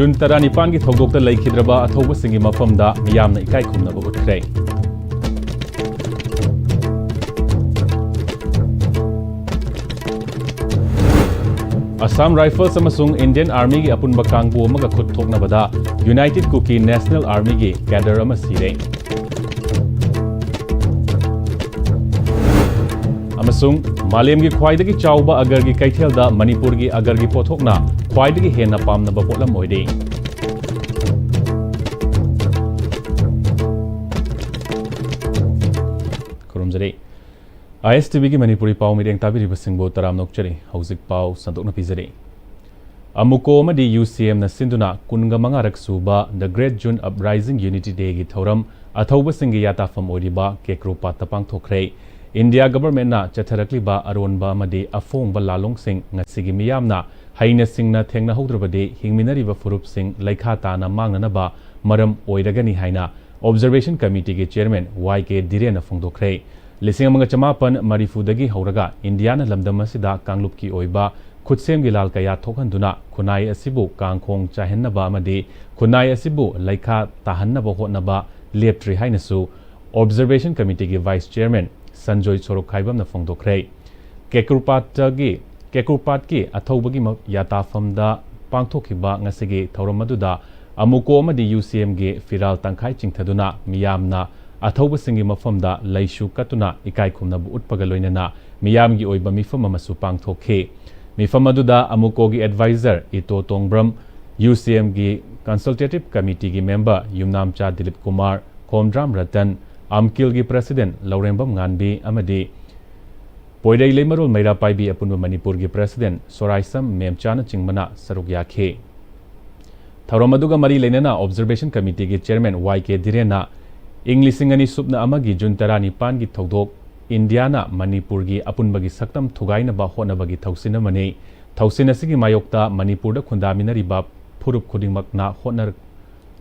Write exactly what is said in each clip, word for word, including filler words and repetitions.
June ꯇꯔꯥꯅꯤꯄꯥꯟꯒꯤ ꯊꯧꯗꯣꯛꯇ ꯂꯩꯈꯤꯗ꯭ꯔꯕ ꯑꯊꯧꯕꯁꯤꯡꯒꯤ ꯃꯐꯝꯗ ꯃꯤꯌꯥꯝꯅ ꯏꯀꯥꯏ ꯈꯨꯝꯅꯕ ꯎꯠꯈ꯭ꯔꯦ꯫ ꯑꯁꯥꯝ ꯔꯥꯏꯐꯜꯁ ꯑꯃꯁꯨꯡ ꯏꯟꯗꯤꯌꯟ ꯑꯥꯔꯃꯤꯒꯤ ꯑꯄꯨꯟꯕ ꯀꯥꯡꯕꯨ ꯑꯃꯒ ꯈꯨꯠ ꯊꯣꯛꯅꯕꯗ ꯌꯨꯅꯥꯏꯇꯦꯗ ꯀꯨꯀꯤ ꯅꯦꯁꯅꯦꯜ ꯑꯥꯔꯃꯤꯒꯤ ꯀꯦꯗꯔ ꯑꯃ ꯁꯤꯔꯦ꯫ ꯑꯃꯁꯨꯡ ꯃꯥꯂꯦꯝꯒꯤ ꯈ꯭ꯋꯥꯏꯗꯒꯤ ꯆꯥꯎꯕ ꯑꯒꯔꯒꯤ ꯀꯩꯊꯦꯜꯗ ꯃꯅꯤꯄꯨꯔꯒꯤ ꯑꯒꯔꯒꯤ ꯄꯣꯠꯊꯣꯛꯅ ꯈ꯭ꯋꯥꯏꯗꯒꯤ ꯍꯦꯟꯅ ꯄꯥꯝꯅꯕ ꯄꯣꯠꯂꯝ ꯑꯣꯏꯔꯤ꯫ ꯈꯨꯔꯨꯝꯖꯔꯤ꯫ ꯑꯥꯏ ꯑꯦꯁ ꯇꯤ ꯚꯤꯒꯤ ꯃꯅꯤꯄꯨꯔꯤ ꯄꯥꯎ ꯃꯤꯠꯌꯦꯡ ꯇꯥꯕꯤꯔꯤꯕꯁꯤꯡꯕꯨ ꯇꯔꯥꯝꯅ ꯑꯣꯛꯆꯔꯤ꯫ ꯍꯧꯖꯤꯛ ꯄꯥꯎ ꯁꯟꯗꯣꯛꯅ ꯄꯤꯖꯔꯤ꯫ ꯑꯃꯨꯀꯣ ꯑꯃꯗꯤ ꯌꯨ ꯁꯤ ꯑꯦꯝꯅ ꯁꯤꯟꯗꯨꯅ ꯀꯨꯟꯒ ꯃꯉꯥꯔꯛ ꯁꯨꯕ The Great June Uprising Unity Dayꯒꯤ ꯊꯧꯔꯝ ꯑꯊꯧꯕꯁꯤꯡꯒꯤ ꯌꯥꯇꯥꯐꯝ ꯑꯣꯏꯔꯤꯕ ꯀꯦꯀ꯭ꯔꯣꯄꯥꯠꯇ ꯄꯥꯡꯊꯣꯛꯈ꯭ꯔꯦ꯫ ꯏꯟꯗꯤꯌꯥ ꯒꯚꯔꯟꯃꯦꯟꯠꯅ ꯆꯠꯊꯔꯛꯂꯤꯕ ꯑꯔꯣꯟꯕ ꯑꯃꯗꯤ ꯑꯐꯣꯡꯕ ꯂꯥꯂꯣꯡꯁꯤꯡ ꯉꯁꯤꯒꯤ ꯃꯤꯌꯥꯝꯅ ꯍꯩꯅ ꯁꯤꯡꯅ ꯊꯦꯡꯅꯍꯧꯗ꯭ꯔꯕꯗꯤ ꯍꯤꯡꯃꯤꯟꯅꯔꯤꯕ ꯐꯨꯔꯨꯞꯁꯤꯡ ꯂꯩꯈꯥ ꯇꯥꯅ ꯃꯥꯡꯅꯅꯕ ꯃꯔꯝ ꯑꯣꯏꯔꯒꯅꯤ ꯍꯥꯏꯅ ꯑꯣꯕꯖꯔꯕꯦꯁꯟ ꯀꯃꯤꯇꯤꯒꯤ ꯆꯤꯌꯔꯃꯦꯟ ꯋꯥꯏ ꯀꯦ ꯙꯤꯔꯦꯟꯅ ꯐꯣꯡꯗꯣꯛꯈ꯭ꯔꯦ꯫ ꯂꯤꯁꯤꯡ ꯑꯃꯒ ꯆꯃꯥꯄꯟ ꯃꯔꯤꯐꯨꯗꯒꯤ ꯍꯧꯔꯒ ꯏꯟꯗꯤꯌꯥꯅ ꯂꯝꯗꯝ ꯑꯁꯤꯗ ꯀꯥꯡꯂꯨꯞꯀꯤ ꯑꯣꯏꯕ ꯈꯨꯠꯁꯦꯝꯒꯤ ꯂꯥꯜ ꯀꯌꯥ ꯊꯣꯛꯍꯟꯗꯨꯅ ꯈꯨꯟꯅꯥꯏ ꯑꯁꯤꯕꯨ ꯀꯥꯡꯈꯣꯡ ꯆꯥꯏꯍꯟꯅꯕ ꯑꯃꯗꯤ ꯈꯨꯟꯅꯥꯏ ꯑꯁꯤꯕꯨ ꯂꯩꯈꯥ ꯇꯥꯍꯟꯅꯕ ꯍꯣꯠꯅꯕ ꯂꯦꯞꯇ꯭ꯔꯤ ꯍꯥꯏꯅꯁꯨ ꯑꯣꯕꯖꯔꯕꯦꯁꯟ ꯀꯃꯤꯇꯤꯒꯤ ꯚꯥꯏꯁ ꯆꯤꯌꯔꯃꯦꯟ ꯁꯟꯖꯣꯏ ꯁꯣꯔꯣꯛꯈꯥꯏꯕꯝꯅ ꯐꯣꯡꯗꯣꯛꯈ꯭ꯔꯦ꯫ ꯀꯦꯀ꯭ꯔꯨꯄꯥꯠꯇꯒꯤ, ꯀꯦꯀ꯭ꯔꯨꯄꯥꯠꯀꯤ ꯑꯊꯧꯕꯒꯤ ꯃ-, ꯌꯥꯇꯥꯐꯝꯗ ꯄꯥꯡꯊꯣꯛꯈꯤꯕ ꯉꯁꯤꯒꯤ ꯊꯧꯔꯝ ꯑꯗꯨꯗ ꯑꯃꯨꯀꯣ ꯑꯃꯗꯤ ꯌꯨ ꯁꯤ ꯑꯦꯝꯒꯤ ꯐꯤꯔꯥꯜ ꯇꯪꯈꯥꯏ ꯆꯤꯡꯊꯗꯨꯅ ꯃꯤꯌꯥꯝꯅ ꯑꯊꯧꯕꯁꯤꯡꯒꯤ ꯃꯐꯝꯗ ꯂꯩꯁꯨ ꯀꯠꯇꯨꯅ ꯏꯀꯥꯏ ꯈꯨꯝꯅꯕ ꯎꯠꯄꯒ ꯂꯣꯏꯅꯅ ꯃꯤꯌꯥꯝꯒꯤ ꯑꯣꯏꯕ ꯃꯤꯐꯝ ꯑꯃꯁꯨ ꯄꯥꯡꯊꯣꯛꯈꯤ꯫ ꯃꯤꯐꯝ ꯑꯗꯨꯗ ꯑꯃꯨꯀꯣꯒꯤ ꯑꯦꯗꯚꯥꯏꯖꯔ ꯏꯇꯣ ꯇꯣꯡꯕ꯭ꯔꯝ, ꯌꯨ ꯁꯤ ꯑꯦꯝꯒꯤ ꯀꯟꯁꯜꯇꯦꯇꯤꯚ ꯀꯃꯤꯇꯤꯒꯤ ꯃꯦꯝꯕꯔ ꯌꯨꯝꯅꯥꯝꯆꯥ ꯗꯤꯂꯤꯞ ꯀꯨꯃꯥꯔ, ꯈꯣꯝꯗ꯭ꯔꯥꯝ ꯔꯇꯟ, ꯑꯝꯀꯤꯜꯒꯤ ꯄ꯭ꯔꯁꯤꯗꯦꯟꯠ ꯂꯧꯔꯦꯝꯕꯝ ꯉꯥꯟꯕꯤ ꯑꯃꯗꯤ ꯄꯣꯏꯔꯩ ꯂꯩꯃꯔꯣꯜ ꯃꯩꯔꯥ ꯄꯥꯏꯕꯤ ꯑꯄꯨꯟꯕ ꯃꯅꯤꯄꯨꯔꯒꯤ ꯄ꯭ꯔꯁꯤꯗꯦꯟꯠ ꯁꯣꯔꯥꯏꯁꯝ ꯃꯦꯝꯆꯥꯅꯆꯤꯡꯕꯅ ꯁꯔꯨꯛ ꯌꯥꯈꯤ꯫ ꯊꯧꯔꯝ ꯑꯗꯨꯒ ꯃꯔꯤ ꯂꯩꯅꯅ ꯑꯣꯕꯖꯔꯕꯦꯁꯟ ꯀꯃꯤꯇꯤꯒꯤ ꯆꯤꯌꯔꯃꯦꯟ ꯋꯥꯏ ꯀꯦ ꯙꯤꯔꯦꯟꯅ ꯏꯪ ꯂꯤꯁꯤꯡ ꯑꯅꯤ ꯁꯨꯞꯅ ꯑꯃꯒꯤ ꯖꯨꯟ ꯇꯔꯥꯅꯤꯄꯥꯟꯒꯤ ꯊꯧꯗꯣꯛ ꯏꯟꯗꯤꯌꯥꯅ ꯃꯅꯤꯄꯨꯔꯒꯤ ꯑꯄꯨꯟꯕꯒꯤ ꯁꯛꯇꯝ ꯊꯨꯒꯥꯏꯅꯕ ꯍꯣꯠꯅꯕꯒꯤ ꯊꯧꯁꯤꯟ ꯑꯃꯅꯤ꯫ ꯊꯧꯁꯤꯟ ꯑꯁꯤꯒꯤ ꯃꯥꯌꯣꯛꯇ ꯃꯅꯤꯄꯨꯔꯗ ꯈꯨꯟꯗꯥꯃꯤꯟꯅꯔꯤꯕ ꯐꯨꯔꯨꯞ ꯈꯨꯗꯤꯡꯃꯛꯅ ꯍꯣꯠꯅ-,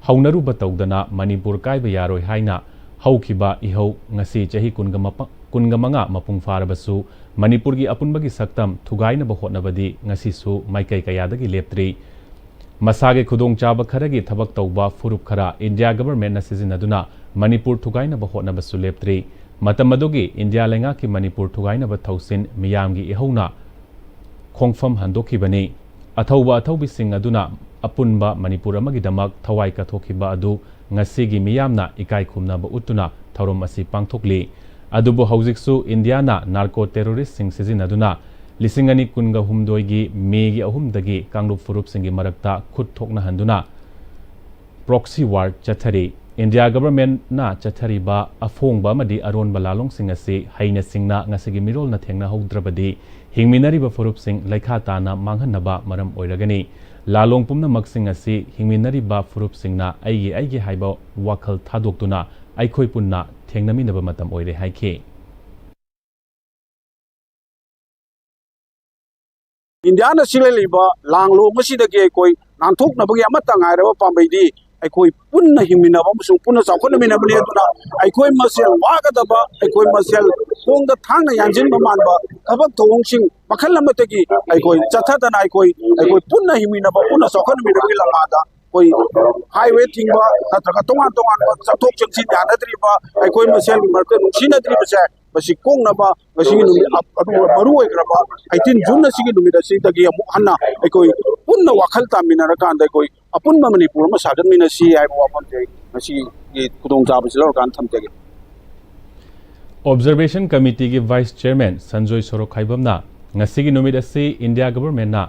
ꯍꯧꯅꯔꯨꯕ ꯇꯧꯗꯅ ꯃꯅꯤꯄꯨꯔ ꯀꯥꯏꯕ ꯌꯥꯔꯣꯏ ꯍꯥꯏꯅ ꯍꯧꯈꯤꯕ ꯏꯍꯧ ꯉꯁꯤ ꯆꯍꯤ ꯀꯨꯟꯒ ꯃꯄ-, ꯀꯨꯟꯒ ꯃꯉꯥ ꯃꯄꯨꯡ ꯐꯥꯔꯕꯁꯨ ꯃꯅꯤꯄꯨꯔꯒꯤ ꯑꯄꯨꯟꯕꯒꯤ ꯁꯛꯇꯝ ꯊꯨꯒꯥꯏꯅꯕ ꯍꯣꯠꯅꯕꯗꯤ ꯉꯁꯤꯁꯨ ꯃꯥꯏꯀꯩ ꯀꯌꯥꯗꯒꯤ ꯂꯦꯞꯇ꯭ꯔꯤ꯫ ꯃꯁꯥꯒꯤ ꯈꯨꯗꯣꯡꯆꯥꯕ ꯈꯔꯒꯤ ꯊꯕꯛ ꯇꯧꯕ ꯐꯨꯔꯨꯞ ꯈꯔ ꯏꯟꯗꯤꯌꯥ ꯒꯚꯔꯟꯃꯦꯟꯠꯅ ꯁꯤꯖꯤꯟꯅꯗꯨꯅ ꯃꯅꯤꯄꯨꯔ ꯊꯨꯒꯥꯏꯅꯕ ꯍꯣꯠꯅꯕꯁꯨ ꯂꯦꯞꯇ꯭ꯔꯤ꯫ ꯃꯇꯝ ꯑꯗꯨꯒꯤ ꯏꯟꯗꯤꯌꯥ ꯂꯩꯉꯥꯛꯀꯤ ꯃꯅꯤꯄꯨꯔ ꯊꯨꯒꯥꯏꯅꯕ ꯊꯧꯁꯤꯜ ꯃꯤꯌꯥꯝꯒꯤ ꯏꯍꯧꯅ ꯈꯣꯡꯐꯝ ꯍꯟꯗꯣꯛꯈꯤꯕꯅꯤ꯫ ꯑꯊꯧꯕ ꯑꯊꯧꯕꯤꯁꯤꯡ ꯑꯗꯨꯅ ꯑꯄꯨꯟꯕ ꯃꯅꯤꯄꯨꯔ ꯑꯃꯒꯤꯗꯃꯛ ꯊꯋꯥꯏ ꯀꯠꯊꯣꯛꯈꯤꯕ ꯑꯗꯨ ꯉꯁꯤꯒꯤ ꯃꯤꯌꯥꯝꯅ ꯏꯀꯥꯏ ꯈꯨꯝꯅꯕ ꯎꯠꯇꯨꯅ ꯊꯧꯔꯝ ꯑꯁꯤ ꯄꯥꯡꯊꯣꯛꯂꯤ꯫ ꯑꯗꯨꯕꯨ ꯍꯧꯖꯤꯛꯁꯨ ꯏꯟꯗꯤꯌꯥꯅ ꯅꯥꯔꯀꯣ ꯇꯦꯔꯣꯔꯤꯁ꯭ꯠꯁꯤꯡ ꯁꯤꯖꯤꯟꯅꯗꯨꯅ ꯂꯤꯁꯤꯡ ꯑꯅꯤ ꯀꯨꯟꯒ ꯍꯨꯝꯗꯣꯏꯒꯤ ꯃꯦꯒꯤ ꯑꯍꯨꯝꯗꯒꯤ ꯀꯥꯡꯂꯨꯞ ꯐꯨꯔꯨꯞꯁꯤꯡꯒꯤ ꯃꯔꯛꯇ ꯈꯨꯠ ꯊꯣꯛꯅꯍꯟꯗꯨꯅ ꯄ꯭ꯔꯣꯛꯁꯤ ꯋꯥꯔ ꯆꯠꯊꯔꯤ꯫ ꯏꯟꯗꯤꯌꯥ ꯒꯚꯔꯟꯃꯦꯟꯠꯅ ꯆꯠꯊꯔꯤꯕ ꯑꯐꯣꯡꯕ ꯑꯃꯗꯤ ꯑꯔꯣꯟꯕ ꯂꯥꯂꯣꯡꯁꯤꯡ ꯑꯁꯤ ꯍꯩꯅ ꯁꯤꯡꯅ ꯉꯁꯤꯒꯤ ꯃꯤꯔꯣꯜꯅ ꯊꯦꯡꯅꯍꯧꯗ꯭ꯔꯕꯗꯤ ꯍꯤꯡꯃꯤꯟꯅꯔꯤꯕ ꯐꯨꯔꯨꯞꯁꯤꯡ ꯂꯩꯈꯥ ꯇꯥꯅ ꯃꯥꯡꯍꯟꯅꯕ ꯃꯔꯝ ꯑꯣꯏꯔꯒꯅꯤ꯫ ꯂꯥꯂꯣꯡ ꯄꯨꯝꯅꯃꯛꯁꯤꯡ ꯑꯁꯤ ꯍꯤꯡꯃꯤꯟꯅꯔꯤꯕ ꯐꯨꯔꯨꯞꯁꯤꯡꯅ ꯑꯩꯒꯤ ꯑꯩꯒꯤ ꯍꯥꯏꯕ ꯋꯥꯈꯜ ꯊꯥꯗꯣꯛꯇꯨꯅ ꯑꯩꯈꯣꯏ ꯄꯨꯟꯅ ꯊꯦꯡꯅꯃꯤꯟꯅꯕ ꯃꯇꯝ ꯑꯣꯏꯔꯦ ꯍꯥꯏꯈꯤ꯫ ꯏꯟꯗꯤꯌꯥꯅ ꯁꯤꯜꯂꯛꯂꯤꯕ ꯂꯥꯡꯂꯣꯡ ꯑꯁꯤꯗꯒꯤ ꯑꯩꯈꯣꯏ ꯅꯥꯟꯊꯣꯛꯅꯕꯒꯤ ꯑꯃꯠꯇ ꯉꯥꯏꯔꯕ ꯄꯥꯝꯕꯩꯗꯤ ꯑꯩꯈꯣꯏ ꯄꯨꯟꯅ ꯍꯤꯡꯃꯤꯟꯅꯕ ꯑꯃꯁꯨꯡ ꯄꯨꯟꯅ ꯆꯥꯎꯈꯠꯃꯤꯟꯅꯕꯅꯤ꯫ ꯑꯗꯨꯅ ꯑꯩꯈꯣꯏ ꯃꯁꯦꯜ ꯋꯥꯒꯗꯕ, ꯑꯩꯈꯣꯏ ꯃꯁꯦꯜ ꯈꯣꯡꯗ ꯊꯥꯡꯅ ꯌꯥꯟꯁꯤꯟꯕ ꯃꯥꯟꯕ ꯊꯕꯛ ꯊꯧꯑꯣꯡꯁꯤꯡ ꯃꯈꯜ ꯑꯃꯠꯇꯒꯤ ꯑꯩꯈꯣꯏ ꯆꯠꯊꯗꯅ ꯑꯩꯈꯣꯏ ꯑꯩꯈꯣꯏ ꯄꯨꯟꯅ ꯍꯤꯡꯃꯤꯟꯅꯕ, ꯄꯨꯟꯅ ꯆꯥꯎꯈꯠꯃꯤꯟꯅꯕꯒꯤ ꯂꯝꯕꯥꯗ ꯑꯩꯈꯣꯏ ꯍꯥꯏꯋꯦ ꯊꯤꯡꯕ ꯅꯠꯇ꯭ꯔꯒ ꯇꯣꯉꯥꯟ ꯇꯣꯉꯥꯟꯕ ꯆꯠꯊꯣꯛ ꯆꯠꯁꯤꯟ ꯌꯥꯅꯗ꯭ꯔꯤꯕ, ꯑꯩꯈꯣꯏ ꯃꯁꯦꯜꯒꯤ ꯃꯔꯛꯇ ꯅꯨꯡꯁꯤꯅꯗ꯭ꯔꯤꯕꯁꯦ ꯃꯁꯤ ꯀꯣꯛꯅꯕ ꯉꯁꯤꯒꯤ ꯅꯨꯃꯤꯠ ꯑꯗꯨꯒ ꯃꯔꯨ ꯑꯣꯏꯈ꯭ꯔꯕ ꯑꯩꯇꯤꯟ ꯖꯨꯟ ꯑꯁꯤꯒꯤ ꯅꯨꯃꯤꯠ ꯑꯁꯤꯗꯒꯤ ꯑꯃꯨꯛ ꯍꯟꯅ ꯑꯩꯈꯣꯏ ꯄꯨꯟꯅ ꯋꯥꯈꯜ ꯇꯥꯃꯤꯟꯅꯔꯀꯥꯟꯗ ꯑꯩꯈꯣꯏ ꯑꯄꯨꯟꯕ ꯃꯅꯤꯄꯨꯔ ꯑꯃ ꯁꯥꯒꯠꯃꯤꯟꯅꯁꯤ ꯍꯥꯏꯕ ꯋꯥꯐꯝꯁꯦ ꯑꯩ ꯉꯁꯤꯒꯤ ꯈꯨꯗꯣꯡꯆꯥꯕꯁꯤ ꯂꯧꯔꯀꯥꯟꯗ ꯊꯝꯖꯒꯦ꯫ ꯑꯣꯕꯖꯔꯕꯦꯁꯟ ꯀꯃꯤꯇꯤꯒꯤ ꯚꯥꯏꯁ ꯆꯤꯌꯔꯃꯦꯟ ꯁꯟꯖꯣꯏ ꯁꯣꯔꯣꯛꯈꯥꯏꯕꯝꯅ ꯉꯁꯤꯒꯤ ꯅꯨꯃꯤꯠ ꯑꯁꯤ ꯏꯟꯗꯤꯌꯥ ꯒꯚꯔꯟꯃꯦꯟꯠꯅ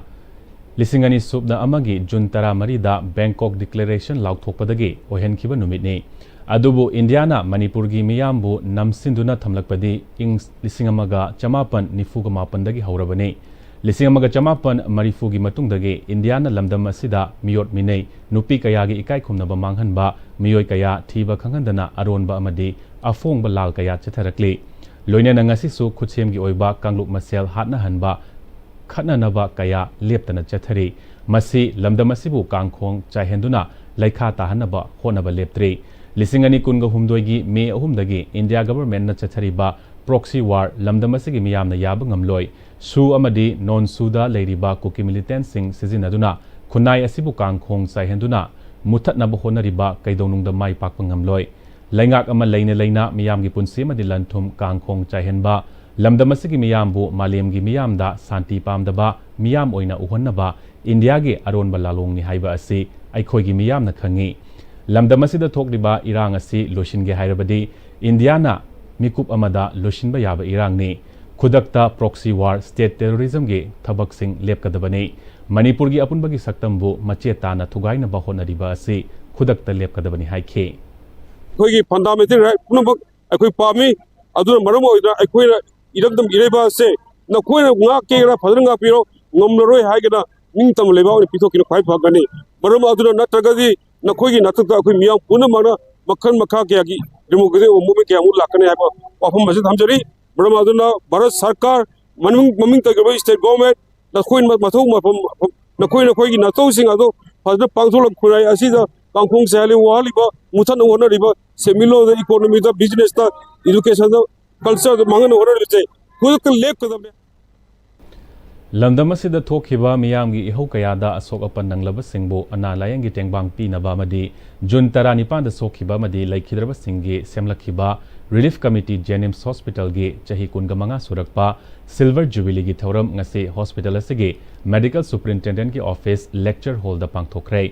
ꯂꯤꯁꯤꯡ ꯑꯅꯤ ꯁꯨꯞꯅ ꯑꯃꯒꯤ ꯖꯨꯟ ꯇꯔꯥꯃꯔꯤꯗ ꯕꯦꯡꯀꯣꯛ ꯗꯤꯀ꯭ꯂꯦꯔꯦꯁꯟ ꯂꯥꯎꯊꯣꯛꯄꯗꯒꯤ ꯑꯣꯏꯍꯟꯈꯤꯕ ꯅꯨꯃꯤꯠꯅꯤ꯫ ꯑꯗꯨꯕꯨ ꯏꯟꯗꯤꯌꯥꯅ ꯃꯅꯤꯄꯨꯔꯒꯤ ꯃꯤꯌꯥꯝꯕꯨ ꯅꯝꯁꯤꯟꯗꯨꯅ ꯊꯝꯂꯛꯄꯗꯤ ꯏꯪ ꯂꯤꯁꯤꯡ ꯑꯃꯒ ꯆꯃꯥꯄꯟ ꯅꯤꯐꯨꯒ ꯃꯥꯄꯟꯗꯒꯤ ꯍꯧꯔꯕꯅꯤ꯫ ꯂꯤꯁꯤꯡ ꯑꯃꯒ ꯆꯃꯥꯄꯟ ꯃꯔꯤꯐꯨꯒꯤ ꯃꯇꯨꯡꯗꯒꯤ ꯏꯟꯗꯤꯌꯥꯅ ꯂꯝꯗꯝ ꯑꯁꯤꯗ ꯃꯤꯑꯣꯠ ꯃꯤꯅꯩ, ꯅꯨꯄꯤ ꯀꯌꯥꯒꯤ ꯏꯀꯥꯏ ꯈꯨꯝꯅꯕ ꯃꯥꯡꯍꯟꯕ, ꯃꯤꯑꯣꯏ ꯀꯌꯥ ꯊꯤꯕ ꯈꯪꯍꯟꯗꯅ ꯑꯔꯣꯟꯕ ꯑꯃꯗꯤ ꯑꯐꯣꯡꯕ ꯂꯥꯜ ꯀꯌꯥ ꯆꯠꯊꯔꯛꯂꯤ꯫ ꯂꯣꯏꯅꯅ ꯉꯁꯤꯁꯨ ꯈꯨꯠꯁꯦꯝꯒꯤ ꯑꯣꯏꯕ ꯀꯥꯡꯂꯨꯞ ꯃꯁꯦꯜ ꯍꯥꯠꯅꯍꯟꯕ, ꯈꯠꯅꯅꯕ ꯀꯌꯥ ꯂꯦꯞꯇꯅ ꯆꯠꯊꯔꯤ꯫ ꯃꯁꯤ ꯂꯝꯗꯝ ꯑꯁꯤꯕꯨ ꯀꯥꯡꯈꯣꯡ ꯆꯥꯏꯍꯟꯗꯨꯅ ꯂꯩꯈꯥ ꯇꯥꯍꯟꯅꯕ ꯍꯣꯠꯅꯕ ꯂꯦꯞꯇ꯭ꯔꯤ꯫ ꯂꯤꯁꯤꯡ ꯑꯅꯤ ꯀꯨꯟꯒ ꯍꯨꯝꯗꯣꯏꯒꯤ ꯃꯦ ꯑꯍꯨꯝꯗꯒꯤ ꯏꯟꯗꯤꯌꯥ ꯒꯚꯔꯟꯃꯦꯟꯠꯅ ꯆꯠꯊꯔꯤꯕ ꯄ꯭ꯔꯣꯛꯁꯤ ꯋꯥꯔ ꯂꯝꯗꯝ ꯑꯁꯤꯒꯤ ꯃꯤꯌꯥꯝꯅ ꯌꯥꯕ ꯉꯝꯂꯣꯏ꯫ ꯁꯨ ꯑꯃꯗꯤ ꯅꯣꯟ ꯁꯨꯗ ꯂꯩꯔꯤꯕ ꯀꯨꯀꯤ ꯃꯤꯂꯤꯇꯦꯟꯠꯁꯤꯡ ꯁꯤꯖꯤꯟꯅꯗꯨꯅ ꯈꯨꯟꯅꯥꯏ ꯑꯁꯤꯕꯨ ꯀꯥꯡꯈꯣꯡ ꯆꯥꯏꯍꯟꯗꯨꯅ ꯃꯨꯊꯠꯅꯕ ꯍꯣꯠꯅꯔꯤꯕ ꯀꯩꯗꯧꯅꯨꯡꯗ ꯃꯥꯏ ꯄꯥꯛꯄ ꯉꯝꯂꯣꯏ꯫ ꯂꯩꯉꯥꯛ ꯑꯃ ꯂꯩꯅ ꯂꯩꯅ ꯃꯤꯌꯥꯝꯒꯤ ꯄꯨꯟꯁꯤ ꯑꯃꯗꯤ ꯂꯟ ꯊꯨꯝ ꯀꯥꯡꯈꯣꯡ ꯆꯥꯏꯍꯟꯕ, ꯂꯝꯗꯝ ꯑꯁꯤꯒꯤ ꯃꯤꯌꯥꯝꯕꯨ ꯃꯥꯂꯦꯝꯒꯤ ꯃꯤꯌꯥꯝꯗ ꯁꯥꯟꯇꯤ ꯄꯥꯝꯗꯕ ꯃꯤꯌꯥꯝ ꯑꯣꯏꯅ ꯎꯍꯟꯅꯕ ꯏꯟꯗꯤꯌꯥꯒꯤ ꯑꯔꯣꯟꯕ ꯂꯥꯂꯣꯡꯅꯤ ꯍꯥꯏꯕ ꯑꯁꯤ ꯑꯩꯈꯣꯏꯒꯤ ꯃꯤꯌꯥꯝꯅ ꯈꯪꯏ꯫ ꯂꯝꯗꯝ ꯑꯁꯤꯗ ꯊꯣꯛꯂꯤꯕ ꯏꯔꯥꯡ ꯑꯁꯤ ꯂꯣꯏꯁꯤꯟꯒꯦ ꯍꯥꯏꯔꯕꯗꯤ ꯏꯟꯗꯤꯌꯥꯅ ꯃꯤꯀꯨꯞ ꯑꯃꯗ ꯂꯣꯏꯁꯤꯟꯕ ꯌꯥꯕ ꯏꯔꯥꯡꯅꯤ꯫ ꯈꯨꯗꯛꯇ proxy war, state terrorismꯒꯤ ꯊꯕꯛꯁꯤꯡ ꯂꯦꯞꯀꯗꯕꯅꯤ꯫ ꯃꯅꯤꯄꯨꯔꯒꯤ ꯑꯄꯨꯟꯕꯒꯤ ꯁꯛꯇꯝꯕꯨ ꯃꯆꯦꯠ ꯇꯥꯅ ꯊꯨꯒꯥꯏꯅꯕ ꯍꯣꯠꯅꯔꯤꯕ ꯑꯁꯤ ꯈꯨꯗꯛꯇ ꯂꯦꯞꯀꯗꯕꯅꯤ ꯍꯥꯏꯈꯤ꯫ ꯑꯩꯈꯣꯏꯒꯤ fundamental right ꯄꯨꯝꯅꯃꯛ ꯑꯩꯈꯣꯏ ꯄꯥꯝꯃꯤ꯫ ꯑꯗꯨꯅ ꯃꯔꯝ ꯑꯣꯏꯗꯨꯅ ꯑꯩꯈꯣꯏꯅ ꯏꯔꯝꯗꯝ ꯏꯔꯩꯕꯥꯛ ꯑꯁꯦ ꯅꯈꯣꯏꯅ ꯉꯥꯛꯀꯦꯔꯥ ꯐꯖꯅ ꯉꯥꯛꯄꯤꯔꯣ, ꯉꯝꯂꯔꯣꯏ ꯍꯥꯏꯒꯅ ꯅꯤꯡꯇꯝꯕ ꯂꯩꯕꯥꯛ ꯑꯣꯏꯅ ꯄꯤꯊꯣꯛꯈꯤꯕꯅ ꯈ꯭ꯋꯥꯏ ꯐꯒꯅꯤ꯫ ꯃꯔꯝ ꯑꯗꯨꯅ ꯅꯠꯇ꯭ꯔꯒꯗꯤ ꯅꯈꯣꯏꯒꯤ ꯅꯥꯊꯛꯇ ꯑꯩꯈꯣꯏ ꯃꯤꯌꯥꯝ ꯄꯨꯝꯅꯃꯛꯅ ꯃꯈꯜ ꯃꯈꯥ ꯀꯌꯥꯒꯤ democratic movement ꯀꯌꯥꯃꯨꯛ ꯂꯥꯛꯀꯅꯤ ꯍꯥꯏꯕ ꯋꯥꯐꯝ ꯑꯁꯤ ꯊꯝꯖꯔꯤ꯫ ꯃꯔꯝ ꯑꯗꯨꯅ ꯚꯥꯔꯠ ꯁꯔꯀꯥꯔ, ꯃꯅꯨꯡ, ꯃꯃꯤꯡ ꯇꯧꯈ꯭ꯔꯕ state government, ꯅꯈꯣꯏ ꯃ-, ꯃꯊꯧ ꯃꯐꯝ, ꯅꯈꯣꯏ ꯅꯈꯣꯏꯒꯤ ꯅꯊꯧꯁꯤꯡ ꯑꯗꯨ ꯐꯖꯅ ꯄꯥꯡꯊꯣꯛꯂꯒ ꯈꯨꯟꯅꯥꯏ ꯑꯁꯤꯗ ꯀꯥꯡꯈꯣꯡ ꯆꯥꯏꯍꯜꯂꯤ, ꯋꯥꯍꯜꯂꯤꯕ, ꯃꯨꯊꯠꯅꯕ ꯍꯣꯠꯅꯔꯤꯕ ꯁꯦꯟꯃꯤꯠꯂꯣꯟꯗ, economyꯗ, businessꯇ, educationꯗ, cultureꯗ ꯃꯥꯡꯍꯟꯅꯕ ꯍꯣꯠꯅꯔꯤꯕꯁꯦ ꯈꯨꯗꯛꯇ ꯂꯦꯞꯀꯗꯕꯅꯤ꯫ ꯂꯝꯗꯝ ꯑꯁꯤꯗ ꯊꯣꯛꯈꯤꯕ ꯃꯤꯌꯥꯝꯒꯤ ꯏꯍꯧ ꯀꯌꯥꯗ ꯑꯁꯣꯛ ꯑꯄꯟ ꯅꯪꯂꯕꯁꯤꯡꯕꯨ ꯑꯅꯥ ꯂꯥꯌꯦꯡꯒꯤ ꯇꯦꯡꯕꯥꯡ ꯄꯤꯅꯕ ꯑꯃꯗꯤ ꯖꯨꯟ ꯇꯔꯥꯅꯤꯄꯥꯟꯗ ꯁꯣꯛꯈꯤꯕ ꯑꯃꯗꯤ ꯂꯩꯈꯤꯗ꯭ꯔꯕꯁꯤꯡꯒꯤ ꯁꯦꯝꯂꯛꯈꯤꯕ Relief Committee JNIMS Hospitalꯒꯤ ꯆꯍꯤ ꯀꯨꯟꯒ ꯃꯉꯥ ꯁꯨꯔꯛꯄ Silver Jubileeꯒꯤ ꯊꯧꯔꯝ ꯉꯁꯤ hospital ꯑꯁꯤꯒꯤ Medical Superintendentꯀꯤ office lecture hallꯗ ꯄꯥꯡꯊꯣꯛꯈ꯭ꯔꯦ꯫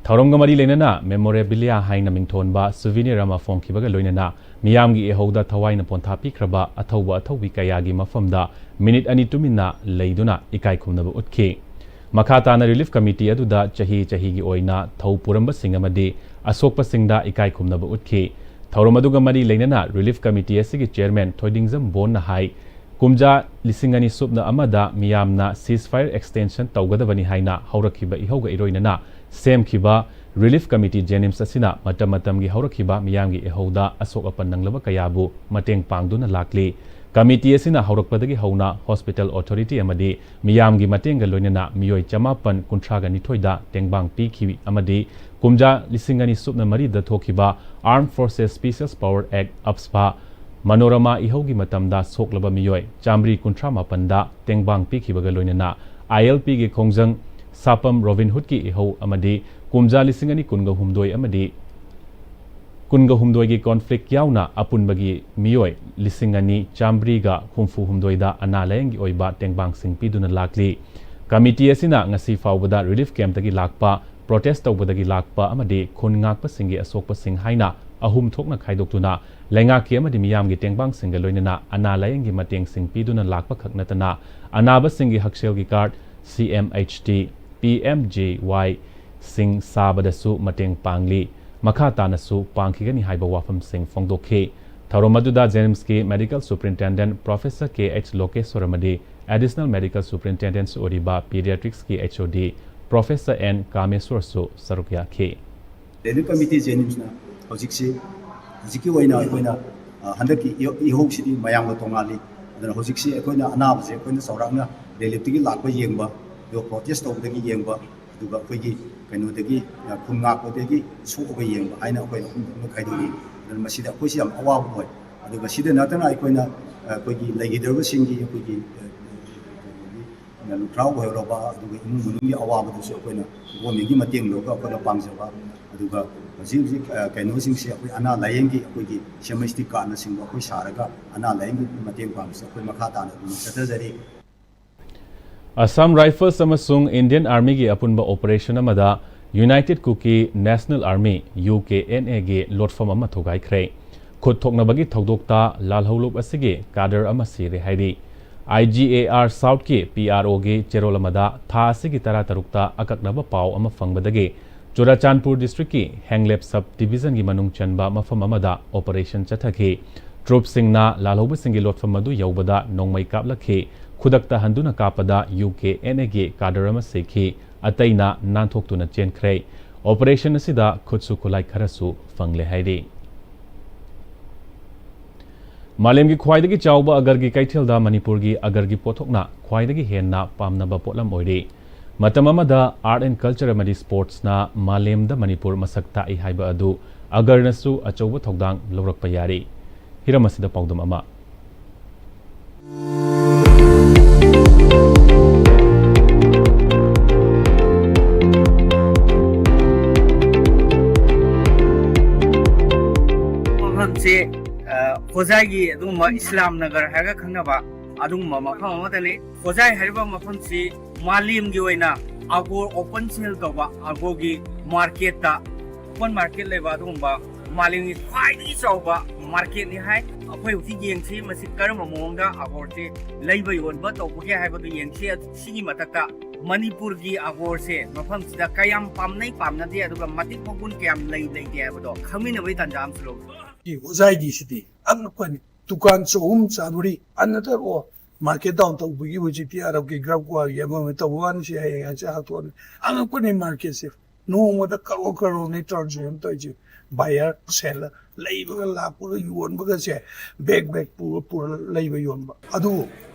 ꯊꯧꯔꯝꯒ ꯃꯔꯤ ꯂꯩꯅꯅ memorabilia ꯍꯥꯏꯅ ꯃꯤꯡꯊꯣꯟꯕ souvenir ꯑꯃ ꯐꯣꯡꯈꯤꯕꯒ ꯂꯣꯏꯅꯅ ꯃꯤꯌꯥꯝꯒꯤ ꯏꯍꯧꯗ ꯊꯋꯥꯏꯅ ꯄꯣꯟꯊꯥ ꯄꯤꯈ꯭ꯔꯕ ꯑꯊꯧꯕ ꯑꯊꯧꯕꯤ ꯀꯌꯥꯒꯤ ꯃꯐꯝꯗ minute ꯑꯅꯤ ꯇꯨꯃꯤꯟꯅ ꯂꯩꯗꯨꯅ ꯏꯀꯥꯏ ꯈꯨꯝꯅꯕ ꯎꯠꯈꯤ꯫ ꯃꯈꯥ ꯇꯥꯅ Relief Committee ꯑꯗꯨꯗ ꯆꯍꯤ ꯆꯍꯤꯒꯤ ꯑꯣꯏꯅ ꯊꯧ ꯄꯨꯔꯝꯕꯁꯤꯡ ꯑꯃꯗꯤ ꯑꯁꯣꯛꯄꯁꯤꯡꯗ ꯏꯀꯥꯏ ꯈꯨꯝꯅꯕ ꯎꯠꯈꯤ꯫ ꯊꯧꯔꯝ ꯑꯗꯨꯒ ꯃꯔꯤ ꯂꯩꯅꯅ Relief Committee ꯑꯁꯤꯒꯤ chairman ꯊꯣꯏꯗꯤꯡꯖꯝ ꯕꯣꯟꯅ ꯍꯥꯏ, ꯀꯨꯝꯖꯥ ꯂꯤꯁꯤꯡ ꯑꯅꯤ ꯁꯨꯞꯅ ꯑꯃꯗ ꯃꯤꯌꯥꯝꯅ ceasefire extension ꯇꯧꯒꯗꯕꯅꯤ ꯍꯥꯏꯅ ꯍꯧꯔꯛꯈꯤꯕ ꯏꯍꯧꯒ ꯏꯔꯣꯏꯅꯅ ꯁꯦꯝꯈꯤꯕ Relief Committee JNIMS ꯑꯁꯤꯅ ꯃꯇꯝ ꯃꯇꯝꯒꯤ ꯍꯧꯔꯛꯈꯤꯕ ꯃꯤꯌꯥꯝꯒꯤ ꯏꯍꯧꯗ ꯑꯁꯣꯛ ꯑꯄꯟ ꯅꯪꯂꯕ ꯀꯌꯥꯕꯨ ꯃꯇꯦꯡ ꯄꯥꯡꯗꯨꯅ ꯂꯥꯛꯂꯤ꯫ Committee ꯑꯁꯤꯅ ꯍꯧꯔꯛꯄꯗꯒꯤ ꯍꯧꯅ hospital authority ꯑꯃꯗꯤ ꯃꯤꯌꯥꯝꯒꯤ ꯃꯇꯦꯡꯒ ꯂꯣꯏꯅꯅ ꯃꯤꯑꯣꯏ ꯆꯃꯥꯄꯟ ꯀꯨꯟꯊ꯭ꯔꯥꯒ ꯅꯤꯊꯣꯏꯗ ꯇꯦꯡꯕꯥꯡ ꯄꯤꯈꯤ ꯑꯃꯗꯤ ꯀꯨꯝꯖꯥ ꯂꯤꯁꯤꯡ ꯑꯅꯤ ꯁꯨꯞꯅ ꯃꯔꯤꯗ ꯊꯣꯛꯈꯤꯕ Armed Forces Special Power Act, AFSPA, Manorama ꯏꯍꯧꯒꯤ ꯃꯇꯝꯗ ꯁꯣꯛꯂꯕ ꯃꯤꯑꯣꯏ ꯆꯥꯃꯔꯤ ꯀꯨꯟꯊ꯭ꯔꯥ ꯃꯥꯄꯟꯗ ꯇꯦꯡꯕꯥꯡ ꯄꯤꯈꯤꯕꯒ ꯂꯣꯏꯅꯅ ILPꯒꯤ ꯈꯣꯡꯖꯪ ꯁꯥꯄꯝ ꯔꯣꯕꯤꯟ ꯍꯨꯗꯀꯤ ꯏꯍꯧ ꯑꯃꯗꯤ ꯀꯨꯝꯖꯥ ꯂꯤꯁꯤꯡ ꯑꯅꯤ ꯀꯨꯟꯒ ꯍꯨꯝꯗꯣꯏ ꯑꯃꯗꯤ ꯀꯨꯟꯒ ꯍꯨꯝꯗꯣꯏꯒꯤ ꯀꯣꯟꯐ꯭ꯂꯤꯛ ꯌꯥꯎꯅ ꯑꯄꯨꯟꯕꯒꯤ ꯃꯤꯑꯣꯏ ꯂꯤꯁꯤꯡ ꯑꯅꯤ ꯆꯥꯃꯔꯤꯒ ꯍꯨꯝꯐꯨ ꯍꯨꯝꯗꯣꯏꯗ ꯑꯅꯥ ꯂꯥꯌꯦꯡꯒꯤ ꯑꯣꯏꯕ ꯇꯦꯡꯕꯥꯡꯁꯤꯡ ꯄꯤꯗꯨꯅ ꯂꯥꯛꯂꯤ꯫ ꯀꯃꯤꯇꯤ ꯑꯁꯤꯅ ꯉꯁꯤ ꯐꯥꯎꯕꯗ ꯔꯤꯂꯤꯐ ꯀꯦꯝꯞꯇꯒꯤ ꯂꯥꯛꯄ, ꯄ꯭ꯔꯣꯇꯦꯁ ꯇꯧꯕꯗꯒꯤ ꯂꯥꯛꯄ ꯑꯃꯗꯤ ꯈꯨꯟ ꯉꯥꯛꯄꯁꯤꯡꯒꯤ ꯑꯁꯣꯛꯄꯁꯤꯡ ꯍꯥꯏꯅ ꯑꯍꯨꯝ ꯊꯣꯛꯅ ꯈꯥꯏꯗꯣꯛꯇꯨꯅ ꯂꯩꯉꯥꯛꯀꯤ ꯑꯃꯗꯤ ꯃꯤꯌꯥꯝꯒꯤ ꯇꯦꯡꯕꯥꯡꯁꯤꯡꯒ ꯂꯣꯏꯅꯅ ꯑꯅꯥ ꯂꯥꯌꯦꯡꯒꯤ ꯃꯇꯦꯡꯁꯤꯡ ꯄꯤꯗꯨꯅ ꯂꯥꯛꯄ ꯈꯛ ꯅꯠꯇꯅ ꯑꯅꯥꯕꯁꯤꯡꯒꯤ ꯍꯛꯁꯦꯜꯒꯤ card, C M H T, P M J Y ꯁꯤꯡ ꯁꯥꯕꯗꯁꯨ ꯃꯇꯦꯡ ꯄꯥꯡꯂꯤ꯫ ꯃꯈꯥ ꯇꯥꯅꯁꯨ ꯄꯥꯡꯈꯤꯒꯅꯤ ꯍꯥꯏꯕ ꯋꯥꯐꯝꯁꯤꯡ ꯐꯣꯡꯗꯣꯛꯈꯤ꯫ ꯊꯧꯔꯝ ꯑꯗꯨꯗ JNIMSꯀꯤ ꯃꯦꯗꯤꯀꯦꯜ ꯁꯨꯄꯔꯤꯟꯇꯦꯟꯗꯦꯟꯠ ꯄ꯭ꯔꯣꯐꯦꯁꯔ ꯀꯦ ꯑꯩꯆ ꯂꯣꯀꯦꯁ꯭ꯋꯔ ꯑꯃꯗꯤ ꯑꯦꯗꯤꯁꯅꯦꯜ ꯃꯦꯗꯤꯀꯦꯜ ꯁꯨꯄꯔꯤꯟꯇꯦꯟꯗꯦꯟꯠꯁꯨ ꯑꯣꯏꯔꯤꯕ ꯄꯤꯗꯤꯌꯥꯇ꯭ꯔꯤꯛꯁꯀꯤ ꯑꯩꯆ ꯑꯣ ꯗꯤ ꯄ꯭ꯔꯣꯐꯦꯁꯔ ꯑꯦꯟ ꯀꯥꯃꯦꯁ꯭ꯋꯔꯁꯨ ꯁꯔꯨꯛ ꯌꯥꯈꯤ꯫ ꯔꯤꯂꯤꯐ ꯀꯃꯤꯇꯤ JNIMSꯅ ꯍꯧꯖꯤꯛꯁꯤ, ꯍꯧꯖꯤꯛꯀꯤ ꯑꯣꯏꯅ ꯑꯩꯈꯣꯏꯅ, ꯑ, ꯍꯟꯗꯛꯀꯤ ꯏꯍꯧ-, ꯏꯍꯧꯁꯤꯗꯤ ꯃꯌꯥꯝꯒ ꯇꯣꯉꯥꯜꯂꯤ꯫ ꯑꯗꯨꯅ ꯍꯧꯖꯤꯛꯁꯤ ꯑꯩꯈꯣꯏꯅ ꯑꯅꯥꯕꯁꯦ ꯑꯩꯈꯣꯏꯅ ꯆꯥꯎꯔꯥꯛꯅ ꯔꯤꯂꯤꯐꯇꯒꯤ ꯂꯥꯛꯄ ꯌꯦꯡꯕ, ꯑꯗꯨꯒ ꯄ꯭ꯔꯣꯇꯦꯁ ꯇꯧꯕꯗꯒꯤ ꯌꯦꯡꯕ, ꯑꯗꯨꯒ ꯑꯩꯈꯣꯏꯒꯤ ꯀꯩꯅꯣꯗꯒꯤ, ꯑ, ꯈꯨꯟ ꯉꯥꯛꯄꯗꯒꯤ ꯁꯣꯛꯑꯒ ꯌꯦꯡꯕ ꯍꯥꯏꯅ ꯑꯩꯈꯣꯏ ꯑꯍꯨꯝ ꯊꯣꯛꯅ ꯈꯥꯏꯗꯣꯛꯏ꯫ ꯑꯗꯨꯅ ꯃꯁꯤꯗ ꯑꯩꯈꯣꯏꯁꯤ ꯌꯥꯝ ꯑꯋꯥꯕ ꯑꯣꯏ꯫ ꯑꯗꯨꯒ ꯁꯤꯗ ꯅꯠꯇꯅ ꯑꯩꯈꯣꯏꯅ, ꯑ, ꯑꯩꯈꯣꯏꯒꯤ ꯂꯩꯈꯤꯗ꯭ꯔꯕꯁꯤꯡꯒꯤ ꯑꯩꯈꯣꯏꯒꯤ, ꯑ, ꯀꯩꯅꯣꯒꯤ, ꯑ, ꯂꯨꯈ꯭ꯔꯥꯎ ꯑꯣꯏꯍꯧꯔꯕ, ꯑꯗꯨꯒ ꯏꯃꯨꯡ ꯃꯅꯨꯡꯒꯤ ꯑꯋꯥꯕꯗꯨꯁꯨ ꯑꯩꯈꯣꯏꯅ ꯒꯣꯔꯃꯦꯟꯒꯤ ꯃꯇꯦꯡ ꯂꯧꯔꯒ ꯑꯩꯈꯣꯏꯅ ꯄꯥꯡꯖꯕ꯫ ꯑꯗꯨꯒ ꯍꯧꯖꯤꯛ ꯍꯧꯖꯤꯛ, ꯑ, ꯀꯩꯅꯣꯁꯤꯡꯁꯦ ꯑꯩꯈꯣꯏ ꯑꯅꯥ ꯂꯥꯌꯦꯡꯒꯤ ꯑꯩꯈꯣꯏꯒꯤ ꯁꯤ ꯑꯦꯝ ꯑꯩꯆ ꯇꯤ ꯀꯥꯔꯠꯅꯆꯤꯡꯕ ꯑꯩꯈꯣꯏ ꯁꯥꯔꯒ ꯑꯅꯥ ꯂꯥꯌꯦꯡꯒꯤ ꯃꯇꯦꯡ ꯄꯥꯡꯕꯁꯦ ꯑꯩꯈꯣꯏ ꯃꯈꯥ ꯇꯥꯅ ꯑꯗꯨꯝ ꯆꯠꯊꯖꯔꯤ꯫ ꯑꯁꯥꯝ ꯔꯥꯏꯐꯜꯁ ꯑꯃꯁꯨꯡ ꯏꯟꯗꯤꯌꯟ ꯑꯥꯔꯃꯤꯒꯤ ꯑꯄꯨꯟꯕ ꯑꯣꯄꯔꯦꯁꯟ ꯑꯃꯗ United Kuki National Army, U K N ꯑꯦꯒꯤ ꯂꯣꯠꯐꯝ ꯑꯃ ꯊꯨꯒꯥꯏꯈ꯭ꯔꯦ꯫ ꯈꯨꯠ ꯊꯣꯛꯅꯕꯒꯤ ꯊꯧꯗꯣꯛꯇ ꯂꯥꯜꯍꯧꯂꯨꯞ ꯑꯁꯤꯒꯤ ꯀꯥꯗꯔ ꯑꯃ ꯁꯤꯔꯦ ꯍꯥꯏꯔꯤ꯫ ꯑꯥꯏ ꯖꯤ ꯑꯦ ꯑꯥꯔ ꯁꯥꯎꯠꯀꯤ ꯄꯤ ꯑꯥꯔ ꯑꯣꯒꯤ ꯆꯦꯔꯣꯜ ꯑꯃꯗ ꯊꯥ ꯑꯁꯤꯒꯤ ꯇꯔꯥꯇꯔꯨꯛꯇ ꯑꯀꯛꯅꯕ ꯄꯥꯎ ꯑꯃ ꯐꯪꯕꯗꯒꯤ ꯆꯨꯔꯥꯆꯥꯟꯄꯨꯔ ꯗꯤꯁꯇ꯭ꯔꯤꯛꯀꯤ ꯍꯦꯡꯂꯦꯞ ꯁꯕ ꯗꯤꯚꯤꯖꯟꯒꯤ ꯃꯅꯨꯡ ꯆꯟꯕ ꯃꯐꯝ ꯑꯃꯗ ꯑꯣꯄꯔꯦꯁꯟ ꯆꯠꯊꯈꯤ꯫ ꯇ꯭ꯔꯨꯞꯁꯤꯡꯅ ꯂꯥꯜꯍꯧꯕꯁꯤꯡꯒꯤ ꯂꯣꯠꯐꯝ ꯑꯗꯨ ꯌꯧꯕꯗ ꯅꯣꯡꯃꯩ ꯀꯥꯞꯂꯛꯈꯤ꯫ ꯈꯨꯗꯛꯇ ꯍꯟꯗꯨꯅ ꯀꯥꯞꯄꯗ ꯌꯨ ꯀꯦ ꯑꯦꯟ ꯑꯦꯒꯤ ꯀꯥꯗꯔ ꯑꯃ ꯁꯤꯈꯤ꯫ ꯑꯇꯩꯅ ꯅꯥꯟꯊꯣꯛꯇꯨꯅ ꯆꯦꯟꯈ꯭ꯔꯦ꯫ ꯑꯣꯄꯔꯦꯁꯟ ꯑꯁꯤꯗ ꯈꯨꯠꯁꯨ ꯈꯨꯠꯂꯥꯏ ꯈꯔꯁꯨ ꯐꯪꯂꯦ ꯍꯥꯏꯔꯤ꯫ ꯃꯥꯂꯦꯝꯒꯤ ꯈ꯭ꯋꯥꯏꯗꯒꯤ ꯆꯥꯎꯕ ꯑꯒꯔꯒꯤ ꯀꯩꯊꯦꯜꯗ ꯃꯅꯤꯄꯨꯔꯒꯤ ꯑꯒꯔꯒꯤ ꯄꯣꯠꯊꯣꯛꯅ ꯈ꯭ꯋꯥꯏꯗꯒꯤ ꯍꯦꯟꯅ ꯄꯥꯝꯅꯕ ꯄꯣꯠꯂꯝ ꯑꯣꯏꯔꯤ꯫ ꯃꯇꯝ ꯑꯃꯗ ꯑꯥꯔꯠ ꯑꯦꯟ ꯀꯜꯆꯔ ꯑꯃꯗꯤ ꯁ꯭ꯄꯣꯔꯠꯁꯅ ꯃꯥꯂꯦꯝꯗ ꯃꯅꯤꯄꯨꯔ ꯃꯁꯛ ꯇꯥꯛꯏ ꯍꯥꯏꯕ ꯑꯗꯨ ꯑꯒꯔꯅꯁꯨ ꯑꯆꯧꯕ ꯊꯧꯗꯥꯡ ꯂꯧꯔꯛꯄ ꯌꯥꯔꯤ꯫ ꯍꯤꯔꯝ ꯑꯁꯤꯗ ꯄꯥꯎꯗꯝ ꯑꯃ꯫ ꯁꯤ, ꯑ, ꯍꯣꯖꯥꯏꯒꯤ ꯑꯗꯨꯒꯨꯝꯕ ꯏꯁꯂꯥꯝ ꯅꯒꯔ ꯍꯥꯏꯔꯒ ꯈꯪꯅꯕ ꯑꯗꯨꯒꯨꯝꯕ ꯃꯐꯝ ꯑꯃꯗꯅꯤ꯫ ꯍꯣꯖꯥꯏ ꯍꯥꯏꯔꯤꯕ ꯃꯐꯝꯁꯤ ꯃꯥꯂꯦꯝꯒꯤ ꯑꯣꯏꯅ ꯑꯒꯣꯔ ꯑꯣꯄꯟ ꯁꯦꯜ ꯇꯧꯕ ꯑꯒꯣꯔꯒꯤ ꯃꯥꯔꯀꯦꯠꯇ, ꯑꯣꯄꯟ ꯃꯥꯔꯀꯦꯠ ꯂꯩꯕ ꯑꯗꯨꯒꯨꯝꯕ ꯃꯥꯂꯦꯝꯒꯤ ꯈ꯭ꯋꯥꯏꯗꯒꯤ ꯆꯥꯎꯕ ꯃꯥꯔꯀꯦꯠꯅꯤ ꯍꯥꯏ꯫ ꯑꯩꯈꯣꯏ ꯍꯧꯖꯤꯛ ꯌꯦꯡꯁꯤ ꯃꯁꯤ ꯀꯔꯝꯕ ꯃꯑꯣꯡꯗ ꯑꯒꯣꯔꯁꯤ ꯂꯩꯕ ꯌꯣꯟꯕ ꯇꯧꯕꯒꯦ ꯍꯥꯏꯕꯗꯨ ꯌꯦꯡꯁꯤ꯫ ꯁꯤꯒꯤ ꯃꯊꯛꯇ ꯃꯅꯤꯄꯨꯔꯒꯤ ꯑꯒꯣꯔꯁꯦ ꯃꯐꯝꯁꯤꯗ ꯀꯌꯥꯝ ꯄꯥꯝꯅꯩ ꯄꯥꯝꯅꯗꯦ, ꯑꯗꯨꯒ ꯃꯇꯤꯛ ꯃꯒꯨꯟ ꯀꯌꯥꯝ ꯂꯩ ꯂꯩꯇꯦ ꯍꯥꯏꯕꯗꯣ ꯈꯪꯃꯤꯟꯅꯕꯒꯤ ꯇꯥꯟꯖꯥ ꯑꯃꯁꯨ ꯂꯧꯁꯤ꯫ ꯍꯣꯖꯥꯏꯒꯤꯁꯤꯗꯤ ꯑꯉꯛꯄꯅꯤ꯫ ꯗꯨꯀꯥꯟ ꯆꯍꯨꯝ ꯆꯥꯃꯔꯤ ꯑꯅꯗꯔ ꯑꯣ ꯃꯥꯔꯀꯦꯠ ꯗꯥꯎꯟ ꯇꯧꯕꯒꯤ ꯍꯧꯖꯤꯛꯇꯤ ꯑꯔꯕꯀꯤ ꯒ꯭ꯔꯕ ꯋꯥꯔꯒꯤ ꯑꯃ ꯑꯃ ꯇꯧꯕ ꯋꯥꯅꯤ꯫ ꯁꯤ ꯍꯌꯦꯡ ꯍꯪꯆꯤꯠ ꯍꯥꯡꯇꯣꯛꯑꯅꯤ꯫ ꯑꯉꯛꯄꯅꯤ ꯃꯥꯔꯀꯦꯠꯁꯦ꯫ ꯅꯣꯡꯃꯗ ꯀꯔꯣꯔ ꯀꯔꯣꯔꯅꯤ ꯇ꯭ꯔꯥꯟꯖꯦꯛꯁꯟ ꯇꯧꯔꯤꯁꯦ꯫ ꯕꯥꯌꯔ ꯁꯦꯂꯔ ꯂꯩꯕꯒ ꯂꯥꯛꯄꯒ ꯌꯣꯟꯕꯒꯁꯦ ꯕꯦꯛ ꯕꯦꯛ ꯄꯨꯔ ꯄꯨꯔ ꯂꯩꯕ ꯌꯣꯟꯕ꯫ ꯑꯗꯨꯕꯨ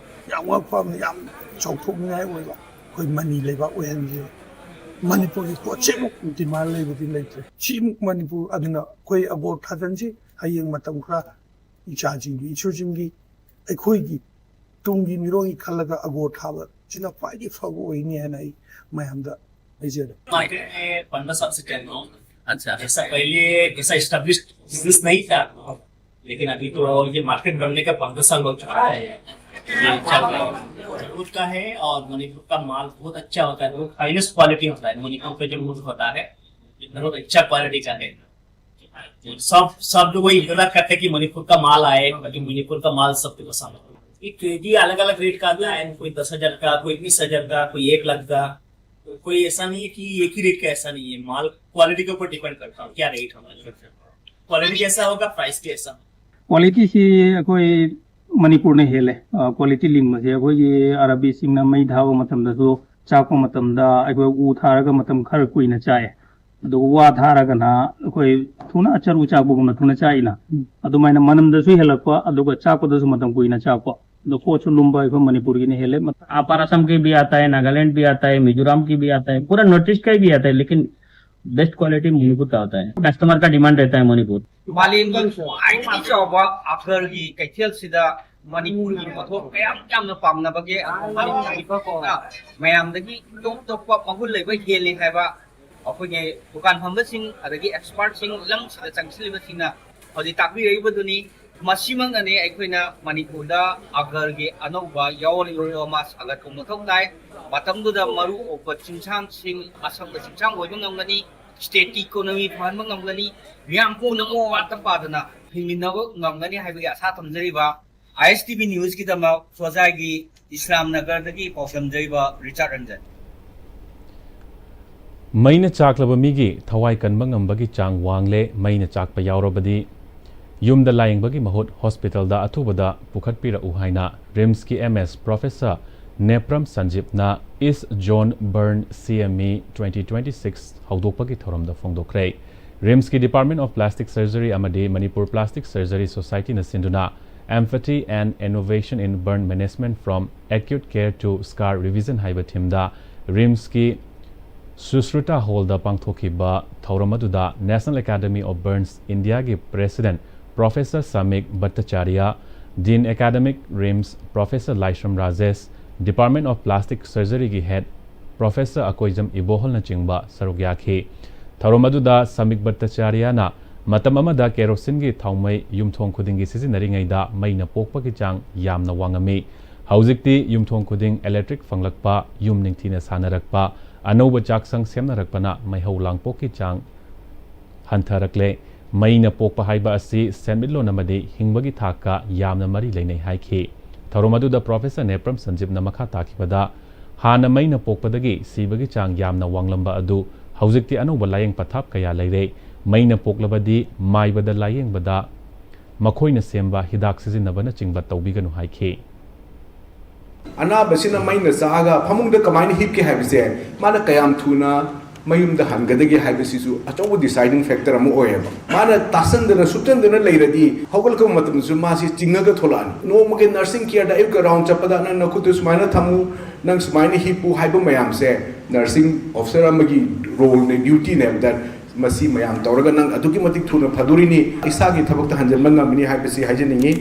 ꯌꯥꯝ ꯉꯛꯄ ꯑꯃꯅ ꯌꯥꯝ ꯆꯥꯎꯊꯣꯛꯅꯤꯡꯉꯥꯏ ꯑꯣꯏꯕ ꯑꯩꯈꯣꯏ ꯃꯅꯤ ꯂꯩꯕꯥꯛ ꯑꯣꯏꯍꯟꯈꯤꯕ꯫ ꯃꯅꯤꯄꯨꯔꯒꯤ ꯄꯣꯠꯁꯤꯃꯨꯛ ꯗꯤꯃꯥꯟ ꯂꯩꯕꯗꯤ ꯂꯩꯇ꯭ꯔꯦ꯫ ꯁꯤꯃꯨꯛ ꯃꯅꯤꯄꯨꯔ ꯑꯗꯨꯅ ꯑꯩꯈꯣꯏ ꯑꯒꯣꯔ ꯊꯥꯖꯟꯁꯤ꯫ ꯍꯌꯦꯡ ꯃꯇꯝ ꯈꯔ ꯏꯆꯥꯁꯤꯡꯒꯤ ꯏꯁꯨꯁꯤꯡꯒꯤ ꯑꯩꯈꯣꯏꯒꯤ ꯇꯨꯡꯒꯤ ꯃꯤꯔꯣꯜꯒꯤ ꯈꯜꯂꯒ ꯑꯒꯣꯔ ꯊꯥꯕ ꯁꯤꯅ ꯈ꯭ꯋꯥꯏꯗꯒꯤ ꯐꯕ ꯑꯣꯏꯅꯤ ꯍꯥꯏꯅ ꯑꯩ ꯃꯌꯥꯝꯗ ꯍꯥꯏꯖꯔꯤ꯫ मार्केट में पंद्रह साल से चल रहा हूँ। अच्छा, ऐसा पहले ऐसा एस्टेब्लिश बिजनेस नहीं था, लेकिन अभी तो और ये मार्केट बनने का पंद्रह साल हो चुका है। ये चल रहा है, मणिपुर का है और मणिपुर का माल बहुत अच्छा होता है, बहुत हाईएस्ट क्वालिटी होता है। मणिपुर पे जो लूट होता है बहुत अच्छा क्वालिटी का है। सब सब लोग वही इंतजार करते हैं कि मणिपुर का माल आए, क्योंकि मणिपुर का माल सबको पसंद है। ये केजी अलग अलग रेट का आता है, कोई दस हजार का, कोई बीस हजार का, कोई एक लाख का। कोई ऐसा नहीं है कि एक ही रेट का, ऐसा नहीं है। माल क्वालिटी के ऊपर डिपेंड करता है क्या रेट हमारे। क्वालिटी जैसा होगा, प्राइस भी ऐसा। ꯀ꯭ꯋꯥꯂꯤꯇꯤꯁꯤ ꯑꯩꯈꯣꯏ ꯃꯅꯤꯄꯨꯔꯅ ꯍꯦꯜꯂꯦ꯫ ꯀ꯭ꯋꯥꯂꯤꯇꯤ ꯂꯤꯡꯕꯁꯦ ꯑꯩꯈꯣꯏꯒꯤ ꯑꯔꯥꯕꯤꯁꯤꯡꯅ ꯃꯩ ꯊꯥꯕ ꯃꯇꯝꯗꯁꯨ, ꯆꯥꯛꯄ ꯃꯇꯝꯗ ꯑꯩꯈꯣꯏ ꯎ ꯊꯥꯔꯒ ꯃꯇꯝ ꯈꯔ ꯀꯨꯏꯅ ꯆꯥꯛꯑꯦ꯫ ꯑꯗꯨꯒ ꯋꯥ ꯊꯥꯔꯒꯅ ꯑꯩꯈꯣꯏ ꯊꯨꯅ ꯆꯔꯨ ꯆꯥꯛꯄꯒꯨꯝꯅ ꯊꯨꯅ ꯆꯥꯛꯏꯅ꯫ ꯑꯗꯨꯃꯥꯏꯅ ꯃꯅꯝꯗꯁꯨ ꯍꯦꯜꯂꯛꯄ, ꯑꯗꯨꯒ ꯆꯥꯛꯄꯗꯁꯨ ꯃꯇꯝ ꯀꯨꯏꯅ ꯆꯥꯛꯄ꯫ ꯑꯗꯣ ꯄꯣꯠꯁꯨ ꯂꯨꯝꯕ ꯑꯩꯈꯣꯏ ꯃꯅꯤꯄꯨꯔꯒꯤꯅ ꯍꯦꯜꯂꯦ꯫ अपर असम के भी आता है, नागालैंड भी आता है, मिजोरम की भी आता है, पूरा नॉर्थ ईस्ट का ही भी आता है, लेकिन बेस्ट क्वालिटी मणिपुर का होता है। कस्टमर का डिमांड रहता है मणिपुर। ꯃꯥꯂꯦꯝꯒꯤ ꯈ꯭ꯋꯥꯏꯗꯒꯤ ꯆꯥꯎꯕ ꯑꯒꯔꯒꯤ ꯀꯩꯊꯦꯜꯁꯤꯗ ꯃꯅꯤꯄꯨꯔꯒꯤ ꯄꯣꯠꯊꯣꯛ ꯀꯌꯥꯝ ꯌꯥꯝꯅ ꯄꯥꯝꯅꯕꯒꯦ꯫ ꯃꯅꯤꯄꯨꯔꯒꯤ ꯄꯣꯠꯊꯣꯛꯅ ꯃꯌꯥꯝꯗꯒꯤ ꯇꯣꯞ ꯇꯣꯞꯄ ꯃꯒꯨꯟ ꯂꯩꯕ ꯍꯦꯜꯂꯤ ꯍꯥꯏꯕ ꯑꯩꯈꯣꯏꯒꯤ ꯗꯨꯀꯥꯟ ꯐꯝꯕꯁꯤꯡ ꯑꯗꯒꯤ ꯑꯦꯛꯁꯄꯥꯔꯠꯁꯤꯡ ꯂꯝꯁꯤꯗ ꯆꯪꯁꯤꯜꯂꯤꯕꯁꯤꯡꯅ ꯍꯧꯖꯤꯛ ꯇꯥꯛꯄꯤꯔꯛꯏꯕꯗꯨꯅꯤ꯫ ꯃꯁꯤꯃꯛꯅꯅꯤ ꯑꯩꯈꯣꯏꯅ ꯃꯅꯤꯄꯨꯔꯗ ꯑꯒꯔꯒꯤ ꯑꯅꯧꯕ ꯌꯥꯎꯔꯤꯕ ꯃꯥ ꯁꯥꯒꯠꯄ ꯃꯊꯧ ꯇꯥꯏ꯫ ꯃꯇꯝꯗꯨꯗ ꯃꯔꯨ ꯑꯣꯏꯕ ꯆꯤꯡꯁꯥꯡꯁꯤꯡ, ꯑꯁꯪꯕ ꯆꯤꯡꯁꯥꯡ ꯑꯣꯏꯕ ꯉꯝꯒꯅꯤ, ꯁ꯭ꯇꯦꯠꯀꯤ ꯏꯀꯣꯅꯣꯃꯤ ꯐꯍꯟꯕ ꯉꯝꯒꯅꯤ, ꯃꯤꯌꯥꯝ ꯄꯨꯝꯅꯃꯛ ꯋꯥꯠꯇ ꯄꯥꯗꯅ ꯍꯤꯡꯃꯤꯟꯅꯕ ꯉꯝꯒꯅꯤ ꯍꯥꯏꯕꯒꯤ ꯑꯁꯥ ꯊꯝꯖꯔꯤꯕ ꯑꯥꯏ ꯑꯦꯁ ꯇꯤ ꯚꯤ ꯅ꯭ꯌꯨꯁꯀꯤꯗꯃꯛ ꯁꯣꯖꯥꯏꯒꯤ ꯏꯁꯂꯥꯝ ꯅꯒꯔꯗꯒꯤ ꯄꯥꯎꯗꯝꯖꯔꯤꯕ ꯔꯤꯆꯥꯔꯗ ꯔꯟꯖꯟ꯫ ꯃꯩꯅ ꯆꯥꯛꯂꯕ ꯃꯤꯒꯤ ꯊꯋꯥꯏ ꯀꯟꯕ ꯉꯝꯕꯒꯤ ꯆꯥꯡ ꯋꯥꯡꯂꯦ꯫ ꯃꯩꯅ ꯆꯥꯛꯄ ꯌꯥꯎꯔꯕꯗꯤ ꯌꯨꯝꯗ ꯂꯥꯌꯦꯡꯕꯒꯤ ꯃꯍꯨꯠ ꯍꯣꯁꯄꯤꯇꯥꯜꯗ ꯑꯊꯨꯕꯗ ꯄꯨꯈꯠꯄꯤꯔꯛꯎ ꯍꯥꯏꯅ ꯔꯤꯝꯁꯀꯤ ꯑꯦꯝ ꯑꯦꯁ ꯄ꯭ꯔꯣꯐꯦꯁꯔ ꯅꯦꯄ꯭ꯔꯝ ꯁꯟꯖꯤꯞꯅ is John burn C M E twenty twenty six ꯍꯧꯗꯣꯛꯄꯒꯤ ꯊꯧꯔꯝꯗ ꯐꯣꯡꯗꯣꯛꯈ꯭ꯔꯦ꯫ ꯔꯤꯝꯁꯀꯤ ꯗꯤꯄꯥꯔꯠꯃꯦꯟ ꯑꯣꯐ ꯄ꯭ꯂꯥꯁꯇꯤꯛ ꯁꯔꯖꯔꯤ ꯑꯃꯗꯤ ꯃꯅꯤꯄꯨꯔ ꯄ꯭ꯂꯥꯁꯇꯤꯛ ꯁꯔꯖꯔꯤ ꯁꯣꯁꯥꯏꯇꯤꯅ ꯁꯤꯟꯗꯨꯅ Empathy and Innovation in Burn Management, From Acute Care to Scar Revision ꯍꯥꯏꯕ ꯊꯤꯝꯗ ꯔꯤꯝꯁꯀꯤ ꯁꯨꯁ꯭ꯔꯨꯇꯥ ꯍꯣꯜꯗ ꯄꯥꯡꯊꯣꯛꯈꯤꯕ ꯊꯧꯔꯝ ꯑꯗꯨꯗ National Academy of Burns Indiaꯒꯤ president professor Samik Bhattacharya, dean academic RIMS professor Laishram Rajesh, department of plastic ꯁꯔꯖꯔꯤꯒꯤ head professor Akoijam ꯏꯕꯣꯍꯜꯅꯆꯤꯡꯕ ꯁꯔꯨꯛ ꯌꯥꯈꯤ꯫ ꯊꯧꯔꯝ ꯑꯗꯨꯗ ꯁꯥꯃꯤꯛ ꯚꯠꯇꯆꯥꯔꯤꯌꯥꯅ ꯃꯇꯝ ꯑꯃꯗ ꯀꯦꯔꯣꯁꯤꯟꯒꯤ ꯊꯥꯎꯃꯩ ꯌꯨꯝꯊꯣꯡ ꯈꯨꯗꯤꯡꯒꯤ ꯁꯤꯖꯤꯟꯅꯔꯤꯉꯩꯗ ꯃꯩꯅ ꯄꯣꯛꯄꯒꯤ ꯆꯥꯡ ꯌꯥꯝꯅ ꯋꯥꯡꯉꯝꯃꯤ꯫ ꯍꯧꯖꯤꯛꯇꯤ ꯌꯨꯝꯊꯣꯡ ꯈꯨꯗꯤꯡ ꯏꯂꯦꯛꯇ꯭ꯔꯤꯛ ꯐꯪꯂꯛꯄ, ꯌꯨꯝ ꯅꯤꯡꯊꯤꯅ ꯁꯥꯟꯅꯔꯛꯄ, ꯑꯅꯧꯕ ꯆꯥꯛꯁꯪ ꯁꯦꯝꯅꯔꯛꯄꯅ ꯃꯩꯍꯧ ꯂꯥꯡꯄꯣꯛꯀꯤ ꯆꯥꯡ ꯍꯟꯊꯔꯛꯂꯦ꯫ ꯃꯩꯅ ꯄꯣꯛꯄ ꯍꯥꯏꯕ ꯑꯁꯤ ꯁꯦꯟꯃꯤꯠꯂꯣꯟ ꯑꯃꯗꯤ ꯍꯤꯡꯕꯒꯤ ꯊꯥꯛꯀ ꯌꯥꯝꯅ ꯃꯔꯤ ꯂꯩꯅꯩ ꯍꯥꯏꯈꯤ꯫ ꯊꯧꯔꯝ ꯑꯗꯨꯗ ꯄ꯭ꯔꯣꯐꯦꯁꯔ ꯅꯦꯄ꯭ꯔꯝ ꯁꯟꯖꯤꯞꯅ ꯃꯈꯥ ꯇꯥꯈꯤꯕꯗ, ꯍꯥꯟꯅ ꯃꯩꯅ ꯄꯣꯛꯄꯗꯒꯤ ꯁꯤꯕꯒꯤ ꯆꯥꯡ ꯌꯥꯝꯅ ꯋꯥꯡꯂꯝꯕ ꯑꯗꯨ ꯍꯧꯖꯤꯛꯇꯤ ꯑꯅꯧꯕ ꯂꯥꯌꯦꯡ ꯄꯊꯥꯞ ꯀꯌꯥ ꯂꯩꯔꯦ꯫ ꯃꯩꯅ ꯄꯣꯛꯂꯕꯗꯤ ꯃꯥꯏꯕꯗ ꯂꯥꯌꯦꯡꯕꯗ ꯃꯈꯣꯏꯅ ꯁꯦꯝꯕ ꯍꯤꯗꯥꯛ ꯁꯤꯖꯤꯟꯅꯕꯅꯆꯤꯡꯕ ꯇꯧꯕꯤꯒꯅꯨ ꯍꯥꯏꯈꯤ꯫ ꯑꯅꯥꯕꯁꯤꯅ ꯃꯩꯅ ꯆꯥꯛꯑꯒ ꯐꯃꯨꯡꯗ ꯀꯃꯥꯏꯅ ꯍꯤꯞꯀꯦ ꯍꯥꯏꯕꯁꯦ, ꯃꯥꯅ ꯀꯌꯥꯝ ꯊꯨꯅ ꯃꯌꯨꯝꯗ ꯍꯟꯒꯗꯒꯦ ꯍꯥꯏꯕꯁꯤꯁꯨ ꯑꯆꯧꯕ deciding factor ꯑꯃ ꯑꯣꯏꯌꯦꯕ꯫ ꯃꯥꯅ ꯇꯥꯁꯟꯗꯅ ꯁꯨꯞꯆꯟꯗꯅ ꯂꯩꯔꯗꯤ ꯍꯧꯒꯠꯂꯛꯄ ꯃꯇꯝꯗꯁꯨ ꯃꯥꯁꯤ ꯆꯤꯡꯉꯒ ꯊꯣꯛꯂꯛꯑꯅꯤ꯫ ꯅꯣꯡꯃꯒꯤ nursing careꯗ ꯑꯌꯨꯛꯀ round ꯆꯠꯄꯗ "ꯅꯪ ꯅꯈꯨꯠꯇꯨ ꯁꯨꯃꯥꯏꯅ ꯊꯝꯃꯨ, ꯅꯪ ꯁꯨꯃꯥꯏꯅ ꯍꯤꯞꯄꯨ" ꯍꯥꯏꯕ ꯃꯌꯥꯝꯁꯦ nursing officer ꯑꯃꯒꯤ roleꯅꯦ, dutyꯅꯦꯕ꯫ That ꯃꯁꯤ ꯃꯌꯥꯝ ꯇꯧꯔꯒ ꯅꯪ ꯑꯗꯨꯛꯀꯤ ꯃꯇꯤꯛ ꯊꯨꯅ ꯐꯗꯣꯔꯤꯅꯤ, ꯏꯁꯥꯒꯤ ꯊꯕꯛꯇ ꯍꯟꯖꯤꯟꯕ ꯉꯝꯃꯤꯅꯤ ꯍꯥꯏꯕꯁꯤ ꯍꯥꯏꯖꯅꯤꯡꯉꯤ꯫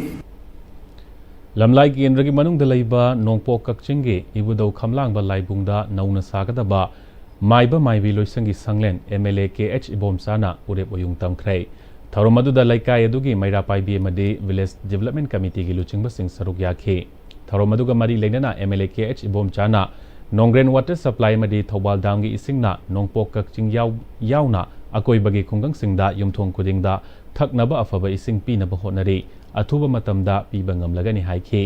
ꯂꯝꯂꯥꯏ ꯀꯦꯟꯗ꯭ꯔꯒꯤ ꯃꯅꯨꯡꯗ ꯂꯩꯕ ꯅꯣꯡꯄꯣꯛ ꯀꯛꯆꯤꯡꯒꯤ ꯏꯕꯨꯙꯧ ꯈꯝꯂꯥꯡꯕ ꯂꯥꯏꯕꯨꯡꯗ ꯅꯧꯅ ꯁꯥꯒꯗꯕ ꯃꯥꯏꯕ ꯃꯥꯏꯕꯤ ꯂꯣꯏꯁꯪꯒꯤ ꯁꯪꯂꯦꯟ M L A K H ꯏꯕꯣꯝꯆꯥꯅ ꯎꯔꯦꯞ ꯎꯌꯨꯡ ꯇꯝꯈ꯭ꯔꯦ꯫ ꯊꯧꯔꯝ ꯑꯗꯨꯗ ꯂꯩꯀꯥꯏ ꯑꯗꯨꯒꯤ ꯃꯩꯔꯥ ꯄꯥꯏꯕꯤ ꯑꯃꯗꯤ Village Development Committeeꯒꯤ ꯂꯨꯆꯤꯡꯕꯁꯤꯡ ꯁꯔꯨꯛ ꯌꯥꯈꯤ꯫ ꯊꯧꯔꯝ ꯑꯗꯨꯒ ꯃꯔꯤ ꯂꯩꯅꯅ MLA KH ꯏꯕꯣꯝꯆꯥꯅ Nongrain Water Supply ꯑꯃꯗꯤ ꯊꯧꯕꯥꯜ ꯗꯥꯝꯒꯤ ꯏꯁꯤꯡꯅ ꯅꯣꯡꯄꯣꯛ ꯀꯛꯆꯤꯡ ꯌꯥꯎ-, ꯌꯥꯎꯅ ꯑꯀꯣꯏꯕꯒꯤ ꯈꯨꯡꯒꯪꯁꯤꯡꯗ ꯌꯨꯝꯊꯣꯡ ꯈꯨꯗꯤꯡꯗ ꯊꯛꯅꯕ ꯑꯐꯕ ꯏꯁꯤꯡ ꯄꯤꯅꯕ ꯍꯣꯠꯅꯔꯤ꯫ ꯑꯊꯨꯕ ꯃꯇꯝꯗ ꯄꯤꯕ ꯉꯝꯂꯒꯅꯤ ꯍꯥꯏꯈꯤ꯫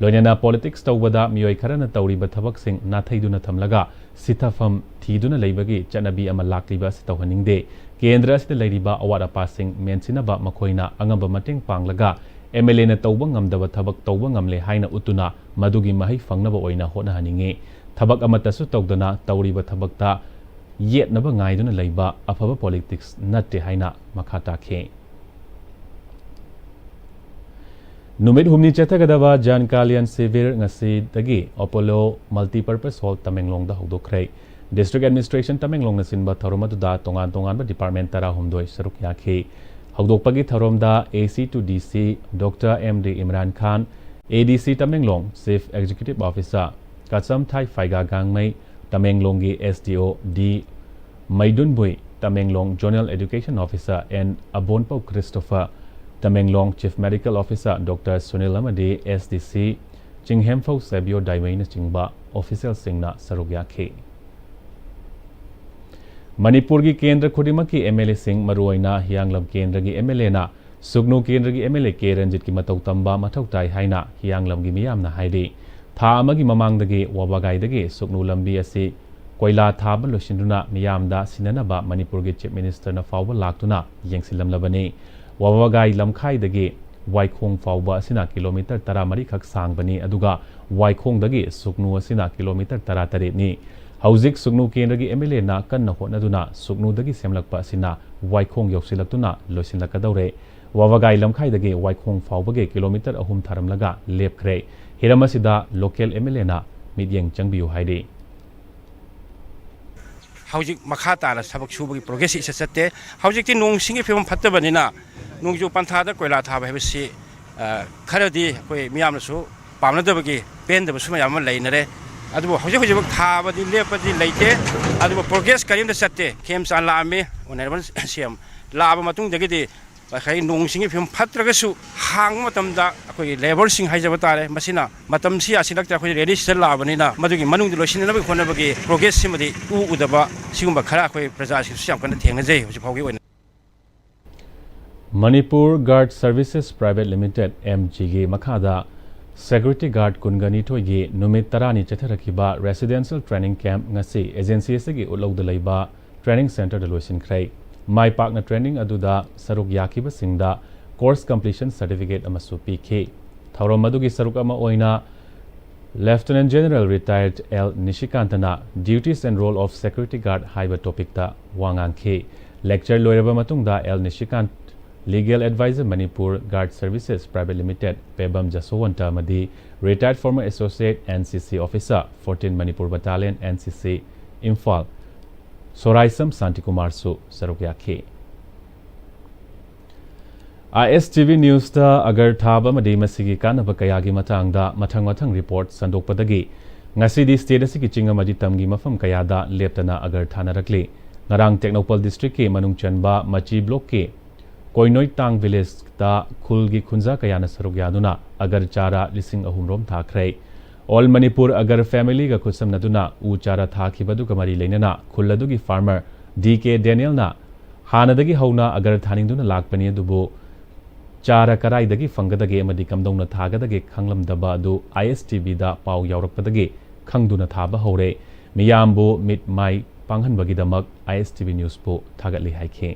ꯂꯣꯏꯅꯅ politics ꯇꯧꯕꯗ ꯃꯤꯑꯣꯏ ꯈꯔꯅ ꯇꯧꯔꯤꯕ ꯊꯕꯛꯁꯤꯡ ꯅꯥꯊꯩꯗꯨꯅ ꯊꯝꯂꯒ ꯁꯤꯊꯐꯝ ꯊꯤꯗꯨꯅ ꯂꯩꯕꯒꯤ ꯆꯠꯅꯕꯤ ꯑꯃ ꯂꯥꯛꯂꯤꯕ ꯑꯁꯤ ꯇꯧꯍꯟꯅꯤꯡꯗꯦ꯫ ꯀꯦꯟꯗ꯭ꯔ ꯑꯁꯤꯗ ꯂꯩꯔꯤꯕ ꯑꯋꯥꯠ ꯑꯄꯥꯁꯤꯡ ꯃꯦꯟꯁꯤꯟꯅꯕ ꯃꯈꯣꯏꯅ ꯑꯉꯝꯕ ꯃꯇꯦꯡ ꯄꯥꯡꯂꯒ MLAꯅ ꯇꯧꯕ ꯉꯝꯗꯕ ꯊꯕꯛ ꯇꯧꯕ ꯉꯝꯂꯦ ꯍꯥꯏꯅ ꯎꯠꯇꯨꯅ ꯃꯗꯨꯒꯤ ꯃꯍꯩ ꯐꯪꯅꯕ ꯑꯣꯏꯅ ꯍꯣꯠꯅꯍꯟꯅꯤꯡꯏ꯫ ꯊꯕꯛ ꯑꯃꯠꯇꯁꯨ ꯇꯧꯗꯅ ꯇꯧꯔꯤꯕ ꯊꯕꯛꯇ ꯌꯦꯠꯅꯕ ꯉꯥꯏꯗꯨꯅ ꯂꯩꯕ ꯑꯐꯕ politics ꯅꯠꯇꯦ ꯍꯥꯏꯅ ꯃꯈꯥ ꯇꯥꯈꯤ꯫ ꯅꯨꯃꯤꯠ ꯍꯨꯝꯅꯤ ꯆꯠꯊꯒꯗꯕ ꯖꯟ ꯀꯥꯂꯤꯌꯥꯟ ꯁꯤꯕꯤꯔ ꯉꯁꯤꯗꯒꯤ Apollo Multipurpose Hall ꯇꯃꯦꯡꯂꯣꯡꯗ ꯍꯧꯗꯣꯛꯈ꯭ꯔꯦ꯫ District Administration ꯇꯃꯦꯡꯂꯣꯡꯅ ꯁꯤꯟꯕ ꯊꯧꯔꯝ ꯑꯗꯨꯗ ꯇꯣꯉꯥꯟ ꯇꯣꯉꯥꯟꯕ department ꯇꯔꯥꯍꯨꯝꯗꯣꯏ ꯁꯔꯨꯛ ꯌꯥꯈꯤ꯫ ꯍꯧꯗꯣꯛꯄꯒꯤ ꯊꯧꯔꯝꯗ AC to DC Doctor M D Imran Khan, ADC Tamenglong Chief Executive Officer ꯀꯆꯝꯊꯥꯏ ꯐꯥꯏꯒꯥ ꯒꯥꯡꯃꯩ, ꯇꯃꯦꯡꯂꯣꯡꯒꯤ SDO D Meidunbui, Tamenglong Zonal Education Officer N Abonpou Christopher, ꯇꯃꯦꯡꯂꯣꯡ Chief Medical Officer Doctor Sunil ꯑꯃꯗꯤ SDC ꯆꯤꯡꯍꯦꯝꯐꯧ ꯁꯦꯕꯤꯌꯣ ꯗꯥꯏꯃꯩꯅꯆꯤꯡꯕ officialꯁꯤꯡꯅ ꯁꯔꯨꯛ ꯌꯥꯈꯤ꯫ ꯃꯅꯤꯄꯨꯔꯒꯤ ꯀꯦꯟꯗ꯭ꯔ ꯈꯨꯗꯤꯡꯃꯛꯀꯤ MLAꯁꯤꯡ, ꯃꯔꯨꯑꯣꯏꯅ ꯍꯤꯌꯥꯡꯂꯝ ꯀꯦꯟꯗ꯭ꯔꯒꯤ MLAꯅ ꯁꯨꯒꯅꯨ ꯀꯦꯟꯗ꯭ꯔꯒꯤ MLA ꯀꯦ ꯔꯟꯖꯤꯠꯀꯤ ꯃꯇꯧ ꯇꯝꯕ ꯃꯊꯧ ꯇꯥꯏ ꯍꯥꯏꯅ ꯍꯤꯌꯥꯡꯂꯝꯒꯤ ꯃꯤꯌꯥꯝꯅ ꯍꯥꯏꯔꯤ꯫ ꯊꯥ ꯑꯃꯒꯤ ꯃꯃꯥꯡꯗꯒꯤ ꯋꯥꯕꯒꯥꯏꯗꯒꯤ ꯁꯨꯒꯅꯨ ꯂꯝꯕꯤ ꯑꯁꯤ ꯀꯣꯏꯂꯥ ꯊꯥꯕ ꯂꯣꯏꯁꯤꯟꯗꯨꯅ ꯃꯤꯌꯥꯝꯗ ꯁꯤꯟꯅꯅꯕ ꯃꯅꯤꯄꯨꯔꯒꯤ Chief Ministerꯅ ꯐꯥꯎꯕ ꯂꯥꯛꯇꯨꯅ ꯌꯦꯡꯁꯤꯜꯂꯝꯂꯕꯅꯤ꯫ ꯋꯥꯕꯒꯥꯏ ꯂꯝꯈꯥꯏꯗꯒꯤ ꯋꯥꯏꯈꯣꯡ ꯐꯥꯎꯕ ꯑꯁꯤꯅ kilometre ꯇꯔꯥꯃꯔꯤ ꯈꯛ ꯁꯥꯡꯕꯅꯤ, ꯑꯗꯨꯒ ꯋꯥꯏꯈꯣꯡꯗꯒꯤ ꯁꯨꯒꯅꯨ ꯑꯁꯤꯅ kilometre ꯇꯔꯥꯇꯔꯦꯠꯅꯤ꯫ ꯍꯧꯖꯤꯛ ꯁꯨꯒꯅꯨ ꯀꯦꯟꯗ꯭ꯔꯒꯤ MLAꯅ ꯀꯟꯅ ꯍꯣꯠꯅꯗꯨꯅ ꯁꯨꯒꯅꯨꯗꯒꯤ ꯁꯦꯝꯂꯛꯄ ꯑꯁꯤꯅ ꯋꯥꯏꯈꯣꯡ ꯌꯧꯁꯤꯜꯂꯛꯇꯨꯅ ꯂꯣꯏꯁꯤꯜꯂꯛꯀꯗꯧꯔꯦ꯫ ꯋꯥꯕꯒꯥꯏ ꯂꯝꯈꯥꯏꯗꯒꯤ ꯋꯥꯏꯈꯣꯡ ꯐꯥꯎꯕꯒꯤ kilometre ꯑꯍꯨꯝ ꯊꯥꯔꯝꯂꯒ ꯂꯦꯞꯈ꯭ꯔꯦ꯫ ꯍꯤꯔꯝ ꯑꯁꯤꯗ local MLAꯅ ꯃꯤꯠꯌꯦꯡ ꯆꯪꯕꯤꯌꯨ ꯍꯥꯏꯔꯤ꯫ ꯍꯧꯖꯤꯛ ꯃꯈꯥ ꯇꯥꯅ ꯊꯕꯛ ꯁꯨꯕꯒꯤ progress ꯏꯆꯠ ꯆꯠꯇꯦ꯫ ꯍꯧꯖꯤꯛꯇꯤ ꯅꯣꯡ ꯁꯤꯡꯒꯤ ꯐꯤꯕꯝ ꯐꯠꯇꯕꯅꯤꯅ ꯅꯣꯡꯖꯨ ꯄꯟꯊꯥꯗ ꯀꯣꯏꯂꯥ ꯊꯥꯕ ꯍꯥꯏꯕꯁꯤ, ꯑ, ꯈꯔꯗꯤ ꯑꯩꯈꯣꯏ ꯃꯤꯌꯥꯝꯅꯁꯨ ꯄꯥꯝꯅꯗꯕꯒꯤ ꯄꯦꯟꯗꯕꯁꯨ ꯃꯌꯥꯝ ꯑꯃ ꯂꯩꯅꯔꯦ꯫ ꯑꯗꯨꯕꯨ ꯍꯧꯖꯤꯛ ꯍꯧꯖꯤꯛꯃꯛ ꯊꯥꯕꯗꯤ ꯂꯦꯞꯄꯗꯤ ꯂꯩꯇꯦ꯫ ꯑꯗꯨꯕꯨ progress ꯀꯔꯤꯝꯇ ꯆꯠꯇꯦ꯫ ꯈꯦꯝꯆꯥꯟ ꯂꯥꯛꯑꯝꯃꯤ, Honourable CM ꯂꯥꯛꯑꯕ ꯃꯇꯨꯡꯗꯒꯤꯗꯤ ꯉꯁꯥꯏꯒꯤ ꯅꯣꯡ ꯏꯁꯤꯡꯒꯤ ꯐꯤꯕꯝ ꯐꯠꯇ꯭ꯔꯒꯁꯨ ꯍꯥꯡꯕ ꯃꯇꯝꯗ ꯑꯩꯈꯣꯏꯒꯤ ꯂꯦꯕꯔꯁꯤꯡ ꯍꯥꯏꯖꯕ ꯇꯥꯔꯦ, ꯃꯁꯤꯅ ꯃꯇꯝꯁꯤ ꯌꯥꯁꯤꯜꯂꯛꯇ꯭ꯔꯦ, ꯑꯩꯈꯣꯏ ꯔꯦꯅꯤ ꯁꯤꯖꯟ ꯂꯥꯛꯑꯕꯅꯤꯅ ꯃꯗꯨꯒꯤ ꯃꯅꯨꯡꯗ ꯂꯣꯏꯁꯤꯟꯅꯕꯒꯤ ꯍꯣꯠꯅꯕꯒꯤ ꯄ꯭ꯔꯣꯒ꯭ꯔꯦꯁꯁꯤꯃꯗꯤ ꯎ ꯎꯗꯕ ꯁꯤꯒꯨꯝꯕ ꯈꯔ ꯑꯩꯈꯣꯏ ꯄ꯭ꯔꯖꯥꯁꯤꯡꯁꯨ ꯌꯥꯝ ꯀꯟꯅ ꯊꯦꯡꯅꯖꯩ ꯍꯧꯖꯤꯛ ꯐꯥꯎꯒꯤ ꯑꯣꯏꯅ꯫ Manipur guard services private limited, M ꯖꯤꯒꯤ ꯃꯈꯥꯗ ꯁꯦꯀ꯭ꯌꯨꯔꯤꯇꯤ ꯒꯥꯔꯗ ꯀꯨꯟꯒ ꯅꯤꯊꯣꯏꯒꯤ ꯅꯨꯃꯤꯠ ꯇꯔꯥꯅꯤ ꯆꯠꯊꯔꯛꯈꯤꯕ ꯔꯦꯁꯤꯗꯦꯟꯁꯤꯌꯦꯜ ꯇ꯭ꯔꯦꯅꯤꯡ ꯀꯦꯝꯞ ꯉꯁꯤ ꯑꯦꯖꯦꯟꯁꯤ ꯑꯁꯤꯒꯤ ꯎꯠꯂꯧꯗ ꯂꯩꯕ ꯇ꯭ꯔꯦꯅꯤꯡ ꯁꯦꯟꯇꯔꯗ ꯂꯣꯏꯁꯤꯟꯈ꯭ꯔꯦ꯫ ꯃꯥꯏ ꯄꯥꯛꯅ ꯇ꯭ꯔꯦꯅꯤꯡ ꯑꯗꯨꯗ ꯁꯔꯨꯛ ꯌꯥꯈꯤꯕꯁꯤꯡꯗ ꯀꯣꯔꯁ ꯀꯝꯄ꯭ꯂꯤꯁꯟ ꯁꯔꯇꯤꯐꯤꯀꯦꯠ ꯑꯃꯁꯨ ꯄꯤꯈꯤ꯫ ꯊꯧꯔꯝ ꯑꯗꯨꯒꯤ ꯁꯔꯨꯛ ꯑꯃ ꯑꯣꯏꯅ ꯂꯦꯐꯇꯤꯅꯦꯟꯠ ꯖꯦꯅꯔꯦꯜ ꯔꯤꯇꯥꯌꯔꯗ ꯑꯦꯜ ꯅꯤꯁꯤꯀꯥꯟꯇꯅ Duties and Role of Security Guard ꯍꯥꯏꯕ ꯇꯣꯄꯤꯛꯇ ꯋꯥ ꯉꯥꯡꯈꯤ꯫ ꯂꯦꯛꯆꯔ ꯂꯣꯏꯔꯕ ꯃꯇꯨꯡꯗ L Nishikant, legal adviser Manipur guard services private limited, Pebam ꯖꯁꯣꯋꯟꯇ ꯑꯃꯗꯤ retired former associate N C C officer, fourteen Manipur battalion, N C C, Imphal, ꯁꯣꯔꯥꯏꯁꯝ ꯁꯥꯟꯇꯤꯀꯨꯃꯥꯔꯁꯨ ꯁꯔꯨꯛ ꯌꯥꯈꯤ꯫ ꯑꯥꯏ ꯑꯦꯁ ꯇꯤ ꯚꯤ ꯅ꯭ꯌꯨꯁꯇ ꯑꯒꯔ ꯊꯥꯕ ꯑꯃꯗꯤ ꯃꯁꯤꯒꯤ ꯀꯥꯟꯅꯕ ꯀꯌꯥꯒꯤ ꯃꯇꯥꯡꯗ ꯃꯊꯪ ꯃꯊꯪ ꯔꯤꯄꯣꯔꯠ ꯁꯟꯗꯣꯛꯄꯗꯒꯤ ꯉꯁꯤꯗꯤ ꯁ꯭ꯇꯦꯠ ꯑꯁꯤꯒꯤ ꯆꯤꯡ ꯑꯃꯗꯤ ꯇꯝꯒꯤ ꯃꯐꯝ ꯀꯌꯥꯗ ꯂꯦꯞꯇꯅ ꯑꯒꯔ ꯊꯥꯅꯔꯛꯂꯤ꯫ ꯉꯔꯥꯡ ꯇꯦꯡꯅꯧꯄꯜ ꯗꯤꯁꯇ꯭ꯔꯤꯛꯀꯤ ꯃꯅꯨꯡ ꯆꯟꯕ ꯃꯆꯤ ꯕ꯭ꯂꯣꯛꯀꯤ ꯀꯣꯏꯅꯣꯏꯇꯥꯡ ꯚꯤꯂꯦꯖꯇ ꯈꯨꯜꯒꯤ ꯈꯨꯟꯖꯥ ꯀꯌꯥꯅ ꯁꯔꯨꯛ ꯌꯥꯗꯨꯅ ꯑꯒꯔ ꯆꯥꯔꯥ ꯂꯤꯁꯤꯡ ꯑꯍꯨꯝ ꯔꯣꯝ ꯊꯥꯈ꯭ꯔꯦ꯫ ꯑꯣꯜ ꯃꯅꯤꯄꯨꯔ ꯑꯒꯔ ꯐꯦꯃꯤꯂꯤꯒ ꯈꯨꯠꯁꯝꯅꯗꯨꯅ ꯎ ꯆꯥꯔꯥ ꯊꯥꯈꯤꯕꯗꯨꯒ ꯃꯔꯤ ꯂꯩꯅꯅ ꯈꯨꯜ ꯑꯗꯨꯒꯤ ꯐꯥꯔꯃꯔ ꯗꯤ ꯀꯦ ꯗꯦꯅꯤꯌꯦꯜꯅ ꯍꯥꯟꯅꯗꯒꯤ ꯍꯧꯅ ꯑꯒꯔ ꯊꯥꯅꯤꯡꯗꯨꯅ ꯂꯥꯛꯄꯅꯤ, ꯑꯗꯨꯕꯨ ꯆꯥꯔ ꯀꯔꯥꯏꯗꯒꯤ ꯐꯪꯒꯗꯒꯦ ꯑꯃꯗꯤ ꯀꯝꯗꯧꯅ ꯊꯥꯒꯗꯒꯦ ꯈꯪꯂꯝꯗꯕ ꯑꯗꯨ ꯑꯥꯏ ꯑꯦꯁ ꯇꯤ ꯚꯤꯗ ꯄꯥꯎ ꯌꯥꯎꯔꯛꯄꯗꯒꯤ ꯈꯪꯗꯨꯅ ꯊꯥꯕ ꯍꯧꯔꯦ꯫ ꯃꯤꯌꯥꯝꯕꯨ ꯃꯤꯠ ꯃꯥꯏ ꯄꯥꯡꯍꯟꯕꯒꯤꯗꯃꯛ ꯑꯥꯏ ꯑꯦꯁ ꯇꯤ ꯚꯤ ꯅ꯭ꯌꯨꯁꯄꯨ ꯊꯥꯒꯠꯂꯤ ꯍꯥꯏꯈꯤ꯫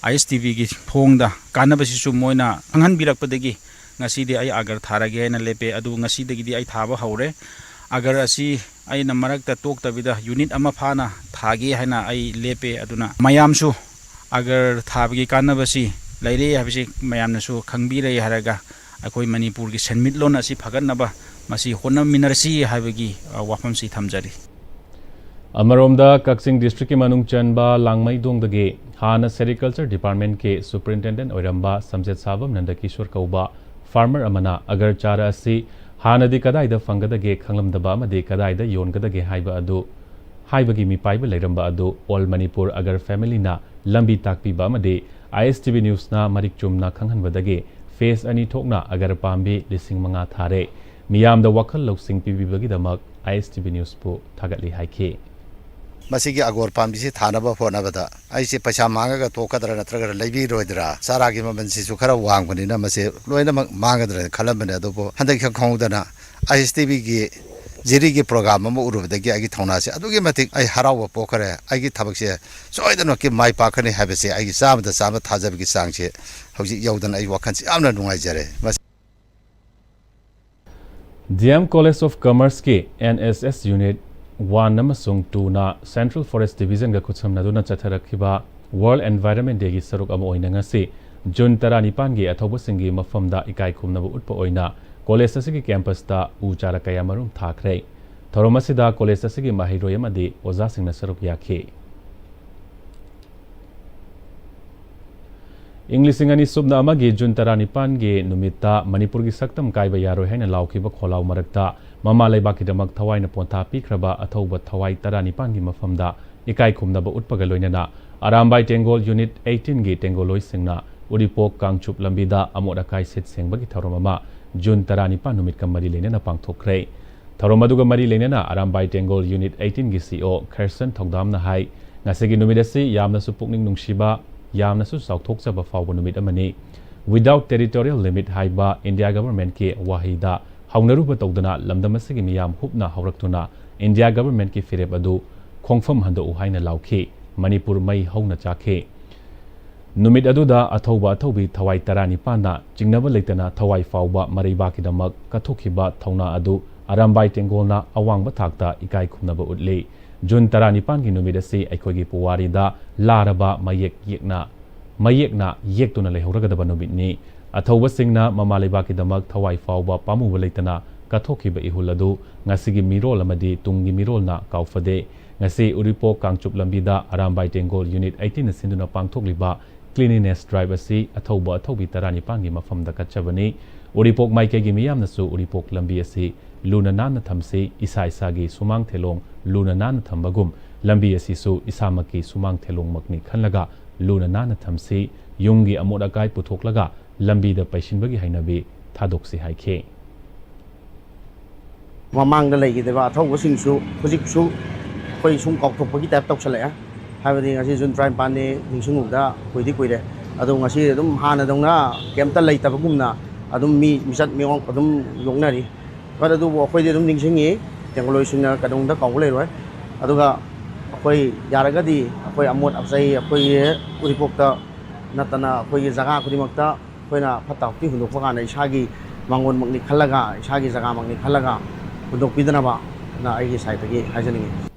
ꯑꯥꯏ ꯑꯦꯁ ꯇꯤ ꯚꯤꯒꯤ ꯐꯣꯡꯗ ꯀꯥꯟꯅꯕꯁꯤꯁꯨ ꯃꯣꯏꯅ ꯈꯪꯍꯟꯕꯤꯔꯛꯄꯗꯒꯤ ꯉꯁꯤꯗꯤ ꯑꯩ ꯑꯒꯔ ꯊꯥꯔꯒꯦ ꯍꯥꯏꯅ ꯂꯦꯞꯄꯦ꯫ ꯑꯗꯨ ꯉꯁꯤꯗꯒꯤꯗꯤ ꯑꯩ ꯊꯥꯕ ꯍꯧꯔꯦ꯫ ꯑꯒꯔ ꯑꯁꯤ ꯑꯩꯅ ꯃꯔꯛꯇ ꯇꯣꯛꯇꯕꯤꯗ ꯌꯨꯅꯤꯠ ꯑꯃ ꯐꯥꯅ ꯊꯥꯒꯦ ꯍꯥꯏꯅ ꯑꯩ ꯂꯦꯞꯄꯦ꯫ ꯑꯗꯨꯅ ꯃꯌꯥꯝꯁꯨ ꯑꯒꯔ ꯊꯥꯕꯒꯤ ꯀꯥꯟꯅꯕꯁꯤ ꯂꯩꯔꯦ ꯍꯥꯏꯕꯁꯤ ꯃꯌꯥꯝꯅꯁꯨ ꯈꯪꯕꯤꯔꯦ ꯍꯥꯏꯔꯒ ꯑꯩꯈꯣꯏ ꯃꯅꯤꯄꯨꯔꯒꯤ ꯁꯦꯟꯃꯤꯠꯂꯣꯟ ꯑꯁꯤ ꯐꯒꯠꯅꯕ ꯃꯁꯤ ꯍꯣꯠꯅꯃꯤꯟꯅꯔꯁꯤ ꯍꯥꯏꯕꯒꯤ, ꯑ, ꯋꯥꯐꯝꯁꯤ ꯊꯝꯖꯔꯤ꯫ ꯑꯃꯔꯣꯝꯗ ꯀꯛꯆꯤꯡ ꯗꯤꯁꯇ꯭ꯔꯤꯛꯀꯤ ꯃꯅꯨꯡ ꯆꯟꯕ ꯂꯥꯡꯃꯩꯗꯣꯡꯗꯒꯤ ꯍꯥꯟꯅ ꯁꯦꯔꯤꯀꯜꯆꯔ ꯗꯤꯄꯥꯔꯠꯃꯦꯟꯠꯀꯤ ꯁꯨꯄꯔꯤꯟꯇꯦꯟꯗꯦꯟꯠ ꯑꯣꯏꯔꯝꯕ ꯁꯝꯖꯦꯠ ꯁꯥꯕꯝ ꯅꯟꯗꯀꯤꯁꯣꯔ ꯀꯧꯕ ꯐꯥꯔꯃꯔ ꯑꯃꯅ ꯑꯒꯔ ꯆꯥꯔ ꯑꯁꯤ ꯍꯥꯟꯅꯗꯤ ꯀꯗꯥꯏꯗ ꯐꯪꯒꯗꯒꯦ ꯈꯪꯂꯝꯗꯕ ꯑꯃꯗꯤ ꯀꯗꯥꯏꯗ ꯌꯣꯟꯒꯗꯒꯦ ꯍꯥꯏꯕ ꯑꯗꯨ ꯍꯥꯏꯕꯒꯤ ꯃꯤꯄꯥꯏꯕ ꯂꯩꯔꯝꯕ ꯑꯗꯨ All Manipur Agar Family ꯅ ꯂꯝꯕꯤ ꯇꯥꯛꯄꯤꯕ ꯑꯃꯗꯤ I S T V News ꯅ ꯃꯔꯤꯛ ꯆꯨꯝꯅ ꯈꯪꯍꯟꯕꯗꯒꯤ phase ꯑꯅꯤ ꯊꯣꯛꯅ ꯑꯒꯔ ꯄꯥꯝꯕꯤ ꯂꯤꯁꯤꯡ ꯃꯉꯥ ꯊꯥꯔꯦ꯫ ꯃꯤꯌꯥꯝꯗ ꯋꯥꯈꯜ ꯂꯧꯁꯤꯡ ꯄꯤꯕꯤꯕꯒꯤꯗꯃꯛ I S T V News ꯄꯨ ꯊꯥꯒꯠꯂꯤ ꯍꯥꯏꯈꯤ꯫ ꯃꯁꯤꯒꯤ ꯑꯒꯣꯔ ꯄꯥꯝꯕꯤꯁꯤ ꯊꯥꯅꯕ ꯍꯣꯠꯅꯕꯗ ꯑꯩꯁꯦ ꯄꯩꯁꯥ ꯃꯥꯡꯉꯒ ꯇꯣꯛꯀꯗ꯭ꯔꯥ ꯅꯠꯇ꯭ꯔꯒ ꯂꯩꯕꯤꯔꯣꯏꯗ꯭ꯔꯥ, ꯆꯥꯔꯥꯒꯤ ꯃꯃꯜꯁꯤꯁꯨ ꯈꯔ ꯋꯥꯡꯕꯅꯤꯅ ꯃꯁꯤ ꯂꯣꯏꯅꯃꯛ ꯃꯥꯡꯒꯗ꯭ꯔꯥ ꯈꯜꯂꯝꯕꯅꯦ꯫ ꯑꯗꯨꯕꯨ ꯍꯟꯗꯛ ꯏꯈꯪ ꯈꯪꯍꯧꯗꯅ I S T V ꯒꯤ ꯖꯤꯔꯤꯒꯤ program ꯑꯃ ꯎꯔꯨꯕꯗꯒꯤ ꯑꯩꯒꯤ ꯊꯧꯅꯥꯁꯦ ꯑꯗꯨꯛꯀꯤ ꯃꯇꯤꯛ ꯑꯩ ꯍꯔꯥꯎꯕ ꯄꯣꯛꯈ꯭ꯔꯦ꯫ ꯑꯩꯒꯤ ꯊꯕꯛꯁꯦ ꯁꯣꯏꯗꯅꯃꯛꯀꯤ ꯃꯥꯏ ꯄꯥꯛꯀꯅꯤ ꯍꯥꯏꯕꯁꯦ ꯑꯩꯒꯤ ꯆꯥꯝꯃꯗ ꯆꯥꯝꯃ ꯊꯥꯖꯕꯒꯤ ꯆꯥꯡꯁꯦ ꯍꯧꯖꯤꯛ ꯌꯧꯗꯅ ꯑꯩ ꯋꯥꯈꯜꯁꯦ ꯌꯥꯝꯅ ꯅꯨꯡꯉꯥꯏꯖꯔꯦ꯫ ꯃꯁꯤ D M College of Commerce ꯀꯤ N S S Unit one ꯑꯃꯁꯨꯡ two ꯅ Central Forest Division ꯒ ꯈꯨꯠꯁꯝꯅꯗꯨꯅ ꯆꯠꯊꯔꯛꯈꯤꯕ World Environment Day ꯒꯤ ꯁꯔꯨꯛ ꯑꯃ ꯑꯣꯏꯅ ꯉꯁꯤ June ꯇꯔꯥꯅꯤꯄꯥꯟꯒꯤ ꯑꯊꯧꯕꯁꯤꯡꯒꯤ ꯃꯐꯝꯗ ꯏꯀꯥꯏ ꯈꯨꯝꯅꯕ ꯎꯠꯄ ꯑꯣꯏꯅ college ꯑꯁꯤꯒꯤ campus ꯇ ꯎ ꯆꯥꯔ ꯀꯌꯥ ꯃꯔꯨꯝ ꯊꯥꯈ꯭ꯔꯦ꯫ ꯊꯧꯔꯝ ꯑꯁꯤꯗ college ꯑꯁꯤꯒꯤ ꯃꯍꯩꯔꯣꯏ ꯑꯃꯗꯤ ꯑꯣꯖꯥꯁꯤꯡꯅ ꯁꯔꯨꯛ ꯌꯥꯈꯤ꯫ ꯏꯪ ꯂꯤꯁꯤꯡ ꯑꯅꯤ ꯁꯨꯞꯅ ꯑꯃꯒꯤ June ꯇꯔꯥꯅꯤꯄꯥꯟꯒꯤ ꯅꯨꯃꯤꯠꯇ ꯃꯅꯤꯄꯨꯔꯒꯤ ꯁꯛꯇꯝ ꯀꯥꯏꯕ ꯌꯥꯔꯣꯏ ꯍꯥꯏꯅ ꯂꯥꯎꯈꯤꯕ ꯈꯣꯜꯂꯥꯎ ꯃꯔꯛꯇ ꯃꯃꯥ ꯂꯩꯕꯥꯛꯀꯤꯗꯃꯛ ꯊꯋꯥꯏꯅ ꯄꯣꯟꯊꯥ ꯄꯤꯈ꯭ꯔꯕ ꯑꯊꯧꯕ ꯊꯋꯥꯏ ꯇꯔꯥꯅꯤꯄꯥꯟꯒꯤ ꯃꯐꯝꯗ ꯏꯀꯥꯏ ꯈꯨꯝꯅꯕ ꯎꯠꯄꯒ ꯂꯣꯏꯅꯅ ꯑꯔꯥꯝꯕꯥꯏ ꯇꯦꯡꯒꯣꯜ Unit eighteen ꯒꯤ ꯇꯦꯡꯒꯣꯜꯂꯣꯏꯁꯤꯡꯅ ꯎꯔꯤꯄꯣꯛ ꯀꯥꯡꯆꯨꯞ ꯂꯝꯕꯤꯗ ꯑꯃꯣꯠ ꯑꯀꯥꯏ ꯁꯤꯠ ꯁꯦꯡꯕꯒꯤ ꯊꯧꯔꯝ ꯑꯃ June ꯇꯔꯥꯅꯤꯄꯥꯟ ꯅꯨꯃꯤꯠꯀ ꯃꯔꯤ ꯂꯩꯅꯅ ꯄꯥꯡꯊꯣꯛꯈ꯭ꯔꯦ꯫ ꯊꯧꯔꯝ ꯑꯗꯨꯒ ꯃꯔꯤ ꯂꯩꯅꯅ ꯑꯔꯥꯝꯕꯥꯏ ꯇꯦꯡꯒꯣꯜ Unit eighteen ꯒꯤ C E O ꯈꯔꯁꯟ ꯊꯧꯗꯥꯝꯅ ꯍꯥꯏ, ꯉꯁꯤꯒꯤ ꯅꯨꯃꯤꯠ ꯑꯁꯤ ꯌꯥꯝꯅꯁꯨ ꯄꯨꯛꯅꯤꯡ ꯅꯨꯡꯁꯤꯕ, ꯌꯥꯝꯅꯁꯨ ꯆꯥꯎꯊꯣꯛꯆꯕ ꯐꯥꯎꯕ ꯅꯨꯃꯤꯠ ꯑꯃꯅꯤ꯫ Without territorial limit ꯍꯥꯏꯕ India Government ꯀꯤ ꯋꯥꯍꯩꯗ ꯍꯧꯅꯔꯨꯕ ꯇꯧꯗꯅ ꯂꯝꯗꯝ ꯑꯁꯤꯒꯤ ꯃꯤꯌꯥꯝ ꯍꯨꯞꯅ ꯍꯧꯔꯛꯇꯨꯅ India Government ꯀꯤ ꯐꯤꯔꯦꯞ ꯑꯗꯨ ꯈꯣꯡꯐꯝ ꯍꯟꯗꯣꯛꯎ ꯍꯥꯏꯅ ꯂꯥꯎꯈꯤ꯫ ꯃꯅꯤꯄꯨꯔ ꯃꯩ ꯍꯧꯅ ꯆꯥꯛꯈꯤ꯫ ꯅꯨꯃꯤꯠ ꯑꯗꯨꯗ ꯑꯊꯧꯕ ꯑꯊꯧꯕꯤ ꯊꯋꯥꯏ ꯇꯔꯥꯅꯤꯄꯥꯟꯅ ꯆꯤꯡꯅꯕ ꯂꯩꯇꯅ ꯊꯋꯥꯏ ꯐꯥꯎꯕ ꯃꯔꯩꯕꯥꯛꯀꯤꯗꯃꯛ ꯀꯠꯊꯣꯛꯈꯤꯕ ꯊꯧꯅꯥ ꯑꯗꯨ ꯑꯔꯥꯝꯕꯥꯏ ꯇꯦꯡꯒꯣꯜꯅ ꯑꯋꯥꯡꯕ ꯊꯥꯛꯇ ꯏꯀꯥꯏ ꯈꯨꯝꯅꯕ ꯎꯠꯂꯤ꯫ June ꯇꯔꯥꯅꯤꯄꯥꯟꯒꯤ ꯅꯨꯃꯤꯠ ꯑꯁꯤ ꯑꯩꯈꯣꯏꯒꯤ ꯄꯨꯋꯥꯔꯤꯗ ꯂꯥꯔꯕ ꯃꯌꯦꯛ ꯌꯦꯛꯅ, ꯃꯌꯦꯛꯅ ꯌꯦꯛꯇꯨꯅ ꯂꯩꯍꯧꯔꯒꯗꯕ ꯅꯨꯃꯤꯠꯅꯤ꯫ ꯑꯊꯧꯕꯁꯤꯡꯅ ꯃꯃꯥ ꯂꯩꯕꯥꯛꯀꯤꯗꯃꯛ ꯊꯋꯥꯏ ꯐꯥꯎꯕ ꯄꯥꯝꯃꯨꯕ ꯂꯩꯇꯅ ꯀꯠꯊꯣꯛꯈꯤꯕ ꯏꯍꯨꯜ ꯑꯗꯨ ꯉꯁꯤꯒꯤ ꯃꯤꯔꯣꯜ ꯑꯃꯗꯤ ꯇꯨꯡꯒꯤ ꯃꯤꯔꯣꯜꯅ ꯀꯥꯎꯐꯗꯦ꯫ ꯉꯁꯤ ꯎꯔꯤꯄꯣꯛ ꯀꯥꯡꯆꯨꯞ ꯂꯝꯕꯤꯗ ꯑꯔꯥꯝꯕꯥꯏ ꯇꯦꯡꯒꯣꯜ Unit eighteen ꯅ ꯁꯤꯟꯗꯨꯅ ꯄꯥꯡꯊꯣꯛꯂꯤꯕ Cleanliness Drive ꯑꯁꯤ ꯑꯊꯧꯕ ꯑꯊꯧꯕꯤ ꯇꯔꯥꯅꯤꯄꯥꯟꯒꯤ ꯃꯐꯝꯗ ꯀꯠꯆꯕꯅꯤ꯫ ꯎꯔꯤꯄꯣꯛ ꯃꯥꯏꯀꯩꯒꯤ ꯃꯤꯌꯥꯝꯅꯁꯨ ꯎꯔꯤꯄꯣꯛ ꯂꯝꯕꯤ ꯑꯁꯤ ꯂꯨꯅ ꯅꯥꯟꯅ ꯊꯝꯁꯤ꯫ ꯏꯁꯥ ꯏꯁꯥꯒꯤ ꯁꯨꯃꯥꯡ ꯊꯦꯂꯣꯡ ꯂꯨꯅ ꯅꯥꯟꯅ ꯊꯝꯕꯒꯨꯝ, ꯂꯝꯕꯤ ꯑꯁꯤꯁꯨ ꯏꯁꯥꯃꯛꯀꯤ ꯁꯨꯃꯥꯡ ꯊꯦꯂꯣꯡꯃꯛꯅꯤ ꯈꯜꯂꯒ ꯂꯨꯅ ꯅꯥꯟꯅ ꯊꯝꯁꯤ꯫ ꯌꯨꯝꯒꯤ ꯑꯃꯣꯠ ꯑꯀꯥꯏ ꯄꯨꯊꯣꯛꯂꯒ ꯂꯝꯕꯤꯗ ꯄꯩꯁꯤꯟꯕꯒꯤ ꯍꯩꯅꯕꯤ ꯊꯥꯗꯣꯛꯁꯤ ꯍꯥꯏꯈꯤ꯫ ꯃꯃꯥꯡꯗ ꯂꯩꯈꯤꯗꯕ ꯑꯊꯧꯕꯁꯤꯡꯁꯨ ꯍꯧꯖꯤꯛꯁꯨ ꯑꯩꯈꯣꯏ ꯁꯨꯝ ꯀꯥꯎꯊꯣꯛꯄꯒꯤ ꯇꯥꯏꯞ ꯇꯧꯁꯜꯂꯛꯑꯦ꯫ ꯍꯥꯏꯕꯗꯤ ꯉꯁꯤ ꯖꯨꯟ ꯇꯔꯥꯅꯤꯄꯥꯟꯅꯤ, ꯅꯤꯡꯁꯤꯡꯉꯨꯕꯗ ꯀꯨꯏꯗꯤ ꯀꯨꯏꯔꯦ꯫ ꯑꯗꯣ ꯉꯁꯤ ꯑꯗꯨꯝ ꯍꯥꯟꯅꯗꯧꯅ ꯀꯩꯝꯇ ꯂꯩꯇꯕꯒꯨꯝꯅ ꯑꯗꯨꯝ ꯃꯤ ꯃꯤꯆꯠ ꯃꯤꯑꯣꯡ ꯑꯗꯨꯝ ꯌꯣꯛꯅꯔꯤ꯫ But ꯑꯗꯨꯕꯨ ꯑꯩꯈꯣꯏꯗꯤ ꯑꯗꯨꯝ ꯅꯤꯡꯁꯤꯡꯉꯤ, ꯇꯦꯡꯒꯣꯂꯣꯏꯁꯤꯡꯅ ꯀꯩꯗꯧꯅꯨꯡꯗ ꯀꯥꯎꯕ ꯂꯩꯔꯣꯏ꯫ ꯑꯗꯨꯒ ꯑꯩꯈꯣꯏ ꯌꯥꯔꯒꯗꯤ ꯑꯩꯈꯣꯏ ꯑꯃꯣꯠ ꯑꯆꯩ ꯑꯩꯈꯣꯏꯒꯤ ꯎꯔꯤꯄꯣꯛꯇ ꯅꯠꯇꯅ ꯑꯩꯈꯣꯏꯒꯤ ꯖꯒꯥ ꯈꯨꯗꯤꯡꯃꯛꯇ ꯑꯩꯈꯣꯏꯅ ꯐꯠꯇ ꯍꯥꯎꯊꯤ ꯍꯨꯟꯗꯣꯛꯄ ꯀꯥꯟꯗ ꯏꯁꯥꯒꯤ ꯃꯥꯡꯒꯣꯟꯃꯛꯅꯤ ꯈꯜꯂꯒ, ꯏꯁꯥꯒꯤ ꯖꯒꯥꯃꯛꯅꯤ ꯈꯜꯂꯒ ꯍꯨꯟꯗꯣꯛꯄꯤꯗꯅꯕꯅ ꯑꯩꯒꯤ ꯁꯥꯏꯠꯇꯒꯤ ꯍꯥꯏꯖꯅꯤꯡꯉꯤ꯫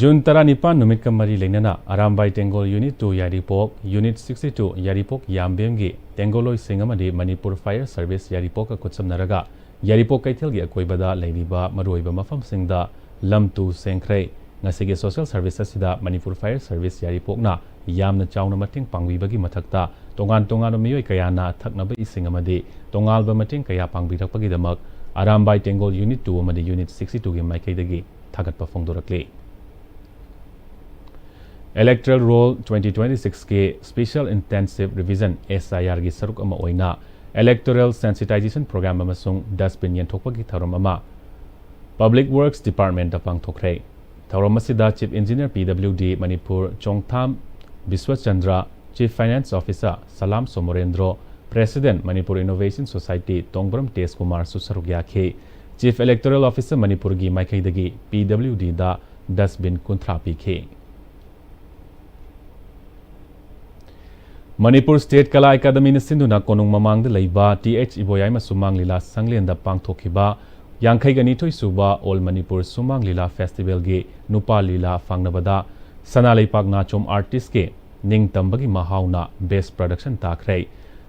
ꯖꯨꯟ ꯇꯔꯥꯅꯤꯄꯥꯟ ꯅꯨꯃꯤꯠꯀ ꯃꯔꯤ ꯂꯩꯅꯅ ꯑꯔꯥꯝꯕꯥꯏ ꯇꯦꯡꯒꯣꯜ ꯌꯨꯅꯤꯠ ꯇꯨ ꯌꯥꯏꯔꯤꯄꯣꯛ, ꯌꯨꯅꯤꯠ ꯁꯤꯛꯁꯇꯤ ꯇꯨ ꯌꯥꯏꯔꯤꯄꯣꯛ ꯌꯥꯝꯕꯦꯝꯒꯤ ꯇꯦꯡꯒꯣꯜꯂꯣꯏꯁꯤꯡ ꯑꯃꯗꯤ ꯃꯅꯤꯄꯨꯔ ꯐꯥꯌꯔ ꯁꯔꯚꯤꯁ ꯌꯥꯏꯔꯤꯄꯣꯛꯀ ꯈꯨꯠꯁꯝꯅꯔꯒ ꯌꯥꯏꯔꯤꯄꯣꯛ ꯀꯩꯊꯦꯜꯒꯤ ꯑꯀꯣꯏꯕꯗ ꯂꯩꯔꯤꯕ ꯃꯔꯨꯑꯣꯏꯕ ꯃꯐꯝꯁꯤꯡꯗ ꯂꯝ ꯇꯨ ꯁꯦꯡꯈ꯭ꯔꯦ꯫ ꯉꯁꯤꯒꯤ ꯁꯣꯁꯦꯜ ꯁꯔꯚꯤꯁ ꯑꯁꯤꯗ ꯃꯅꯤꯄꯨꯔ ꯐꯥꯌꯔ ꯁꯔꯚꯤꯁ ꯌꯥꯏꯔꯤꯄꯣꯛꯅ ꯌꯥꯝꯅ ꯆꯥꯎꯅ ꯃꯇꯦꯡ ꯄꯥꯡꯕꯤꯕꯒꯤ ꯃꯊꯛꯇ, ꯇꯣꯉꯥꯟ ꯇꯣꯉꯥꯟꯕ ꯃꯤꯑꯣꯏ ꯀꯌꯥꯅ ꯊꯛꯅꯕ ꯏꯁꯤꯡ ꯑꯃꯗꯤ ꯇꯣꯉꯥꯟꯕ ꯃꯇꯦꯡ ꯀꯌꯥ ꯄꯥꯡꯕꯤꯔꯛꯄꯒꯤꯗꯃꯛ ꯑꯔꯥꯝꯕꯥꯏ ꯇꯦꯡꯒꯣꯜ ꯌꯨꯅꯤꯠ ꯇꯨ ꯑꯃꯗꯤ ꯌꯨꯅꯤꯠ ꯁꯤꯛꯁꯇꯤ ꯇꯨꯒꯤ ꯃꯥꯏꯀꯩꯗꯒꯤ ꯊꯥꯒꯠꯄ ꯐꯣꯡꯗꯣꯔꯛꯂꯤ꯫ Electoral Roll twenty twenty-six ꯀꯤ Special Intensive Revision, S I R ꯒꯤ ꯁꯔꯨꯛ ꯑꯃ ꯑꯣꯏꯅ Electoral Sensitization Program ꯑꯃꯁꯨꯡ Dustbin ꯌꯦꯟꯊꯣꯛꯄꯒꯤ ꯊꯧꯔꯝ ꯑꯃ Public Works Department ꯇ ꯄꯥꯡꯊꯣꯛꯈ꯭ꯔꯦ꯫ ꯊꯧꯔꯝ ꯑꯁꯤꯗ Chief Engineer P W D Manipur ꯆꯣꯡꯊꯥꯝ ꯕꯤꯁ꯭ꯋꯆꯟꯗ꯭ꯔ, Chief Finance Officer ꯁꯂꯥꯝ Somorendro, President Manipur Innovation Society ꯇꯣꯡꯕ꯭ꯔꯝ ꯇꯦꯖ ꯀꯨꯃꯥꯔꯁꯨ ꯁꯔꯨꯛ ꯌꯥꯈꯤ꯫ Chief Electoral Officer ꯃꯅꯤꯄꯨꯔꯒꯤ ꯃꯥꯏꯀꯩꯗꯒꯤ P W D ꯗ dustbin ꯀꯨꯟꯊ꯭ꯔꯥ ꯄꯤꯈꯤ꯫ ꯃꯅꯤꯄꯨꯔ State ꯀꯂꯥ ꯑꯦꯀꯥꯗꯃꯤꯅ ꯁꯤꯟꯗꯨꯅ ꯀꯣꯅꯨꯡ ꯃꯃꯥꯡꯗ ꯂꯩꯕ T H ꯏꯕꯣꯌꯥꯏꯃ ꯁꯨꯃꯥꯡ ꯂꯤꯂꯥ ꯁꯪꯂꯦꯟꯗ ꯄꯥꯡꯊꯣꯛꯈꯤꯕ ꯌꯥꯡꯈꯩꯒ ꯅꯤꯊꯣꯏ ꯁꯨꯕ All Manipur ꯁꯨꯃꯥꯡ ꯂꯤꯂꯥ Festival ꯒꯤ ꯅꯨꯄꯥ ꯂꯤꯂꯥ ꯐꯥꯡꯅꯕꯗ ꯁꯅꯥ ꯂꯩꯄꯥꯛ ꯅꯥꯆꯣꯝ artist ꯀꯤ ꯅꯤꯡꯇꯝꯕꯒꯤ ꯃꯍꯥꯎꯅ Best Production ꯇꯥꯈ꯭ꯔꯦ꯫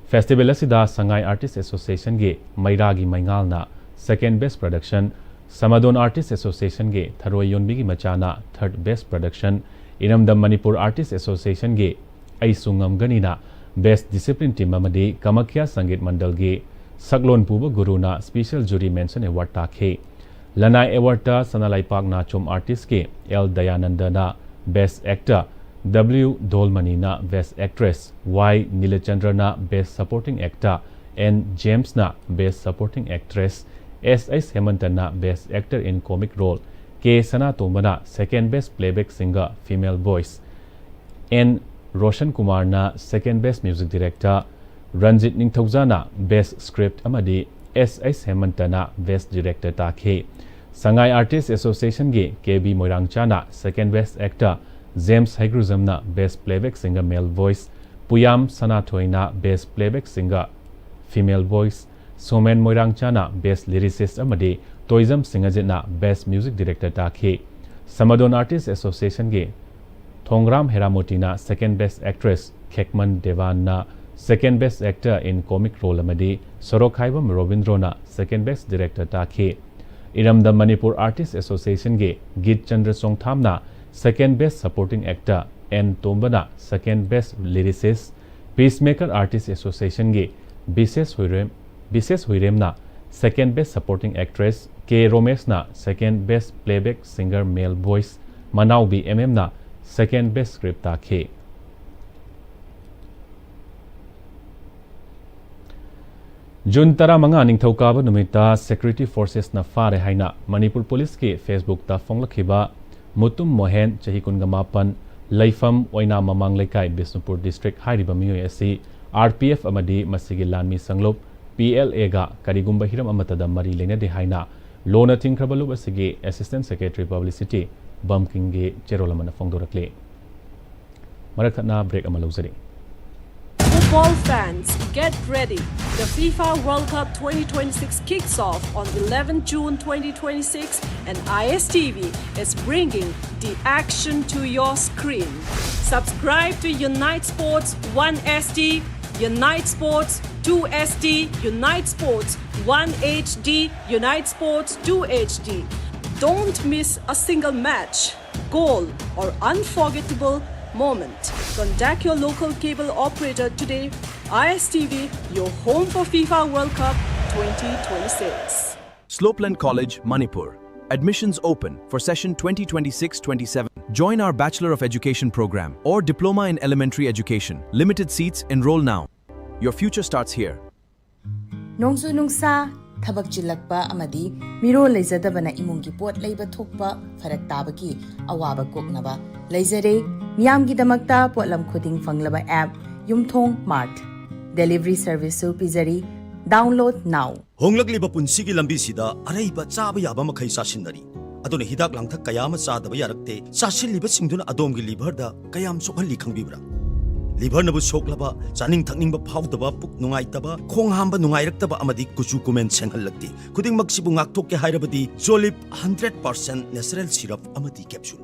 Festival ꯑꯁꯤꯗ ꯁꯉꯥꯏ Artist Association ꯒꯤ ꯃꯩꯔꯥꯒꯤ ꯃꯩꯉꯥꯜꯅ Second Best Production, ꯁꯃꯥꯗꯣꯟ Artist Association ꯒꯤ ꯊꯔꯣꯏ ꯌꯣꯟꯕꯤꯒꯤ ꯃꯆꯥꯅ Third Best Production, ꯏꯔꯝꯗꯝ ꯃꯅꯤꯄꯨꯔ Artist Association ꯒꯤ ꯑꯩꯁꯨ ꯉꯝꯒꯅꯤꯅ Best Discipline Team ꯑꯃꯗꯤ ꯀꯃꯈ꯭ꯌꯥ ꯁꯪꯒꯤꯠ ꯃꯟꯗꯜꯒꯤ ꯁꯛꯂꯣꯟ ꯄꯨꯕ ꯒꯨꯔꯨꯅ Special Jury Mention Award ꯇꯥꯈꯤ꯫ ꯂꯅꯥꯏ awardꯇ ꯁꯅꯥ ꯂꯩꯄꯥꯛ ꯅꯥꯆꯣꯝ artistꯀꯤ ꯑꯦꯜ ꯗꯌꯥꯅꯟꯗꯅ Best Actor, ꯗꯕ꯭ꯂꯤꯎ ꯙꯣꯜꯃꯅꯤꯅ Best Actress, ꯋꯥꯏ ꯅꯤꯂꯆꯟꯗ꯭ꯔꯅ Best Supporting Actor, ꯑꯦꯟ ꯖꯦꯝꯁꯅ Best Supporting Actress, S H ꯍꯦꯃꯟꯇꯅ Best Actor in Comic Role, K ꯁꯅꯥꯇꯣꯝꯕꯅ Second Best Playback Singer Female Voice, N Roshan ꯀꯨꯃꯥꯔꯅ Second Best Music Director, Ranjit ꯅꯤꯡꯊꯧꯖꯥꯅ Best Script ꯑꯃꯗꯤ S H ꯍꯦꯃꯟꯇꯅ Best Director ꯇꯥꯈꯤ꯫ Sangai Artist Associationꯒꯤ K B ꯃꯣꯏꯔꯥꯡꯆꯥꯅ Second Best Actor, James ꯍꯩꯒ꯭ꯔꯨꯖꯝꯅ Best Playback Singer Male Voice, Puyam ꯁꯅꯥꯊꯣꯏꯅ Best Playback Singer Female Voice, Somen ꯃꯣꯏꯔꯥꯡꯆꯥꯅ Best Lyricist ꯑꯃꯗꯤ ꯇꯣꯏꯖꯝ ꯁꯤꯡꯍꯖꯤꯠꯅ Best Music Director ꯇꯥꯈꯤ꯫ ꯁꯃꯥꯗꯣꯟ Artist Associationꯒꯤ ꯊꯣꯡꯒ꯭ꯔꯥꯝ ꯍꯦꯔꯥꯃꯣꯇꯤꯅ Second Best Actress, ꯈꯦꯛꯃꯟ ꯗꯦꯋꯥꯟꯅ Second Best Actor in Comic Role ꯑꯃꯗꯤ ꯁꯣꯔꯣꯛꯈꯥꯏꯕꯝ ꯔꯣꯕꯤꯟꯗ꯭ꯔꯣꯅ Second Best Director ꯇꯥꯈꯤ꯫ Iramdam Manipur Artist Associationꯒꯤ ꯒꯤꯠ ꯆꯟꯗ꯭ꯔ ꯆꯣꯡꯊꯥꯝꯅ Second Best Supporting Actor, N ꯇꯣꯝꯕꯅ Second Best Lyricist, Peacemaker Artist Associationꯒꯤ ꯕꯤꯁꯦꯁ ꯍꯨꯏꯔꯦꯝ, ꯕꯤꯁꯦꯁ ꯍꯨꯏꯔꯦꯝꯅ Second Best Supporting Actress, K ꯔꯣꯃꯦꯁꯅ Second Best Playback Singer Male Voice, Manaobi M ꯑꯦꯝꯅ Second Best Script ꯇꯥꯈꯤ꯫ ꯖꯨꯟ ꯇꯔꯥꯃꯉꯥ ꯅꯤꯡꯊꯧꯀꯥꯕ ꯅꯨꯃꯤꯠꯇ Security Forcesꯅ ꯐꯥꯔꯦ ꯍꯥꯏꯅ ꯃꯅꯤꯄꯨꯔ ꯄꯨꯂꯤꯁꯀꯤ Facebookꯇ ꯐꯣꯡꯂꯛꯈꯤꯕ ꯃꯨꯇꯨꯝ ꯃꯣꯍꯦꯟ, ꯆꯍꯤ ꯀꯨꯟꯒ ꯃꯥꯄꯟ, ꯂꯩꯐꯝ ꯑꯣꯏꯅꯥꯝ ꯃꯃꯥꯡ ꯂꯩꯀꯥꯏ, ꯕꯤꯁꯅꯨꯄꯨꯔ district ꯍꯥꯏꯔꯤꯕ ꯃꯤꯑꯣꯏ ꯑꯁꯤ ꯑꯥꯔ ꯄꯤ ꯑꯦꯐ ꯑꯃꯗꯤ ꯃꯁꯤꯒꯤ ꯂꯥꯟꯃꯤ ꯁꯪꯂꯨꯞ ꯄꯤ ꯑꯦꯜ ꯑꯦꯒ ꯀꯔꯤꯒꯨꯝꯕ ꯍꯤꯔꯝ ꯑꯃꯠꯇꯗ ꯃꯔꯤ ꯂꯩꯅꯗꯦ ꯍꯥꯏꯅ ꯂꯣꯅ ꯊꯤꯡꯈ꯭ꯔꯕ ꯂꯨꯞ ꯑꯁꯤꯒꯤ Assistant Secretary Publicity ꯕꯝꯀꯤꯝꯒꯤ ꯆꯦꯔꯣꯜ ꯑꯃꯅ ꯐꯣꯡꯗꯣꯔꯛꯂꯤ꯫ ꯃꯔꯛ ꯊꯠꯅ break ꯑꯃ ꯂꯧꯖꯔꯤ꯫ Football fans, get ready. The FIFA World Cup twenty twenty-six kicks off on eleventh June twenty twenty-six, and I S T V is bringing the action to your screen. Subscribe to Unite Sports one S D, Unite Sports two S D, Unite Sports one H D, Unite Sports two H D. Don't miss a single match, goal, or unforgettable moment. Contact your local cable operator today. I S T V, your home for FIFA World Cup twenty twenty-six. Slopeland College, Manipur. Admissions open for session twenty twenty-six twenty-seven. Join our Bachelor of Education program or Diploma in Elementary Education. Limited seats, enroll now. Your future starts here. ꯅꯣꯡꯖꯨ ꯅꯨꯡꯁꯥ, ꯊꯕꯛ ꯆꯤꯜꯂꯛꯄ ꯑꯃꯗꯤ ꯃꯤꯔꯣꯜ ꯂꯩꯖꯗꯕꯅ ꯏꯃꯨꯡꯒꯤ ꯄꯣꯠ ꯂꯩꯕ ꯊꯣꯛꯄ ꯐꯔꯛ ꯇꯥꯕꯒꯤ ꯑꯋꯥꯕ ꯀꯣꯛꯅꯕ ꯂꯩꯖꯔꯦ ꯃꯤꯌꯥꯝꯒꯤꯗꯃꯛꯇ ꯄꯣꯠꯂꯝ ꯈꯨꯗꯤꯡ ꯐꯪꯂꯕ app ꯌꯨꯝꯊꯣꯡ Mart. Delivery serviceꯁꯨ ꯄꯤꯖꯔꯤ. Download now. ꯍꯣꯡꯂꯛꯂꯤꯕ ꯄꯨꯟꯁꯤꯒꯤ ꯂꯝꯕꯤꯁꯤꯗ ꯑꯔꯩꯕ ꯆꯥꯕ ꯌꯥꯕ ꯃꯈꯩ ꯆꯥꯁꯤꯟꯅꯔꯤ꯫ ꯑꯗꯨꯅ ꯍꯤꯗꯥꯛ ꯂꯥꯡꯊꯛ ꯀꯌꯥ ꯑꯃ ꯆꯥꯗꯕ ꯌꯥꯔꯛꯇꯦ꯫ ꯆꯥꯁꯤꯜꯂꯤꯕꯁꯤꯡꯗꯨꯅ ꯑꯗꯣꯝꯒꯤ liverꯗ ꯀꯌꯥꯝ ꯁꯣꯛꯍꯜꯂꯤ ꯈꯪꯕꯤꯕ꯭ꯔꯥ? Liverꯅꯕꯨ ꯁꯣꯛꯂꯕ, ꯆꯥꯅꯤꯡ ꯊꯛꯅꯤꯡꯕ ꯐꯥꯎꯗꯕ, ꯄꯨꯛ ꯅꯨꯡꯉꯥꯏꯇꯕ, ꯈꯣꯡ ꯍꯥꯝꯕ ꯅꯨꯡꯉꯥꯏꯔꯛꯇꯕ ꯑꯃꯗꯤ ꯀꯨꯆꯨ ꯀꯨꯃꯦꯟ ꯁꯦꯡꯍꯜꯂꯛꯇꯦ꯫ ꯈꯨꯗꯤꯡꯃꯛꯁꯤꯕꯨ ꯉꯥꯛꯊꯣꯛꯀꯦ ꯍꯥꯏꯔꯕꯗꯤ Jolib hundred percent natural syrup ꯑꯃꯗꯤ capsule꯫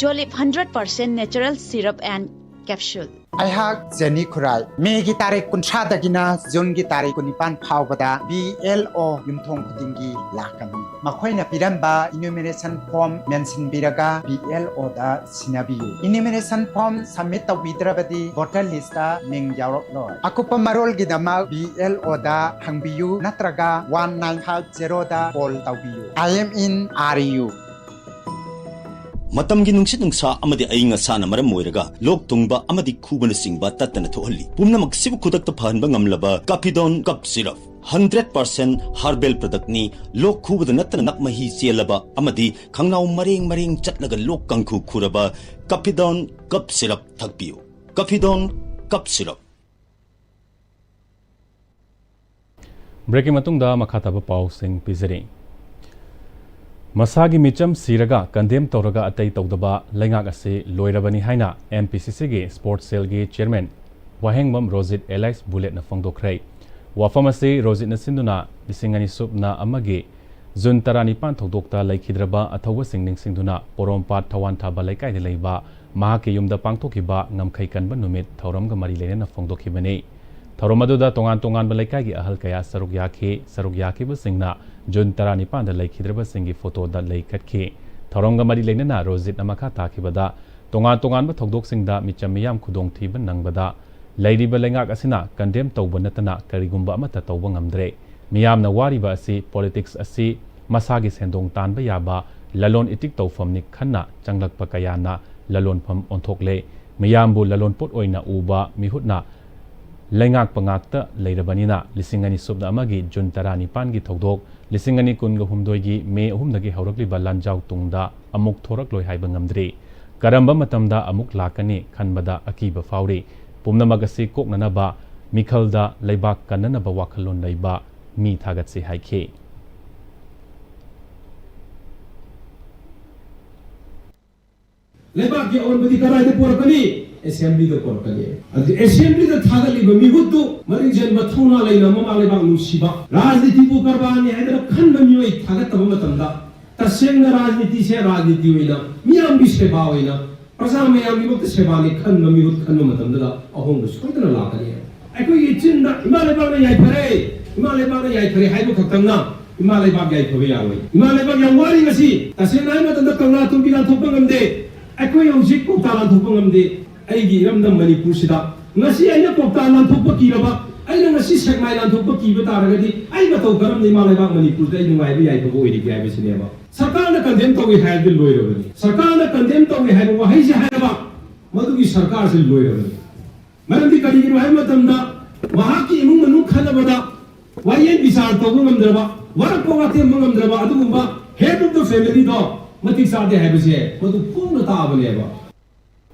Jolib hundred percent natural syrup and capsule. ꯑꯩꯍꯥꯛ ꯖꯦꯅꯤ ꯈꯨꯔꯥꯏ꯫ ꯃꯦꯒꯤ ꯇꯥꯔꯤꯛ ꯀꯨꯟꯊ꯭ꯔꯥꯗꯒꯤꯅ ꯖꯨꯟꯒꯤ ꯇꯥꯔꯤꯛ ꯀꯨꯟꯅꯤꯄꯥꯟ ꯐꯥꯎꯕꯗ BLO ꯌꯨꯝꯊꯣꯡ ꯈꯨꯗꯤꯡꯒꯤ ꯂꯥꯛꯀꯅꯤ꯫ ꯃꯈꯣꯏꯅ ꯄꯤꯔꯝꯕ enumeration form ꯃꯦꯟꯁꯤꯟꯕꯤꯔꯒ BLOꯗ ꯁꯤꯟꯅꯕꯤꯌꯨ꯫ Enumeration form submit ꯇꯧꯕꯤꯗ꯭ꯔꯕꯗꯤ voter listꯇ ꯃꯤꯡ ꯌꯥꯎꯔꯛꯂꯣꯏ꯫ ꯑꯀꯨꯞꯄ ꯃꯔꯣꯜꯒꯤꯗꯃꯛ BLOꯗ ꯍꯪꯕꯤꯌꯨ ꯅꯠꯇ꯭ꯔꯒ one nine five zeroꯗ call ꯇꯧꯕꯤꯌꯨ꯫ I am in RU꯫ ꯃꯇꯝꯒꯤ ꯅꯨꯡꯁꯤꯠ ꯅꯨꯡꯁꯥ ꯑꯃꯗꯤ ꯑꯏꯪ ꯑꯁꯥꯅ ꯃꯔꯝ ꯑꯣꯏꯔꯒ ꯂꯣꯛ ꯊꯨꯡꯕ ꯑꯃꯗꯤ ꯈꯨꯕꯅꯆꯤꯡꯕ ꯇꯠꯇꯅ ꯊꯣꯛꯍꯜꯂꯤ꯫ ꯄꯨꯝꯅꯃꯛꯁꯤꯕꯨ ꯈꯨꯗꯛꯇ ꯐꯍꯟꯕ ꯉꯝꯂꯕ Capidone Cough Syrup hundred percent herbal productꯅꯤ꯫ ꯂꯣꯛ ꯈꯨꯕꯗ ꯅꯠꯇꯅ ꯅꯞ ꯃꯍꯤ ꯆꯦꯜꯂꯕ ꯑꯃꯗꯤ ꯈꯪꯅꯥꯎ ꯃꯔꯦꯡ ꯃꯔꯦꯡ ꯆꯠꯂꯒ ꯂꯣꯛ ꯀꯥꯡꯈꯨ ꯈꯨꯔꯕ Capidone Cough Syrup ꯊꯛꯄꯤꯌꯨ꯫ Capidone Cough Syrup꯫ Breakꯀꯤ ꯃꯇꯨꯡꯗ ꯃꯈꯥ ꯇꯥꯕ ꯄꯥꯎꯁꯤꯡ ꯄꯤꯖꯔꯤ꯫ ꯃꯁꯥꯒꯤ ꯃꯤꯆꯝ ꯁꯤꯔꯒ condemn ꯇꯧꯔꯒ ꯑꯇꯩ ꯇꯧꯗꯕ ꯂꯩꯉꯥꯛ ꯑꯁꯤ ꯂꯣꯏꯔꯕꯅꯤ ꯍꯥꯏꯅ MPCCꯒꯤ Sports Cellꯒꯤ Chairman ꯋꯥꯍꯦꯡꯕꯝ ꯔꯣꯖꯤꯠ alias ꯕꯨꯂꯦꯠꯅ ꯐꯣꯡꯗꯣꯛꯈ꯭ꯔꯦ꯫ ꯋꯥꯐꯝ ꯑꯁꯤ ꯔꯣꯖꯤꯠꯅ ꯁꯤꯟꯗꯨꯅ ꯂꯤꯁꯤꯡ ꯑꯅꯤ ꯁꯨꯞꯅ ꯑꯃꯒꯤ ꯖꯨꯟ ꯇꯔꯥꯅꯤꯄꯥꯟ ꯊꯧꯗꯣꯛꯇ ꯂꯩꯈꯤꯗ꯭ꯔꯕ ꯑꯊꯧꯕꯁꯤꯡ ꯅꯤꯡꯁꯤꯡꯗꯨꯅ ꯄꯣꯔꯣꯝꯄꯥꯠ ꯊꯋꯥꯟ ꯊꯥꯕ ꯂꯩꯀꯥꯏꯗ ꯂꯩꯕ ꯃꯍꯥꯛꯀꯤ ꯌꯨꯝꯗ ꯄꯥꯡꯊꯣꯛꯈꯤꯕ ꯉꯝꯈꯩ ꯀꯟꯕ ꯅꯨꯃꯤꯠ ꯊꯧꯔꯝꯒ ꯃꯔꯤ ꯂꯩꯅꯅ ꯐꯣꯡꯗꯣꯛꯈꯤꯕꯅꯤ꯫ ꯊꯧꯔꯝ ꯑꯗꯨꯗ ꯇꯣꯉꯥꯟ ꯇꯣꯉꯥꯟꯕ ꯂꯩꯀꯥꯏꯒꯤ ꯑꯍꯜ ꯀꯌꯥ ꯁꯔꯨꯛ ꯌꯥꯈꯤ꯫ ꯁꯔꯨꯛ ꯌꯥꯈꯤꯕꯁꯤꯡꯅ ꯖꯨꯟ ꯇꯔꯥꯅꯤꯄꯥꯟꯗ ꯂꯩꯈꯤꯗ꯭ꯔꯕꯁꯤꯡꯒꯤ ꯐꯣꯇꯣꯗ ꯂꯩ ꯀꯠꯈꯤ꯫ ꯊꯧꯔꯝꯒ ꯃꯔꯤ ꯂꯩꯅꯅ ꯔꯣꯖꯤꯠꯅ ꯃꯈꯥ ꯇꯥꯈꯤꯕꯗ, ꯇꯣꯉꯥꯟ ꯇꯣꯉꯥꯟꯕ ꯊꯧꯗꯣꯛꯁꯤꯡꯗ ꯃꯤꯆꯝ ꯃꯤꯌꯥꯝ ꯈꯨꯗꯣꯡꯊꯤꯕ ꯅꯪꯕꯗ ꯂꯩꯔꯤꯕ ꯂꯩꯉꯥꯛ ꯑꯁꯤꯅ ꯀꯟꯗꯦꯝ ꯇꯧꯕ ꯅꯠꯇꯅ ꯀꯔꯤꯒꯨꯝꯕ ꯑꯃꯠꯇ ꯇꯧꯕ ꯉꯝꯗ꯭ꯔꯦ꯫ ꯃꯤꯌꯥꯝꯅ ꯋꯥꯔꯤꯕ ꯑꯁꯤ ꯄꯣꯂꯤꯇꯤꯛꯁ ꯑꯁꯤ ꯃꯁꯥꯒꯤ ꯁꯦꯟꯗꯣꯡ ꯇꯥꯟꯕ ꯌꯥꯕ ꯂꯂꯣꯟ ꯏꯇꯤꯛ ꯇꯧꯐꯝꯅꯤ ꯈꯟꯅ ꯆꯪꯂꯛꯄ ꯀꯌꯥꯅ ꯂꯂꯣꯟꯐꯝ ꯑꯣꯟꯊꯣꯛꯂꯦ꯫ ꯃꯤꯌꯥꯝꯕꯨ ꯂꯂꯣꯟꯄꯣꯠ ꯑꯣꯏꯅ ꯎꯕ ꯃꯤꯍꯨꯠꯅ ꯂꯩꯉꯥꯛꯄ ꯉꯥꯛꯇ ꯂꯩꯔꯕꯅꯤꯅ ꯂꯤꯁꯤꯡ ꯑꯅꯤ ꯁꯨꯞꯅ ꯑꯃꯒꯤ ꯖꯨꯟ ꯇꯔꯥꯅꯤꯄꯥꯟꯒꯤ ꯊꯧꯗꯣꯛ ꯂꯤꯁꯤꯡ ꯑꯅꯤ ꯀꯨꯟꯒ ꯍꯨꯝꯗꯣꯏꯒꯤ ꯃꯦ ꯑꯍꯨꯝꯗꯒꯤ ꯍꯧꯔꯛꯂꯤꯕ ꯂꯥꯟꯖꯥꯎ ꯇꯨꯡꯗ ꯑꯃꯨꯛ ꯊꯣꯔꯛꯂꯣꯏ ꯍꯥꯏꯕ ꯉꯝꯗ꯭ꯔꯤ꯫ ꯀꯔꯝꯕ ꯃꯇꯝꯗ ꯑꯃꯨꯛ ꯂꯥꯛꯀꯅꯤ ꯈꯟꯕꯗ ꯑꯀꯤꯕ ꯐꯥꯎꯔꯤ꯫ ꯄꯨꯝꯅꯃꯛ ꯑꯁꯤ ꯀꯣꯛꯅꯅꯕ ꯃꯤꯈꯜꯗ ꯂꯩꯕꯥꯛ ꯀꯟꯅꯅꯕ ꯋꯥꯈꯜꯂꯣꯟ ꯂꯩꯕ ꯃꯤ ꯊꯥꯒꯠꯁꯤ ꯍꯥꯏꯈꯤ꯫ ꯂꯩꯕꯥꯛꯀꯤ ꯑꯑꯣꯟꯕꯗꯤ ꯀꯗꯥꯏꯗ ꯄꯣꯔꯛꯀꯅꯤ? ꯑꯦꯁꯦꯝꯕ꯭ꯂꯤꯗ ꯄꯣꯔꯛꯀꯅꯤ꯫ ꯑꯗꯨ ꯑꯦꯁꯦꯝꯕ꯭ꯂꯤꯗ ꯊꯥꯒꯠꯂꯤꯕ ꯃꯤꯍꯨꯠꯇꯨ ꯃꯔꯤꯡꯖꯦꯜ ꯃꯊꯧꯅꯥ ꯂꯩꯅ ꯃꯃꯥ ꯂꯩꯕꯥꯛ ꯅꯨꯡꯁꯤꯕ, ꯔꯥꯖꯅꯤꯇꯤꯕꯨ ꯀꯔꯕꯥꯔꯅꯤ ꯍꯥꯏꯗꯅ ꯈꯟꯕ ꯃꯤꯑꯣꯏ ꯊꯥꯒꯠꯇꯕ ꯃꯇꯝꯗ, ꯇꯁꯦꯡꯅ ꯔꯥꯖꯅꯤꯇꯤꯁꯦ ꯔꯥꯖꯅꯤꯇꯤ ꯑꯣꯏꯅ, ꯃꯤꯌꯥꯝꯒꯤ ꯁꯦꯕꯥ ꯑꯣꯏꯅ, ꯄ꯭ꯔꯖꯥ ꯃꯌꯥꯝꯒꯤꯗꯃꯛꯇ ꯁꯦꯕꯥꯅꯤ ꯈꯟꯕ ꯃꯤꯍꯨꯠ ꯈꯟꯕ ꯃꯇꯝꯗꯨꯗ ꯑꯍꯣꯡꯕ ꯁꯣꯏꯗꯅ ꯂꯥꯛꯀꯅꯤ꯫ ꯑꯩꯈꯣꯏꯒꯤ ꯆꯤꯟꯗ "ꯏꯃꯥ ꯂꯩꯕꯥꯛꯅ ꯌꯥꯏꯐꯔꯦ, ꯏꯃꯥ ꯂꯩꯕꯥꯛꯅ ꯌꯥꯏꯐꯔꯦ" ꯍꯥꯏꯕ ꯈꯛꯇꯪꯅ ꯏꯃꯥ ꯂꯩꯕꯥꯛ ꯌꯥꯏꯐꯕ ꯌꯥꯔꯣꯏ꯫ ꯏꯃꯥ ꯂꯩꯕꯥꯛ ꯌꯥꯝ ꯋꯥꯔꯤ ꯉꯁꯤ꯫ ꯇꯁꯦꯡꯅ ꯍꯥꯏꯕ ꯃꯇꯝꯗ ꯀꯪꯂꯥ ꯇꯣꯕꯤ ꯂꯥꯟꯊꯣꯛꯄ ꯉꯝꯗꯦ꯫ ꯑꯩꯈꯣꯏ ꯍꯧꯖꯤꯛ ꯀꯧꯇꯥ ꯂꯥꯟꯊꯣꯛꯄ ꯉꯝꯗꯦ꯫ ꯑꯩꯒꯤ ꯏꯔꯝꯗꯝ ꯃꯅꯤꯄꯨꯔꯁꯤꯗ ꯉꯁꯤ ꯑꯩꯅ ꯀꯧꯇꯥ ꯂꯥꯟꯊꯣꯛꯄ ꯀꯤꯔꯕ, ꯑꯩꯅ ꯉꯁꯤ ꯁꯦꯛꯃꯥꯏ ꯂꯥꯟꯊꯣꯛꯄ ꯀꯤꯕ ꯇꯥꯔꯒꯗꯤ ꯑꯩ ꯃꯇꯧ ꯀꯔꯝꯅ ꯏꯃꯥ ꯂꯩꯕꯥꯛ ꯃꯅꯤꯄꯨꯔꯗ ꯑꯩ ꯅꯨꯡꯉꯥꯏꯕ ꯌꯥꯏꯐꯕ ꯑꯣꯏꯔꯤꯒꯦ ꯍꯥꯏꯕꯁꯤꯅꯦꯕ꯫ ꯁꯔꯀꯥꯔꯅ ꯀꯟꯗꯦꯝ ꯇꯧꯏ ꯍꯥꯏꯔꯗꯤ ꯂꯣꯏꯔꯕꯅꯤ꯫ ꯁꯔꯀꯥꯔꯅ ꯀꯟꯗꯦꯝ ꯇꯧꯏ ꯍꯥꯏꯕ ꯋꯥꯍꯩꯁꯦ ꯍꯥꯏꯔꯕ, ꯃꯗꯨꯒꯤ ꯁꯔꯀꯥꯔꯁꯦ ꯂꯣꯏꯔꯕꯅꯤ꯫ ꯃꯔꯝꯗꯤ ꯀꯔꯤꯒꯤꯅꯣ ꯍꯥꯏꯕ ꯃꯇꯝꯗ ꯃꯍꯥꯛꯀꯤ ꯏꯃꯨꯡ ꯃꯅꯨꯡ ꯈꯟꯅꯕꯗ ꯋꯥꯌꯦꯜ ꯕꯤꯆꯥꯔ ꯇꯧꯕ ꯉꯝꯗ꯭ꯔꯕ, ꯋꯥꯔꯛꯄ ꯋꯥꯇꯦꯝꯕ ꯉꯝꯗ꯭ꯔꯕ ꯑꯗꯨꯒꯨꯝꯕ head of the family ꯗꯣ ꯃꯇꯤꯛ ꯆꯥꯗꯦ ꯍꯥꯏꯕꯁꯦ ꯃꯗꯨ ꯐꯣꯡꯅ ꯇꯥꯕꯅꯦꯕ꯫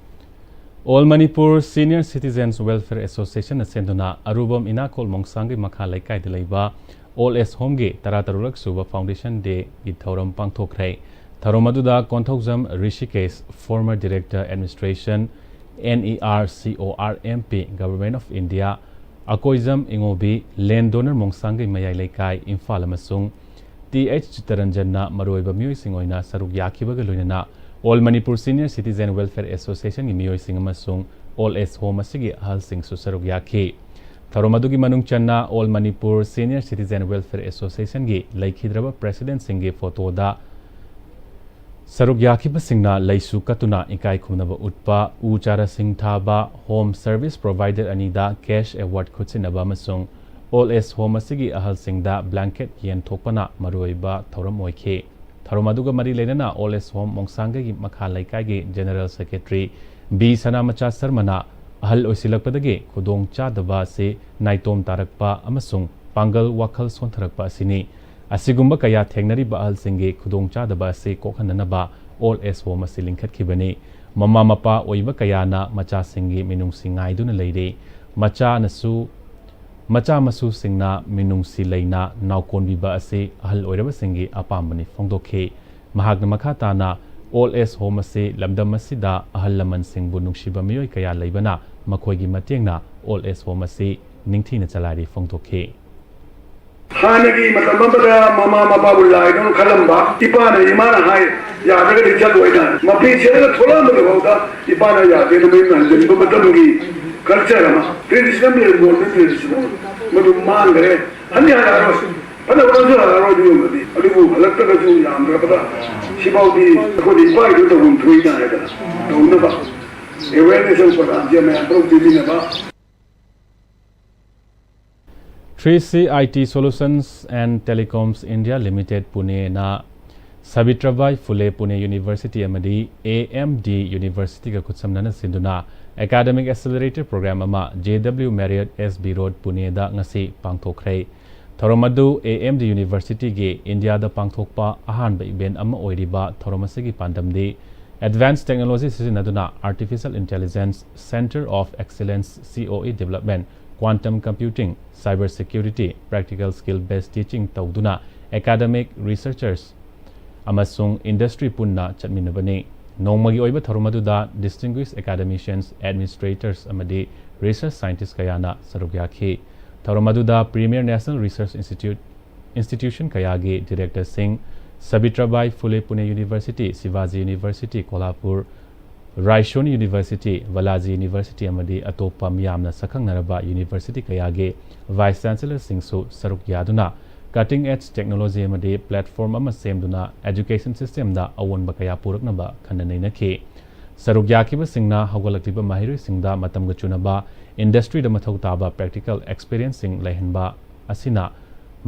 All Manipur Senior Citizens Welfare Association ꯅ ꯁꯦꯝꯗꯨꯅ ꯑꯔꯨꯕꯝ ꯏꯅꯥꯀꯣꯜ ꯃꯣꯡꯁꯥꯡꯒꯤ ꯃꯈꯥ ꯂꯩꯀꯥꯏꯗ ꯂꯩꯕ Old Age Home ꯒꯤ ꯇꯔꯥꯇꯔꯨꯛꯂꯛ ꯁꯨꯕ Foundation Day ꯒꯤ ꯊꯧꯔꯝ ꯄꯥꯡꯊꯣꯛꯈ꯭ꯔꯦ꯫ ꯊꯧꯔꯝ ꯑꯗꯨꯗ Konthoujam Rishikesh, former director administration, N E R C O R M P, Government of India, Akoijam ꯏꯉꯣꯕꯤ, land donor ꯃꯣꯡꯁꯥꯡꯒꯩ ꯃꯌꯥꯏ ꯂꯩꯀꯥꯏ, ꯏꯝꯐꯥꯜ ꯑꯃꯁꯨꯡ ꯇꯤ ꯑꯩꯆ ꯆꯤꯠꯇꯔꯟꯖꯟꯅ ꯃꯔꯨꯑꯣꯏꯕ ꯃꯤꯑꯣꯏꯁꯤꯡ ꯑꯣꯏꯅ ꯁꯔꯨꯛ ꯌꯥꯈꯤꯕꯒ ꯂꯣꯏꯅꯅ All Manipur Senior Citizen Welfare Association ꯒꯤ ꯃꯤꯑꯣꯏꯁꯤꯡ ꯑꯃꯁꯨꯡ Old Age Home ꯑꯁꯤꯒꯤ ꯑꯍꯜꯁꯤꯡꯁꯨ ꯁꯔꯨꯛ ꯌꯥꯈꯤ꯫ ꯊꯧꯔꯝ ꯑꯗꯨꯒꯤ ꯃꯅꯨꯡ ꯆꯟꯅ All Manipur Senior Citizen Welfare Association ꯒꯤ ꯂꯩꯈꯤꯗ꯭ꯔꯕ president ꯁꯤꯡꯒꯤ ꯐꯣꯇꯣꯗ ꯁꯔꯨꯛ ꯌꯥꯈꯤꯕꯁꯤꯡꯅ ꯂꯩꯁꯨ ꯀꯠꯇꯨꯅ ꯏꯀꯥꯏ ꯈꯨꯝꯅꯕ ꯎꯠꯄ, ꯎ ꯆꯥꯔꯥꯁꯤꯡ ꯊꯥꯕ, home service provider ꯑꯅꯤꯗ cash award ꯈꯨꯠꯁꯤꯟꯅꯕ ꯑꯃꯁꯨꯡ old age home ꯑꯁꯤꯒꯤ ꯑꯍꯜꯁꯤꯡꯗ blanket ꯌꯦꯟꯊꯣꯛꯄꯅ ꯃꯔꯨꯑꯣꯏꯕ ꯊꯧꯔꯝ ꯑꯣꯏꯈꯤ꯫ ꯊꯧꯔꯝ ꯑꯗꯨꯒ ꯃꯔꯤ ꯂꯩꯅꯅ old age home ꯃꯣꯡꯁꯥꯡꯒꯩꯒꯤ ꯃꯈꯥ ꯂꯩꯀꯥꯏꯒꯤ general secretary ꯕꯤ ꯁꯅꯥꯃꯆꯥ ꯁꯔꯃꯅ ꯑꯍꯜ ꯑꯣꯏꯁꯤꯜꯂꯛꯄꯗꯒꯤ ꯈꯨꯗꯣꯡ ꯆꯥꯗꯕ ꯑꯁꯤ ꯅꯥꯏꯇꯣꯝ ꯇꯥꯔꯛꯄ ꯑꯃꯁꯨꯡ ꯄꯥꯡꯒꯜ ꯋꯥꯈꯜ ꯁꯣꯟꯊꯔꯛꯄ ꯑꯁꯤꯅꯤ꯫ ꯑꯁꯤꯒꯨꯝꯕ ꯀꯌꯥ ꯊꯦꯡꯅꯔꯤꯕ ꯑꯍꯜꯁꯤꯡꯒꯤ ꯈꯨꯗꯣꯡ ꯆꯥꯗꯕ ꯑꯁꯤ ꯀꯣꯛꯍꯟꯅꯅꯕ old age home ꯑꯁꯤ ꯂꯤꯡꯈꯠꯈꯤꯕꯅꯤ꯫ ꯃꯃꯥ ꯃꯄꯥ ꯑꯣꯏꯕ ꯀꯌꯥꯅ ꯃꯆꯥꯁꯤꯡꯒꯤ ꯃꯤꯅꯨꯡꯁꯤ ꯉꯥꯏꯗꯨꯅ ꯂꯩꯔꯤ꯫ ꯃꯆꯥꯅꯁꯨ, ꯃꯆꯥ ꯃꯁꯨꯁꯤꯡꯅ ꯃꯤꯅꯨꯡꯁꯤ ꯂꯩꯅ ꯅꯥꯎꯀꯣꯟꯕꯤꯕ ꯑꯁꯤ ꯑꯍꯜ ꯑꯣꯏꯔꯕꯁꯤꯡꯒꯤ ꯑꯄꯥꯝꯕꯅꯤ ꯐꯣꯡꯗꯣꯛꯈꯤ꯫ ꯃꯍꯥꯛꯅ ꯃꯈꯥ ꯇꯥꯅ old age home ꯑꯁꯤ ꯂꯝꯗꯝ ꯑꯁꯤꯗ ꯑꯍꯜ ꯂꯃꯟꯁꯤꯡꯕꯨ ꯅꯨꯡꯁꯤꯕ ꯃꯤꯑꯣꯏ ꯀꯌꯥ ꯂꯩꯕꯅ ꯃꯈꯣꯏꯒꯤ ꯃꯇꯦꯡꯅ old age home ꯑꯁꯤ ꯅꯤꯡꯊꯤꯅ ꯆꯂꯥꯏꯔꯤ ꯐꯣꯡꯗꯣꯛꯈꯤ꯫ ꯍꯥꯟꯅꯒꯤ ꯃꯇꯝ ꯑꯃꯗ ꯃꯃꯥ ꯃꯄꯥꯕꯨ ꯂꯥꯏꯗꯧꯅ ꯈꯜꯂꯝꯕ ꯏꯄꯥꯅ ꯏꯃꯥꯅ ꯍꯥꯏ ꯌꯥꯗ꯭ꯔꯒꯗꯤ ꯆꯠꯂꯣꯏꯅ ꯃꯄꯤ ꯆꯦꯜꯂꯒ ꯊꯣꯛꯂꯛꯑꯝꯕꯗꯨꯐꯥꯎꯗ ꯏꯄꯥꯅ ꯌꯥꯗꯦꯅ ꯃꯌꯨꯝ ꯍꯟꯖꯤꯟꯕ ꯃꯇꯝꯒꯤ culture ꯑꯃ, traditional ꯂꯩꯔꯝꯕ traditional ꯃꯗꯨ ꯃꯥꯡꯈ꯭ꯔꯦ꯫ ꯍꯟꯗꯤ ꯍꯜꯂꯛꯑꯔꯣꯏ, ꯐꯅ ꯍꯣꯠꯅꯁꯨ ꯍꯜꯂꯛꯑꯔꯣꯏ ꯑꯗꯨꯒꯨꯝꯕꯗꯤ꯫ ꯑꯗꯨꯕꯨ ꯍꯜꯂꯛꯇ꯭ꯔꯒꯁꯨ ꯌꯥꯝꯗ꯭ꯔꯕꯗ ꯁꯤꯐꯥꯎꯗꯤ ꯑꯩꯈꯣꯏꯗꯤ ꯏꯄꯥꯒꯤꯗꯨ ꯇꯧꯐꯝ ꯊꯣꯛꯏꯅ ꯍꯥꯏꯗꯅ ꯇꯧꯅꯕ awareness ꯑꯃ program ꯁꯦ ꯃꯌꯥꯝ ꯄꯨꯂꯞ ꯄꯤꯃꯤꯟꯅꯕ꯫ Three C I T Solutions and Telecoms India Limited ꯄꯨꯅꯦꯅ ꯁꯥꯕꯤꯇ꯭ꯔꯕꯥꯏ ꯐꯨꯂꯦ ꯄꯨꯅꯦ ꯌꯨꯅꯤꯚꯔꯁꯤꯇꯤ ꯑꯃꯗꯤ A M D ꯌꯨꯅꯤꯚꯔꯁꯤꯇꯤꯒ ꯈꯨꯠꯁꯝꯅꯅ ꯁꯤꯟꯗꯨꯅ academic accelerator program ꯑꯃ J W Marriott S B Road ꯄꯨꯅꯦꯗ ꯉꯁꯤ ꯄꯥꯡꯊꯣꯛꯈ꯭ꯔꯦ꯫ ꯊꯧꯔꯝ ꯑꯗꯨ A M D ꯌꯨꯅꯤꯚꯔꯁꯤꯇꯤꯒꯤ ꯏꯟꯗꯤꯌꯥꯗ ꯄꯥꯡꯊꯣꯛꯄ ꯑꯍꯥꯟꯕ event ꯑꯃ ꯑꯣꯏꯔꯤꯕ ꯊꯧꯔꯝ ꯑꯁꯤꯒꯤ ꯄꯥꯟꯗꯝꯗꯤ advanced technology ꯁꯤꯖꯤꯟꯅꯗꯨꯅ artificial intelligence, center of excellence, C O E development, quantum computing, cyber security, practical skill based teaching ꯇꯧꯗꯨꯅ academic, researchers ꯑꯃꯁꯨꯡ industry ꯄꯨꯟꯅ ꯆꯠꯃꯤꯟꯅꯕꯅꯤ꯫ ꯅꯣꯡꯃꯒꯤ ꯑꯣꯏꯕ ꯊꯧꯔꯝ ꯑꯗꯨꯗ distinguished academicians, administrators ꯑꯃꯗꯤ research scientists ꯀꯌꯥꯅ ꯁꯔꯨꯛ ꯌꯥꯈꯤ꯫ ꯊꯧꯔꯝ ꯑꯗꯨꯗ Premier National Research Institute institution ꯀꯌꯥꯒꯤ directorꯁꯤꯡ, Savitribai Phule Pune university, Shivaji university Kolhapur, Raisoni university, Balaji university ꯑꯃꯗꯤ ꯑꯇꯣꯞꯄ ꯃꯤꯌꯥꯝꯅ ꯁꯛꯈꯪꯅꯔꯕ ꯌꯨꯅꯤꯚꯔꯁꯤꯇꯤ ꯀꯌꯥꯒꯤ vice chancellorꯁꯤꯡꯁꯨ ꯁꯔꯨꯛ ꯌꯥꯗꯨꯅ cutting edge technology ꯑꯃꯗꯤ platform ꯑꯃ ꯁꯦꯝꯗꯨꯅ education systemꯗ ꯑꯑꯣꯟꯕ ꯀꯌꯥ ꯄꯨꯔꯛꯅꯕ ꯈꯟꯅ ꯅꯩꯅꯈꯤ꯫ ꯁꯔꯨꯛ ꯌꯥꯈꯤꯕꯁꯤꯡꯅ ꯍꯧꯒꯠꯂꯛꯂꯤꯕ ꯃꯍꯩꯔꯣꯏꯁꯤꯡꯗ ꯃꯇꯝꯒ ꯆꯨꯅꯕ industryꯗ ꯃꯊꯧ ꯇꯥꯕ practical experienceꯁꯤꯡ ꯂꯩꯍꯟꯕ ꯑꯁꯤꯅ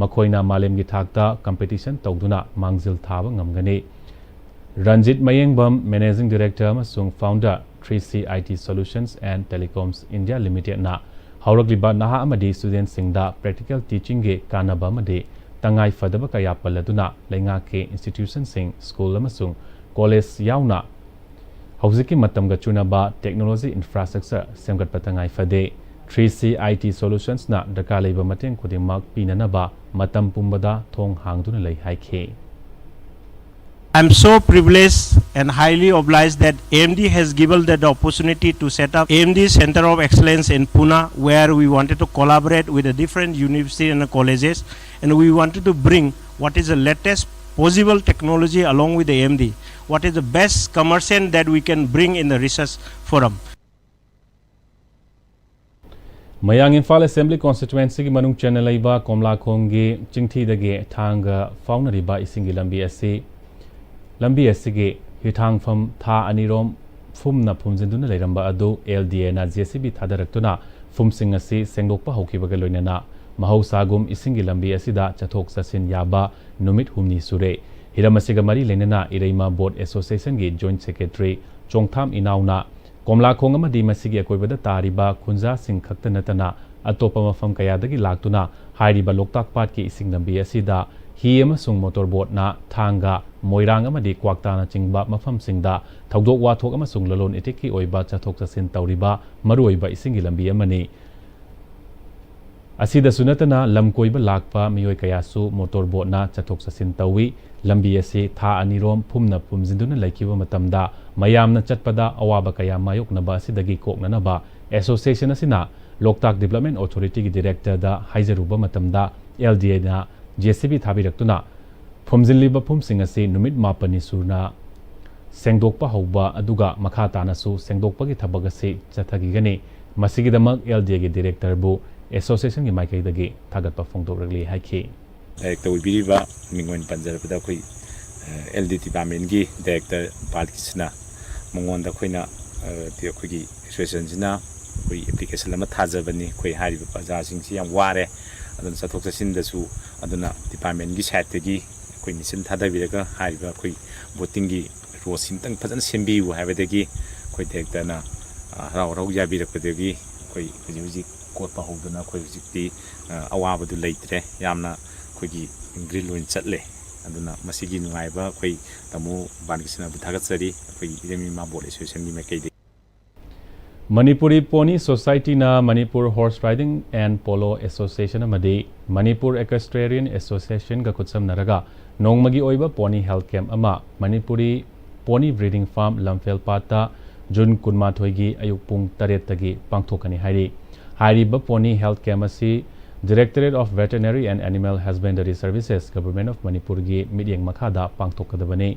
ꯃꯈꯣꯏꯅ ꯃꯥꯂꯦꯝꯒꯤ ꯊꯥꯛꯇ competition ꯇꯧꯗꯨꯅ ꯃꯥꯡꯖꯤꯜ ꯊꯥꯕ ꯉꯝꯒꯅꯤ꯫ ꯔꯟꯖꯤꯠ ꯃꯌꯦꯡꯕꯝ, Managing Director ꯑꯃꯁꯨꯡ Founder, three C I T Solutions and Telecoms India Limitedꯅ ꯍꯧꯔꯛꯂꯤꯕ ꯅꯍꯥ ꯑꯃꯗꯤ studentꯁꯤꯡꯗ practical teachingꯒꯤ ꯀꯥꯟꯅꯕ ꯑꯃꯗꯤ ꯇꯉꯥꯏ ꯐꯗꯕ ꯀꯌꯥ ꯄꯜꯂꯗꯨꯅ, ꯂꯩꯉꯥꯛꯀꯤ institutionꯁꯤꯡ, school ꯑꯃꯁꯨꯡ college ꯌꯥꯎꯅ ꯍꯧꯖꯤꯛꯀꯤ ꯃꯇꯝꯒ ꯆꯨꯅꯕ technology infrastructure ꯁꯦꯝꯒꯠꯄ ꯇꯉꯥꯏ ꯐꯗꯦ꯫ Three C I T Solutionsꯅ ꯗꯔꯀꯥꯔ ꯂꯩꯕ ꯃꯇꯦꯡ ꯈꯨꯗꯤꯡꯃꯛ ꯄꯤꯅꯅꯕ ꯃꯇꯝ ꯄꯨꯝꯕꯗ ꯊꯣꯡ ꯍꯥꯡꯗꯨꯅ ꯂꯩ ꯍꯥꯏꯈꯤ꯫ I'm so privileged and highly obliged that A M D has given that opportunity to set up A M D Center of Excellence in Pune, where we wanted to collaborate with the different universities and colleges, and we wanted to bring what is the latest possible technology along with the A M D, what is the best commercial that we can bring in the research forum. ꯃꯌꯥꯡ Imphal Assembly Constituencyꯒꯤ ꯃꯅꯨꯡ ꯆꯟꯅ ꯂꯩꯕ ꯀꯣꯝꯂꯥꯈꯣꯡꯒꯤ ꯆꯤꯡꯊꯤꯗꯒꯤ ꯊꯥꯡꯒ ꯐꯥꯎꯅꯔꯤꯕ ꯏꯁꯤꯡꯒꯤ ꯂꯝꯕꯤ ꯑꯁꯤ, ꯂꯝꯕꯤ ꯑꯁꯤꯒꯤ ꯍꯤꯊꯥꯡꯐꯝ ꯊꯥ ꯑꯅꯤꯔꯣꯝ ꯐꯨꯝꯅ ꯐꯨꯝꯖꯤꯟꯗꯨꯅ ꯂꯩꯔꯝꯕ ꯑꯗꯨ L D Aꯅ J C B ꯊꯥꯗꯔꯛꯇꯨꯅ ꯐꯨꯝꯁꯤꯡ ꯑꯁꯤ ꯁꯦꯡꯗꯣꯛꯄ ꯍꯧꯈꯤꯕꯒ ꯂꯣꯏꯅꯅ ꯃꯍꯧꯁꯥꯒꯨꯝ ꯏꯁꯤꯡꯒꯤ ꯂꯝꯕꯤ ꯑꯁꯤꯗ ꯆꯠꯊꯣꯛ ꯆꯠꯁꯤꯟ ꯌꯥꯕ ꯅꯨꯃꯤꯠ ꯍꯨꯝꯅꯤ ꯁꯨꯔꯦ꯫ ꯍꯤꯔꯝ ꯑꯁꯤꯒ ꯃꯔꯤ ꯂꯩꯅꯅ ꯏꯔꯩꯃ Boat Associationꯒꯤ Joint Secretary ꯆꯣꯡꯊꯥꯝ ꯏꯅꯥꯎꯅ ꯀꯣꯝꯂꯥꯈꯣꯡ ꯑꯃꯗꯤ ꯃꯁꯤꯒꯤ ꯑꯀꯣꯏꯕꯗ ꯇꯥꯔꯤꯕ ꯈꯨꯟꯖꯥꯁꯤꯡ ꯈꯛꯇ ꯅꯠꯇꯅ ꯑꯇꯣꯞꯄ ꯃꯐꯝ ꯀꯌꯥꯗꯒꯤ ꯂꯥꯛꯇꯨꯅ ꯍꯥꯏꯔꯤꯕ ꯂꯣꯛꯇꯥꯛ ꯄꯥꯠꯀꯤ ꯏꯁꯤꯡ ꯂꯝꯕꯤ ꯑꯁꯤꯗ ꯍꯤ ꯑꯃꯁꯨꯡ motor boatꯅ ꯊꯥꯡꯒ, ꯃꯣꯏꯔꯥꯡ ꯑꯃꯗꯤ ꯀ꯭ꯋꯥꯛꯇꯥꯅꯆꯤꯡꯕ ꯃꯐꯝꯁꯤꯡꯗ ꯊꯧꯗꯣꯛ ꯋꯥꯊꯣꯛ ꯑꯃꯁꯨꯡ ꯂꯂꯣꯟ ꯏꯇꯤꯛꯀꯤ ꯑꯣꯏꯕ ꯆꯠꯊꯣꯛ ꯆꯠꯁꯤꯟ ꯇꯧꯔꯤꯕ ꯃꯔꯨꯑꯣꯏꯕ ꯏꯁꯤꯡꯒꯤ ꯂꯝꯕꯤ ꯑꯃꯅꯤ꯫ ꯑꯁꯤꯗꯁꯨ ꯅꯠꯇꯅ ꯂꯝ ꯀꯣꯏꯕ ꯂꯥꯛꯄ ꯃꯤꯑꯣꯏ ꯀꯌꯥꯁꯨ motor boatꯅ ꯆꯠꯊꯣꯛ ꯆꯠꯁꯤꯟ ꯇꯧꯏ꯫ ꯂꯝꯕꯤ ꯑꯁꯤ ꯊꯥ ꯑꯅꯤꯔꯣꯝ ꯐꯨꯝꯅ ꯐꯨꯝꯖꯤꯟꯗꯨꯅ ꯂꯩꯈꯤꯕ ꯃꯇꯝꯗ ꯃꯌꯥꯝꯅ ꯆꯠꯄꯗ ꯑꯋꯥꯕ ꯀꯌꯥ ꯃꯥꯌꯣꯛꯅꯕ ꯑꯁꯤꯗꯒꯤ ꯀꯣꯛꯅꯅꯕ association ꯑꯁꯤꯅ ꯂꯣꯛꯇꯥꯛ Development Authorityꯒꯤ Directorꯗ ꯍꯥꯏꯖꯔꯨꯕ ꯃꯇꯝꯗ L D Aꯅ J C B ꯊꯥꯕꯤꯔꯛꯇꯨꯅ ꯐꯨꯝꯖꯤꯜꯂꯤꯕ ꯐꯨꯝꯁꯤꯡ ꯑꯁꯤ ꯅꯨꯃꯤꯠ ꯃꯥꯄꯟꯅꯤ ꯁꯨꯅ ꯁꯦꯡꯗꯣꯛꯄ ꯍꯧꯕ ꯑꯗꯨꯒ ꯃꯈꯥ ꯇꯥꯅꯁꯨ ꯁꯦꯡꯗꯣꯛꯄꯒꯤ ꯊꯕꯛ ꯑꯁꯤ ꯆꯠꯊꯈꯤꯒꯅꯤ꯫ ꯃꯁꯤꯒꯤꯗꯃꯛ L D Aꯒꯤ Directorꯕꯨ associationꯒꯤ ꯃꯥꯏꯀꯩꯗꯒꯤ ꯊꯥꯒꯠꯄ ꯐꯣꯡꯗꯣꯛꯂꯛꯂꯤ ꯍꯥꯏꯈꯤ꯫ ꯗꯥꯏꯔꯦꯛꯇꯔ ꯑꯣꯏꯕꯤꯔꯤꯕ ꯃꯤꯡ ꯑꯣꯏꯅ ꯄꯟꯖꯔꯕꯗ ꯑꯩꯈꯣꯏ ꯑꯦꯜ ꯗꯤ ꯗꯤꯄꯥꯔꯠꯃꯦꯟꯒꯤ ꯗꯥꯏꯔꯦꯛꯇꯔ ꯕꯥꯂꯀ꯭ꯔꯤꯁꯅ, ꯃꯉꯣꯟꯗ ꯑꯩꯈꯣꯏꯅ ꯑꯩꯈꯣꯏꯒꯤ ꯑꯦꯁꯣꯁꯤꯌꯦꯁꯟꯁꯤꯅ ꯑꯩꯈꯣꯏ ꯑꯦꯄ꯭ꯂꯤꯀꯦꯁꯟ ꯑꯃ ꯊꯥꯖꯕꯅꯤ꯫ ꯑꯩꯈꯣꯏ ꯍꯥꯏꯔꯤꯕ ꯄ꯭ꯔꯖꯥꯁꯤꯡꯁꯤ ꯌꯥꯝ ꯋꯥꯔꯦ, ꯑꯗꯨꯅ ꯆꯠꯊꯣꯛ ꯆꯠꯁꯤꯟꯗꯁꯨ, ꯑꯗꯨꯅ ꯗꯤꯄꯥꯔꯠꯃꯦꯟꯒꯤ ꯁꯥꯏꯠꯇꯒꯤ ꯑꯩꯈꯣꯏ ꯃꯤꯁꯟ ꯊꯥꯗꯕꯤꯔꯒ ꯍꯥꯏꯔꯤꯕ ꯑꯩꯈꯣꯏ ꯕꯣꯇꯤꯡꯒꯤ ꯔꯣꯗꯁꯤ ꯑꯝꯇꯪ ꯐꯖꯅ ꯁꯦꯝꯕꯤꯌꯨ ꯍꯥꯏꯕꯗꯒꯤ ꯑꯩꯈꯣꯏ ꯗꯥꯏꯔꯦꯛꯇꯔꯅ ꯍꯔꯥꯎ ꯍꯔꯥꯎ ꯌꯥꯕꯤꯔꯛꯄꯗꯒꯤ ꯑꯩꯈꯣꯏ ꯍꯧꯖꯤꯛ ꯍꯧꯖꯤꯛ ꯀꯣꯠꯄ ꯍꯧꯗꯅ ꯑꯩꯈꯣꯏ ꯍꯧꯖꯤꯛꯇꯤ ꯑꯋꯥꯕꯗꯨ ꯂꯩꯇ꯭ꯔꯦ꯫ ꯌꯥꯝꯅ ꯑꯩꯈꯣꯏꯒꯤ ꯒ꯭ꯔꯤꯟ ꯑꯣꯏꯅ ꯆꯠꯂꯦ꯫ ꯑꯗꯨꯅ ꯃꯁꯤꯒꯤ ꯅꯨꯡꯉꯥꯏꯕ ꯑꯩꯈꯣꯏ ꯇꯥꯃꯣ ꯕꯥꯂꯀ꯭ꯔꯤꯁꯅꯕꯨ ꯊꯥꯒꯠꯆꯔꯤ, ꯑꯩꯈꯣꯏꯒꯤ ꯏꯔꯝ ꯏꯃꯥ ꯕꯣꯠ ꯑꯦꯁꯣꯁꯤꯌꯦꯁꯟꯒꯤ ꯃꯥꯏꯀꯩꯗꯒꯤ꯫ ꯃꯅꯤꯄꯨꯔꯤ ꯄꯣꯅꯤ ꯁꯣꯁꯥꯏꯇꯤꯅ Manipur horse riding and polo association ꯑꯃꯗꯤ ꯃꯅꯤꯄꯨꯔ ꯑꯦꯀ꯭ꯋꯦꯁꯇ꯭ꯔꯦꯔꯤꯌꯟ ꯑꯦꯁꯣꯁꯤꯌꯦꯁꯟꯒ ꯈꯨꯠꯁꯝꯅꯔꯒ ꯅꯣꯡꯃꯒꯤ ꯑꯣꯏꯕ ꯄꯣꯅꯤ ꯍꯦꯜꯊ ꯀꯦꯝꯞ ꯑꯃ ꯃꯅꯤꯄꯨꯔꯤ ꯄꯣꯅꯤ ꯕ꯭ꯔꯤꯗꯤꯡ ꯐꯥꯔꯝ ꯂꯝꯐꯦꯜ ꯄꯥꯠꯇ ꯖꯨꯟ ꯀꯨꯟꯃꯥꯊꯣꯏꯒꯤ ꯑꯌꯨꯛ ꯄꯨꯡ ꯇꯔꯦꯠꯇꯒꯤ ꯄꯥꯡꯊꯣꯛꯀꯅꯤ ꯍꯥꯏꯔꯤ꯫ ꯍꯥꯏꯔꯤꯕ ꯄꯣꯅꯤ ꯍꯦꯜꯊ ꯀꯦꯝꯞ ꯑꯁꯤ Directorate of Veterinary and Animal Husbandry Services, Government of ꯃꯅꯤꯄꯨꯔꯒꯤ ꯃꯤꯠꯌꯦꯡ ꯃꯈꯥꯗ ꯄꯥꯡꯊꯣꯛꯀꯗꯕꯅꯤ꯫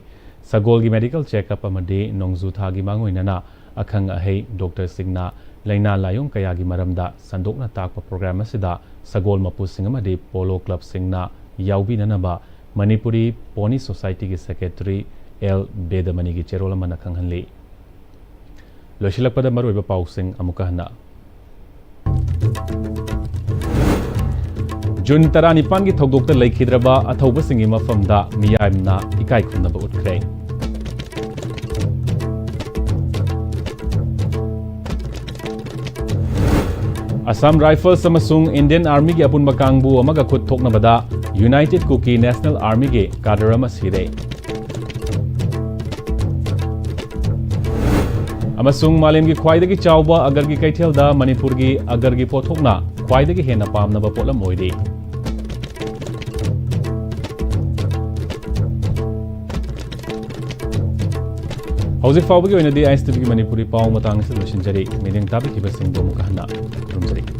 ꯁꯒꯣꯜꯒꯤ ꯃꯦꯗꯤꯀꯦꯜ ꯆꯦꯛꯑꯞ ꯑꯃꯗꯤ ꯅꯣꯡꯖꯨ ꯊꯥꯒꯤ ꯃꯥꯡꯑꯣꯏꯅꯅ ꯑꯈꯪ ꯑꯍꯩ ꯗꯣꯛꯇꯔꯁꯤꯡꯅ ꯂꯥꯏꯅꯥ ꯂꯥꯏꯌꯣꯡ ꯀꯌꯥꯒꯤ ꯃꯔꯝꯗ ꯁꯟꯗꯣꯛꯅ ꯇꯥꯛꯄ ꯄ꯭ꯔꯣꯒ꯭ꯔꯥꯝ ꯑꯁꯤꯗ ꯁꯒꯣꯜ ꯃꯄꯨꯁꯤꯡ ꯑꯃꯗꯤ ꯄꯣꯂꯣ ꯀ꯭ꯂꯕꯁꯤꯡꯅ ꯌꯥꯎꯕꯤꯅꯅꯕ ꯃꯅꯤꯄꯨꯔꯤ ꯄꯣꯅꯤ ꯁꯣꯁꯥꯏꯇꯤꯒꯤ ꯁꯦꯀ꯭ꯔꯦꯇꯔꯤ ꯑꯦꯜ ꯕꯦꯗꯃꯅꯤꯒꯤ ꯆꯦꯔꯣꯜ ꯑꯃꯅ ꯈꯪꯍꯜꯂꯤ꯫ ꯂꯣꯏꯁꯤꯜꯂꯛꯄꯗ ꯃꯔꯨꯑꯣꯏꯕ ꯄꯥꯎꯁꯤꯡ ꯑꯃꯨꯛꯀ ꯍꯟꯅ꯫ ꯖꯨꯟ ꯇꯔꯥꯅꯤꯄꯥꯟꯒꯤ ꯊꯧꯗꯣꯛꯇ ꯂꯩꯈꯤꯗ꯭ꯔꯕ ꯑꯊꯧꯕꯁꯤꯡꯒꯤ ꯃꯐꯝꯗ ꯃꯤꯌꯥꯝꯅ ꯏꯀꯥꯏ ꯈꯨꯝꯅꯕ ꯎꯠꯈ꯭ꯔꯦ꯫ ꯑꯁꯥꯝ ꯔꯥꯏꯐꯜꯁ ꯑꯃꯁꯨꯡ ꯏꯟꯗꯤꯌꯟ ꯑꯥꯔꯃꯤꯒꯤ ꯑꯄꯨꯟꯕ ꯀꯥꯡꯕꯨ ꯑꯃꯒ ꯈꯨꯠ ꯊꯣꯛꯅꯕꯗ ꯌꯨꯅꯥꯏꯇꯦꯗ ꯀꯨꯀꯤ ꯅꯦꯁꯅꯦꯜ ꯑꯥꯔꯃꯤꯒꯤ ꯀꯥꯗꯔ ꯑꯃ ꯁꯤꯔꯦ꯫ ꯑꯃꯁꯨꯡ ꯃꯥꯂꯦꯝꯒꯤ ꯈ꯭ꯋꯥꯏꯗꯒꯤ ꯆꯥꯎꯕ ꯑꯒꯔꯒꯤ ꯀꯩꯊꯦꯜꯗ ꯃꯅꯤꯄꯨꯔꯒꯤ ꯑꯒꯔꯒꯤ ꯄꯣꯠꯊꯣꯛꯅ ꯈ꯭ꯋꯥꯏꯗꯒꯤ ꯍꯦꯟꯅ ꯄꯥꯝꯅꯕ ꯄꯣꯠꯂꯝ ꯑꯣꯏꯔꯤ꯫ ꯍꯧꯖꯤꯛ ꯐꯥꯎꯕꯒꯤ ꯑꯣꯏꯅꯗꯤ ꯑꯥꯏ ꯑꯦꯁ ꯇꯤ ꯚꯤꯒꯤ ꯃꯅꯤꯄꯨꯔꯤ ꯄꯥꯎ ꯃꯇꯥꯡ ꯑꯁꯤꯗ ꯂꯣꯏꯁꯤꯟꯖꯔꯤ꯫ ꯃꯤꯠꯌꯦꯡ ꯇꯥꯕꯤꯈꯤꯕꯁꯤꯡꯕꯨ ꯑꯃꯨꯛꯀ ꯍꯟꯅ ꯈꯨꯔꯨꯝꯖꯔꯤ꯫